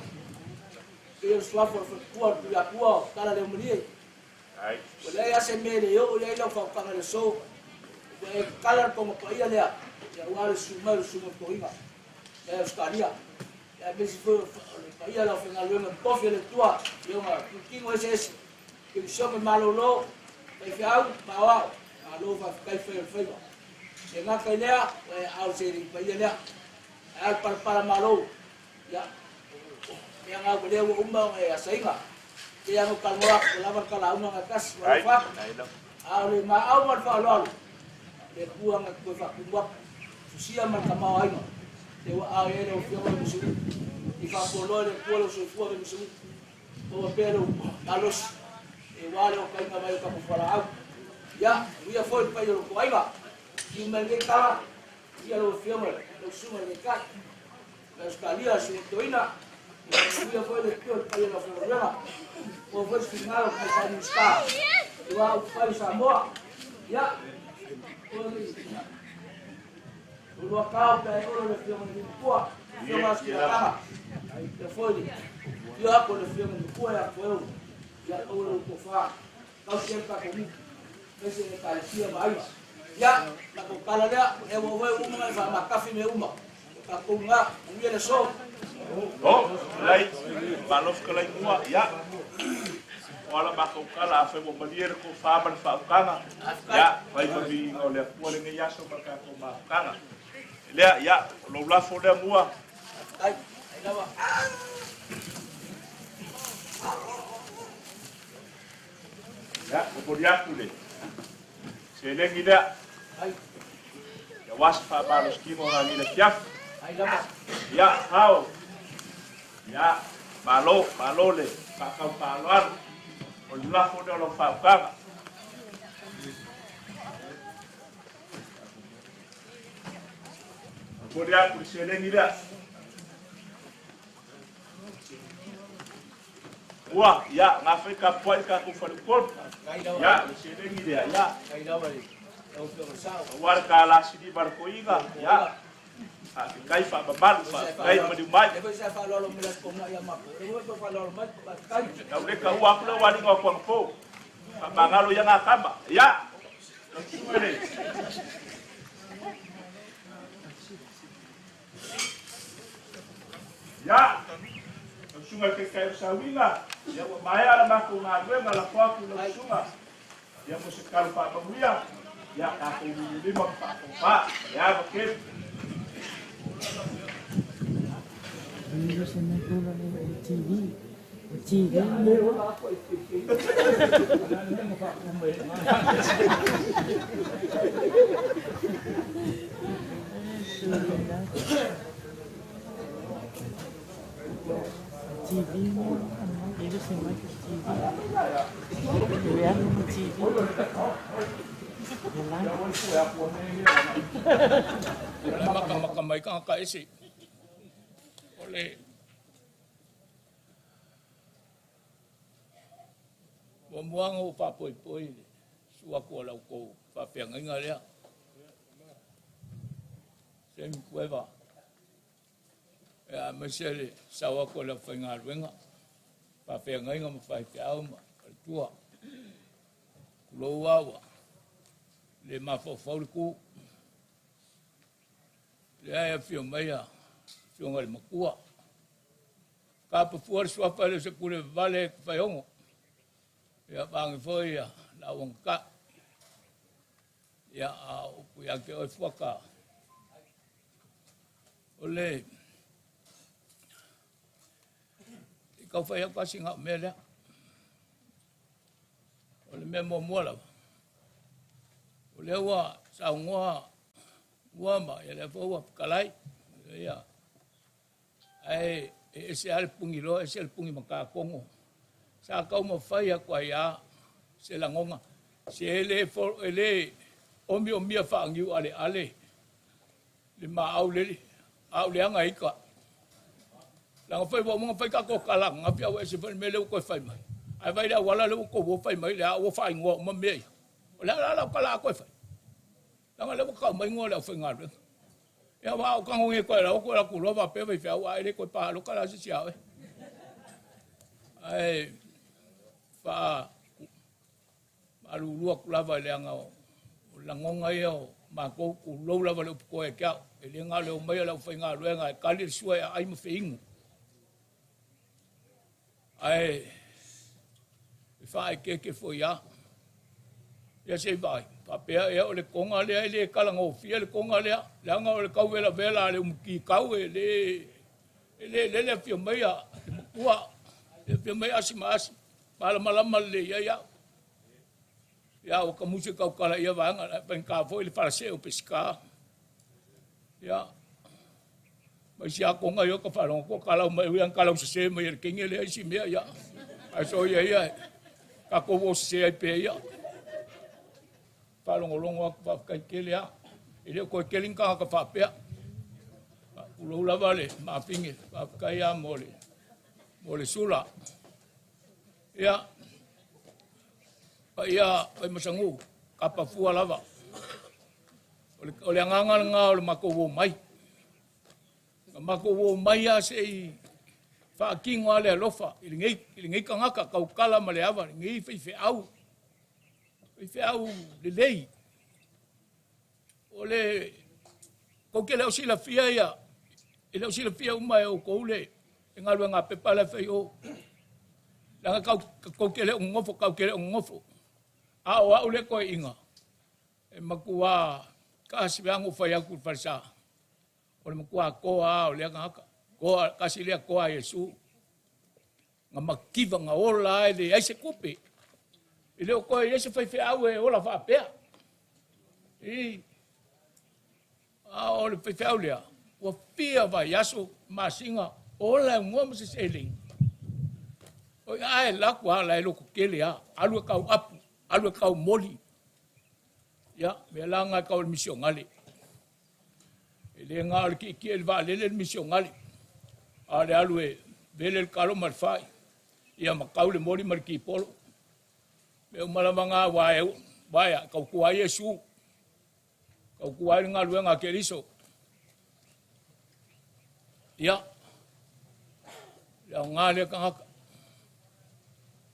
Pei o le suafa o le faletua o le Tuiatua o tala leo malie. Ua leai lava se mea e le oo i ai lau faautaga i le aso. Ua e tatala le toga paia lea, ia aua le susu mai o le susuga toeaina mai Ausetalia. Ia aemaise foi o le paia o le aufaigaluega totofi a le Atua i ona itutino eseese. Kerisione malolo, faifeau ma aoao, malo faafetai fai o le faiva. E gata i lea, ua e ao se alii paia lea. Ae a le palapala malo, ia, o mea na ua lea ua uma ona e asaina. Pei lava ona ou talanoa atu, ua lava le talauga na tasi, ua alofa atu. A o le maau ma le faaaloalo, le Atua na te toe faatumu atu, fusia ma le tamaoaiga, lea ua ao i ai lau Afioga Vemisanuu. I faafualoa e le Atua lou soifua Vemisanuu. Maua pea lou malosi aua le okaina mai o tatou fualaau. Ia, manuia foi le paia o lou toaiga. Tiu mai lenei tala, manuia lau Afioga lau Susuga i le Taitai mai Ausetalia, le Susuga Toeaina. Ia, manuia foi le Atua i le paia o le aufaigaluega. Maua foi se finagalo o le Tamaitai Minisita aua upufai o Samoa. Ia, Lua kao pe ai olo le afioga i le Matua, afioga a Silatala. Ia foi le afio atu o le afioga i le Matua ia Toeu, ia aua le tofa, tausi ai le tatou nuu, aemaise le Ekalesia ma aiga. Ia, tatou tala lea, lea ua oe uma na e faamatafi mea uma. O tatou lena, manuia le aso. O, lai, malo fetalai mua, ia. O ala matou tala, afai ua malie le tofa ma le faautaga, ia, fai ma viiga o le Atua lenei aso ma le tatou mafutaga. Lea, ia, o lou lafo lea mua. Ai, ai lava. Ia, momoli atu le seleni lea. Ia ua se faamalositino o lagi le afiafi. Ia, hao. Ia, malo, malo le faatau faaaloalo. O le lafo lea o lau faautaga. Momoli atu le seleni lea. Ua, ia, gafai tapuai le tatou faleupolu. Ia, le seleni lea, ia. Aua le tala siliva le toeaina, ia. Faafetai faamamalu, faafetai maliu mai. Tau le taua atu le ualiga o Tuanapo. Faamagalo ia ngā tama. Ia, lau susuga le. Ia, lau susuga i le Taitai o le Sauiga, ia ua maea la matou galuega, lafo atu i lau susuga, ia mo se tatalo faamanuia, ia tatou lululima ma faatofa ma le ava tele. Makamaka mai tagata ese o le muamuaga ua faapoipoi le susu atu o la outou faafeagaiga lea. Semi Kueva, aemaise le sau atu o le aufaigaluega, faafeagaiga ma faifeau ma faletua. Tulou lava ua le mafaufau le tu. Lea e afio mai le afioga i le matua. Kapafua le suafa e le o se kule vale e Tafaiogo. Ia vaage foi ia lauagata'i. Ia a o upu ia te oe Fuata. O le i tau fai atu lava sina au mea lea. O le mea muamua lava, o lea ua saunoa ua ma ia lea foi ua fetalai. Ia, ae e ese lava le puni loa, ese le puni matatogo. Sa taumafai atu ai lava se lagona, se e le, e le omiomia faaniu aleale le maau lele, a o leaga ika. Leaga foi ua uma ona fai tatou tala ananafi, a ua ese foi le mea lea ua toe fai mai. Ae vaai i le auala lea ua outou o fai mai, lea ua faaigoa uma mea ia. O le a la lau tala a toe fai? Leaga lea ua tau mai igoa o le aufaigaluega. Ia aua a ou tago nei koe lau koe atu loa faapea faifeau a e le toe palota la se isi a oe. Ae faa malulu atu lava i leaga o lagona ia o matou tulou lava le upu koe ke au. E le na o le omai o le aufaigaluega e kali le sua e aai ma feinu. Ae e faaeteete foi lava. Ia se i vaai, faapea ea o le toga lea e le talagofie le toga lea, leaga o le tauvelavela a le umukikau e le e le lele afio mai a le matua, e afio mai asi ma asi, malamalama lelei ai au. Ia ua kamusi tautala ia vaega, faigata foi le falasee o Peseta. Ia, ma isi atoga ia ka faalogo atu o kalau mai ui kalau sese mai e le kenge lea isi mea ia. Ae soia ia tatou o sese ai pea ia. Faalogologo atu faafetai tele lava. E le o toe tele ni tagata faapea. Tulou lava le mafine, faafetai lava mo le, mo le sula. Ia, paia Vaimasangu, kapafua lava. O le agaga lena o le matou omai. Na matou omai lava se i faatino lava le alofa i lenei tagata tautala ma le ava, lenei faifeau, faifeau lelei. O le tou te le o silafia ia, e le o silafia uma e outou le galuega a pepa la e fai o. Leaga tou te le o nonofo, tou te le o nonofo. A o au le toeaina, e matua tasi veaga ua fai atu i le falesa. O le matua toa lava o lea tagata. Toa, tasi lea toa a Iesu. Na mativa, na ola lava e leai se tupe. I le o koe i ese faifeau e ola faapea. I, a o le faifeau lea, ua fia vaiaso, masina, ola e ugoa ma se seleni. O ia ae laku a la e loko kele a, alu e kau apu, alu e kau moli. Ia, mea la ngai kau le misionale. E le ngā o le ki ki e le vaalele le misionale. A le alu e vele le kalo ma le fai. Ia makau le moli ma le kipolo. Me umalava ngā wae, waea, kau kua Iesu. Kau kua ai ngā luenga Keriso. Ia, le au ngā le kangaka.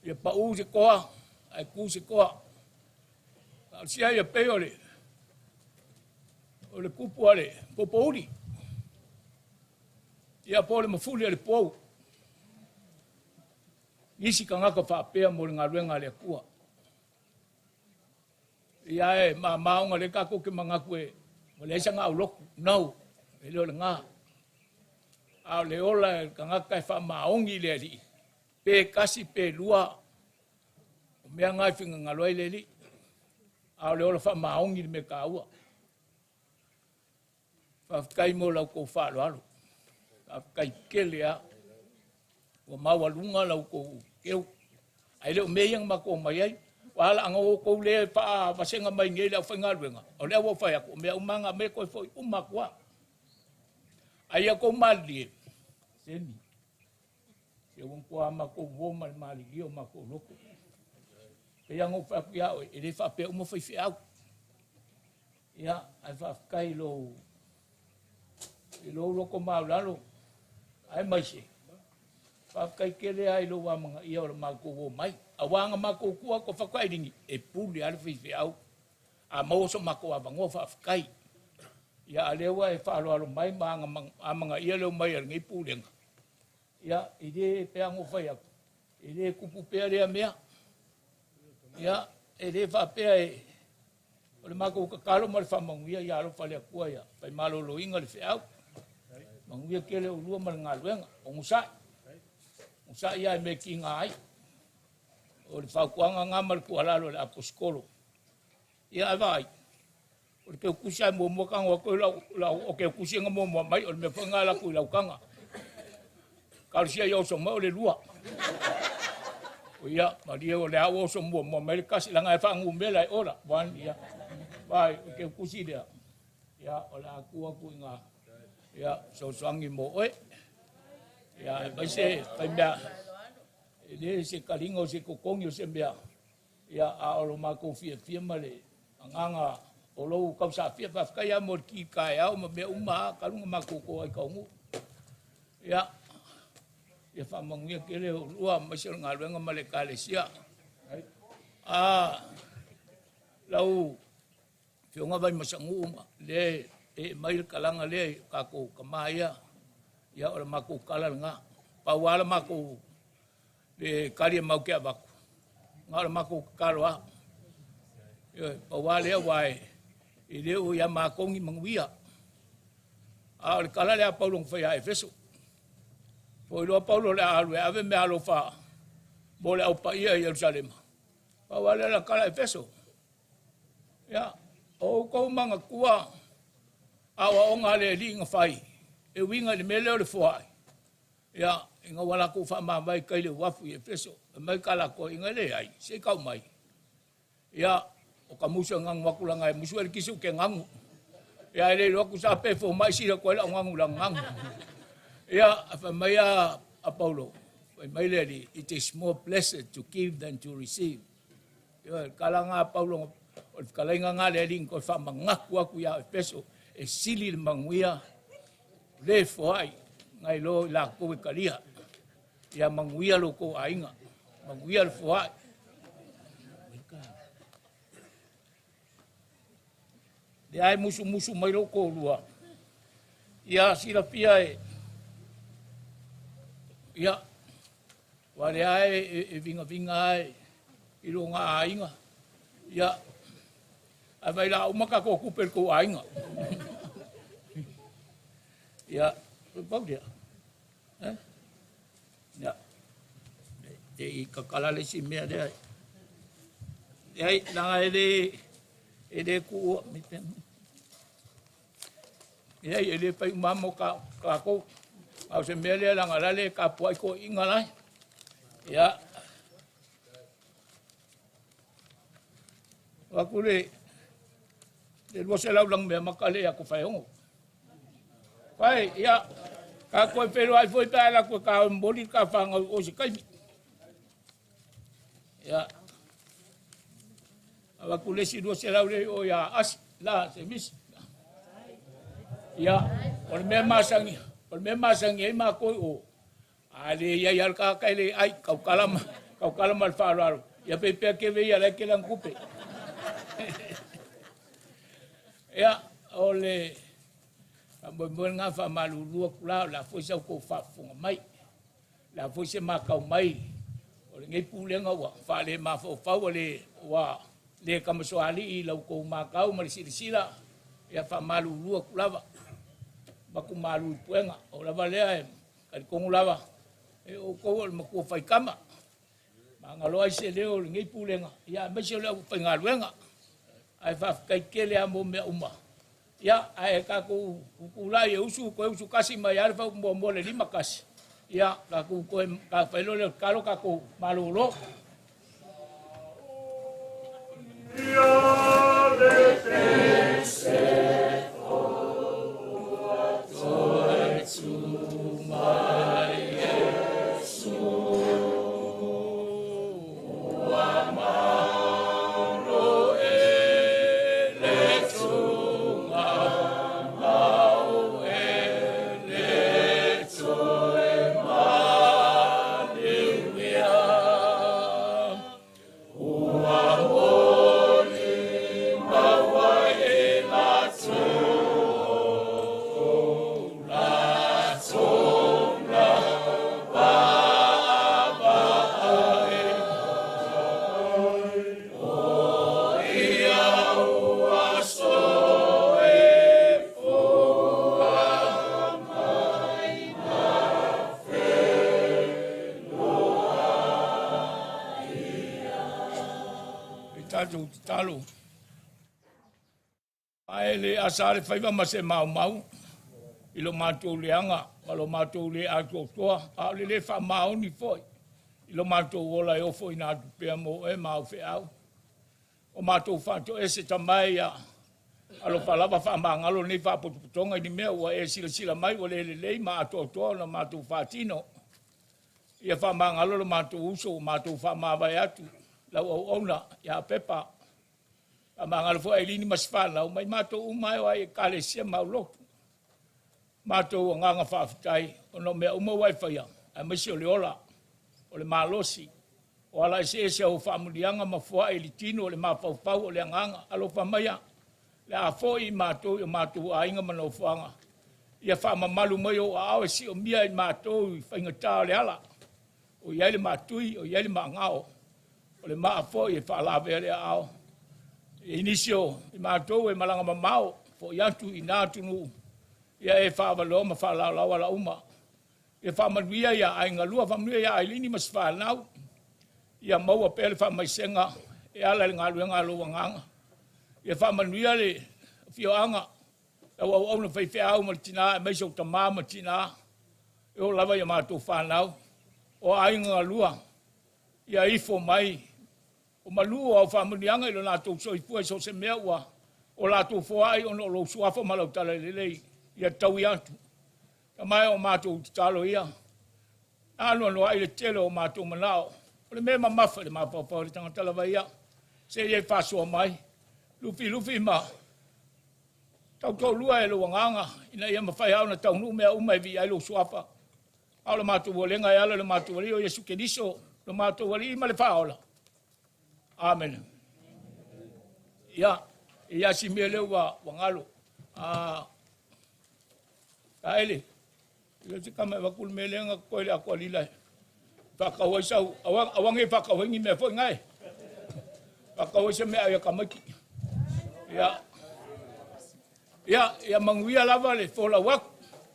Ia pa u se koa, ai ku se koa. A sia ia pe o le kupu a le popouli. Ia po le mafuli a le pou. Nisi kangaka whaapea mo le ngaluenga le akua. Ia e ma maonga le kako ke mangaku e o le esa ngā uloku. Nau, e leo le ngā. A o le ola e kangaka e wha maongi le ali. Pe kasi pe lua. O mea ngai finga ngaloi le li. A o le ola wha maongi le me ka ua. Whawhikai mo lau kou whaalo alo. Whawhikai kele a. Ua maua lunga lau kou keu. Ai leo mea ianga mako mai ai. Wa ala anga o kou le wha vasenga mai ngei le au whainga luenga. O lea ua whai aku. Mea umanga me koe foi umakua. Ai a kou mali e. Semi. Se uang kua mako wo ma le mali lio mako loko. Pe ianga o whai aku ia oe. E le wha pea uma whai whiau. Ia, ai whawhikai lo i lo loko maulalo. Ai mai se. Whawhikai kele ai lo wamanga ia o le mako wo mai. A wanga mako kua ko whakae ringi. E pule ale whai whiau. A maua so mako awangoa whawhikai. Ia a lewa e whaaloalo mai ma amanga ia leo mai a ngei pūlenga. Ia, i le pea ngō whai aku. I le kupu pea lea mea. Ia, e le whaapea e o le mako kakalo ma le whamanguia ia alo whale akua ia. Whai malolo inga le whiau. Manguia kele o lua ma le ngaluenga. O ngusai. Ngusai ia e me ki ngā ai. O le whaukuanga ngā ma le kualalo le aposkolo. Ia ai vai. O le keu kusi ai mua mua kanga o koe lau o keu kusi nga mua mua mai o le mea whanga la kui lau kanga. Ka sia i oso mai o le lua. O ia, maria o le au oso mua mua mai le kasi langa e whangu mela e ora. Wan ia. Vai, o keu kusi lea. Ia, o le aku aku i ngā. Ia, sosoangi mo oe. Ia, e mai se, whai mea. E le se kalinga o se kokongi o se mea. Ia, a o lo mākou fia fia ma le anganga o lou kau sa fia whawhikai a mo le ki kai au ma mea uma a kalunga mākou ko ai kaungu. Ia, ia whamanguia kele o lua mai se o ngā luenga ma le kalesia. A, lau whionga vai masangu uma, le e mai le kalanga le kākou ka ia, ia o le mākou kala le ngā. Pau ala mākou le kari e mau ke avaku. Ngā o le mākou kalo a. Ia, pau ala lea wae, i leo ia mākongi manguia. A o le kala lea paulong whai a Efeso. Foi loa paulo le alu e ave me alofa mo le au paia i Yerusalema. Pau ala la kala Efeso. Ia, o kou manga kua awa o ngā le li ngā whai. E winga le mele o le fuai. Ia, i ngā wala kou wha mai kai le wafu i Efeso. E mai kala ko inga le ai, se kau mai. Ia, o ka musu ngangu wakulanga e musu ele kisu ke ngangu. Ia, ele loku sa pe fo mai sila koe lau ngangu la ngangu. Ia, a mai a Paulo, fai mai le ali, it is more blessed to give than to receive. Ia, kala ngā Paulo, o le kalainga ngā le ali, ko wha mangaku aku ia Efeso, e sili le manguia, le foai, ngai lo la koe kalia. Ia manguia lo ko ainga, manguia le foai. Le ai musu musu mai lo ko lua. Ia sila pia e. Ia wa le ai e vinga vinga ai i lo ngā ainga. Ia ai vai la umaka ko kupe ko ainga. Ia pau dia. Eh? Ia. Te i kakala le si mea lea. Leai, leaga e le e le tuua. Leai, e le fai uma mo ka tatou. A o se mea lea leaga la le tapuai toeaiina lai. Ia. O atu le 200 lagi mea maka le atu faeogo. Pai, ia, ka koe feiloai foi pe a alu atu e ta momoli le ta fanau i o i se taimi. Ia, avatu le isi 200 lea i o ia Asi, la Semisi. Ia, o le mea masani, o le mea masani ai matou i o, a le i ai lava le tagata e le ai, tautala ma, tautala ma le faaaloalo. Ia pei pea keve ia la e tele ana tupe. Ia, o le faamoemoe lena faamalulu atu la, o le a foi sa outou faafofoga mai. O le a foi se matau mai o lenei pulega ua faale-mafaufau ua le, ua le tamasoalii i la outou matau ma le silasila, ia faamalulu atu lava. Avatu malu i puega. O lava lea e talitonu lava, e outou o le matua faikama. Magalo ai se leo o lenei pulega, ia aemaise o le aufaigaluega. Ae faafetai tele lava mo mea uma. Ia, ae tatou tutulai e usu, toe usu kasi mai lava le fau muamua le 51. Ia, tatou toe fai loa lea o le tatalo tatou malolo. Tatou tatalo. Ae le asa le faiva ma se maumau i lo matou leaga ma lo matou le atoatoa, a o le le faamaoni foi i lo matou ola e ofoina atu pea mo oe ma au feau. O matou faatoese tamai ia alofa lava faamagalo lenei faapotopotoga i ni mea ua e silasila mai ua le lelei ma atoatoa ona matou faatino. Ia faamagalo lo matou uso ua matou faamavae atu lau auauna ia Pepa. Faamagalo foi Ailini ma si fanau mai matou uma e o ai ekalesia ma aulotu. Matou agaga faafetai ona o mea uma ua e faia, aemaise o le ola, o le malosi, o ala eseese au faamuliaga ma foai i le tino o le mafaufau o le agaga. Alofa maia, le a foi i matou i o matou aiga ma nofoaga. Ia faamamalu mai ou aao e siomia i matou i faigata o le ala. O i ai le matui, o i ai le maagao, o le maa foi e faalavea le aao. E nisi o i matou e malaga mamao, foi atu i nā atunuu, ia e faavaloa ma faalaolao ala uma. Ia faamanuia ia aiga lua, faamanuia ia Ailini ma si fanau, ia maua pea le faamaisega e ala i le galuega a lou agaga. Ia faamanuia le afioaga, lau auauna faifeau ma le tina, aemaise o tamā ma tina, e oo lava ia matou fanau, o aiga galua, ia ifo mai, o malu o au faamanuiaga i lo latou soifua i so o se mea ua o latou foai ona o lou suafa ma lau talalelei, ia taui atu. Tamae o matou tatalo ia, anoanoai le tele o matou manao, o le mea mamafa i le mafaufau o le tagata lava ia, se i e faasoa mai, lufi lufi ma tautoalua e lou agaga, ina ia mafai lava ona taunuu mea uma e viia ai lou suafa. A o le matou ualega e ala i le matou Alii o Iesu Keriso, lo matou Alii ma le Faaola. Amene. Ia, e ia si mea lea ua galo. Kaele, ia se kama e vaku le mea lea nga koe le ako alila e. Whakau ai sau, awange whakau ai ni mea foi ngai. Whakau ai se mea ai a kamaiki. Ia, ia, ia manguia lava le folau aku.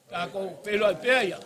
Tākou whelo ai pea ia.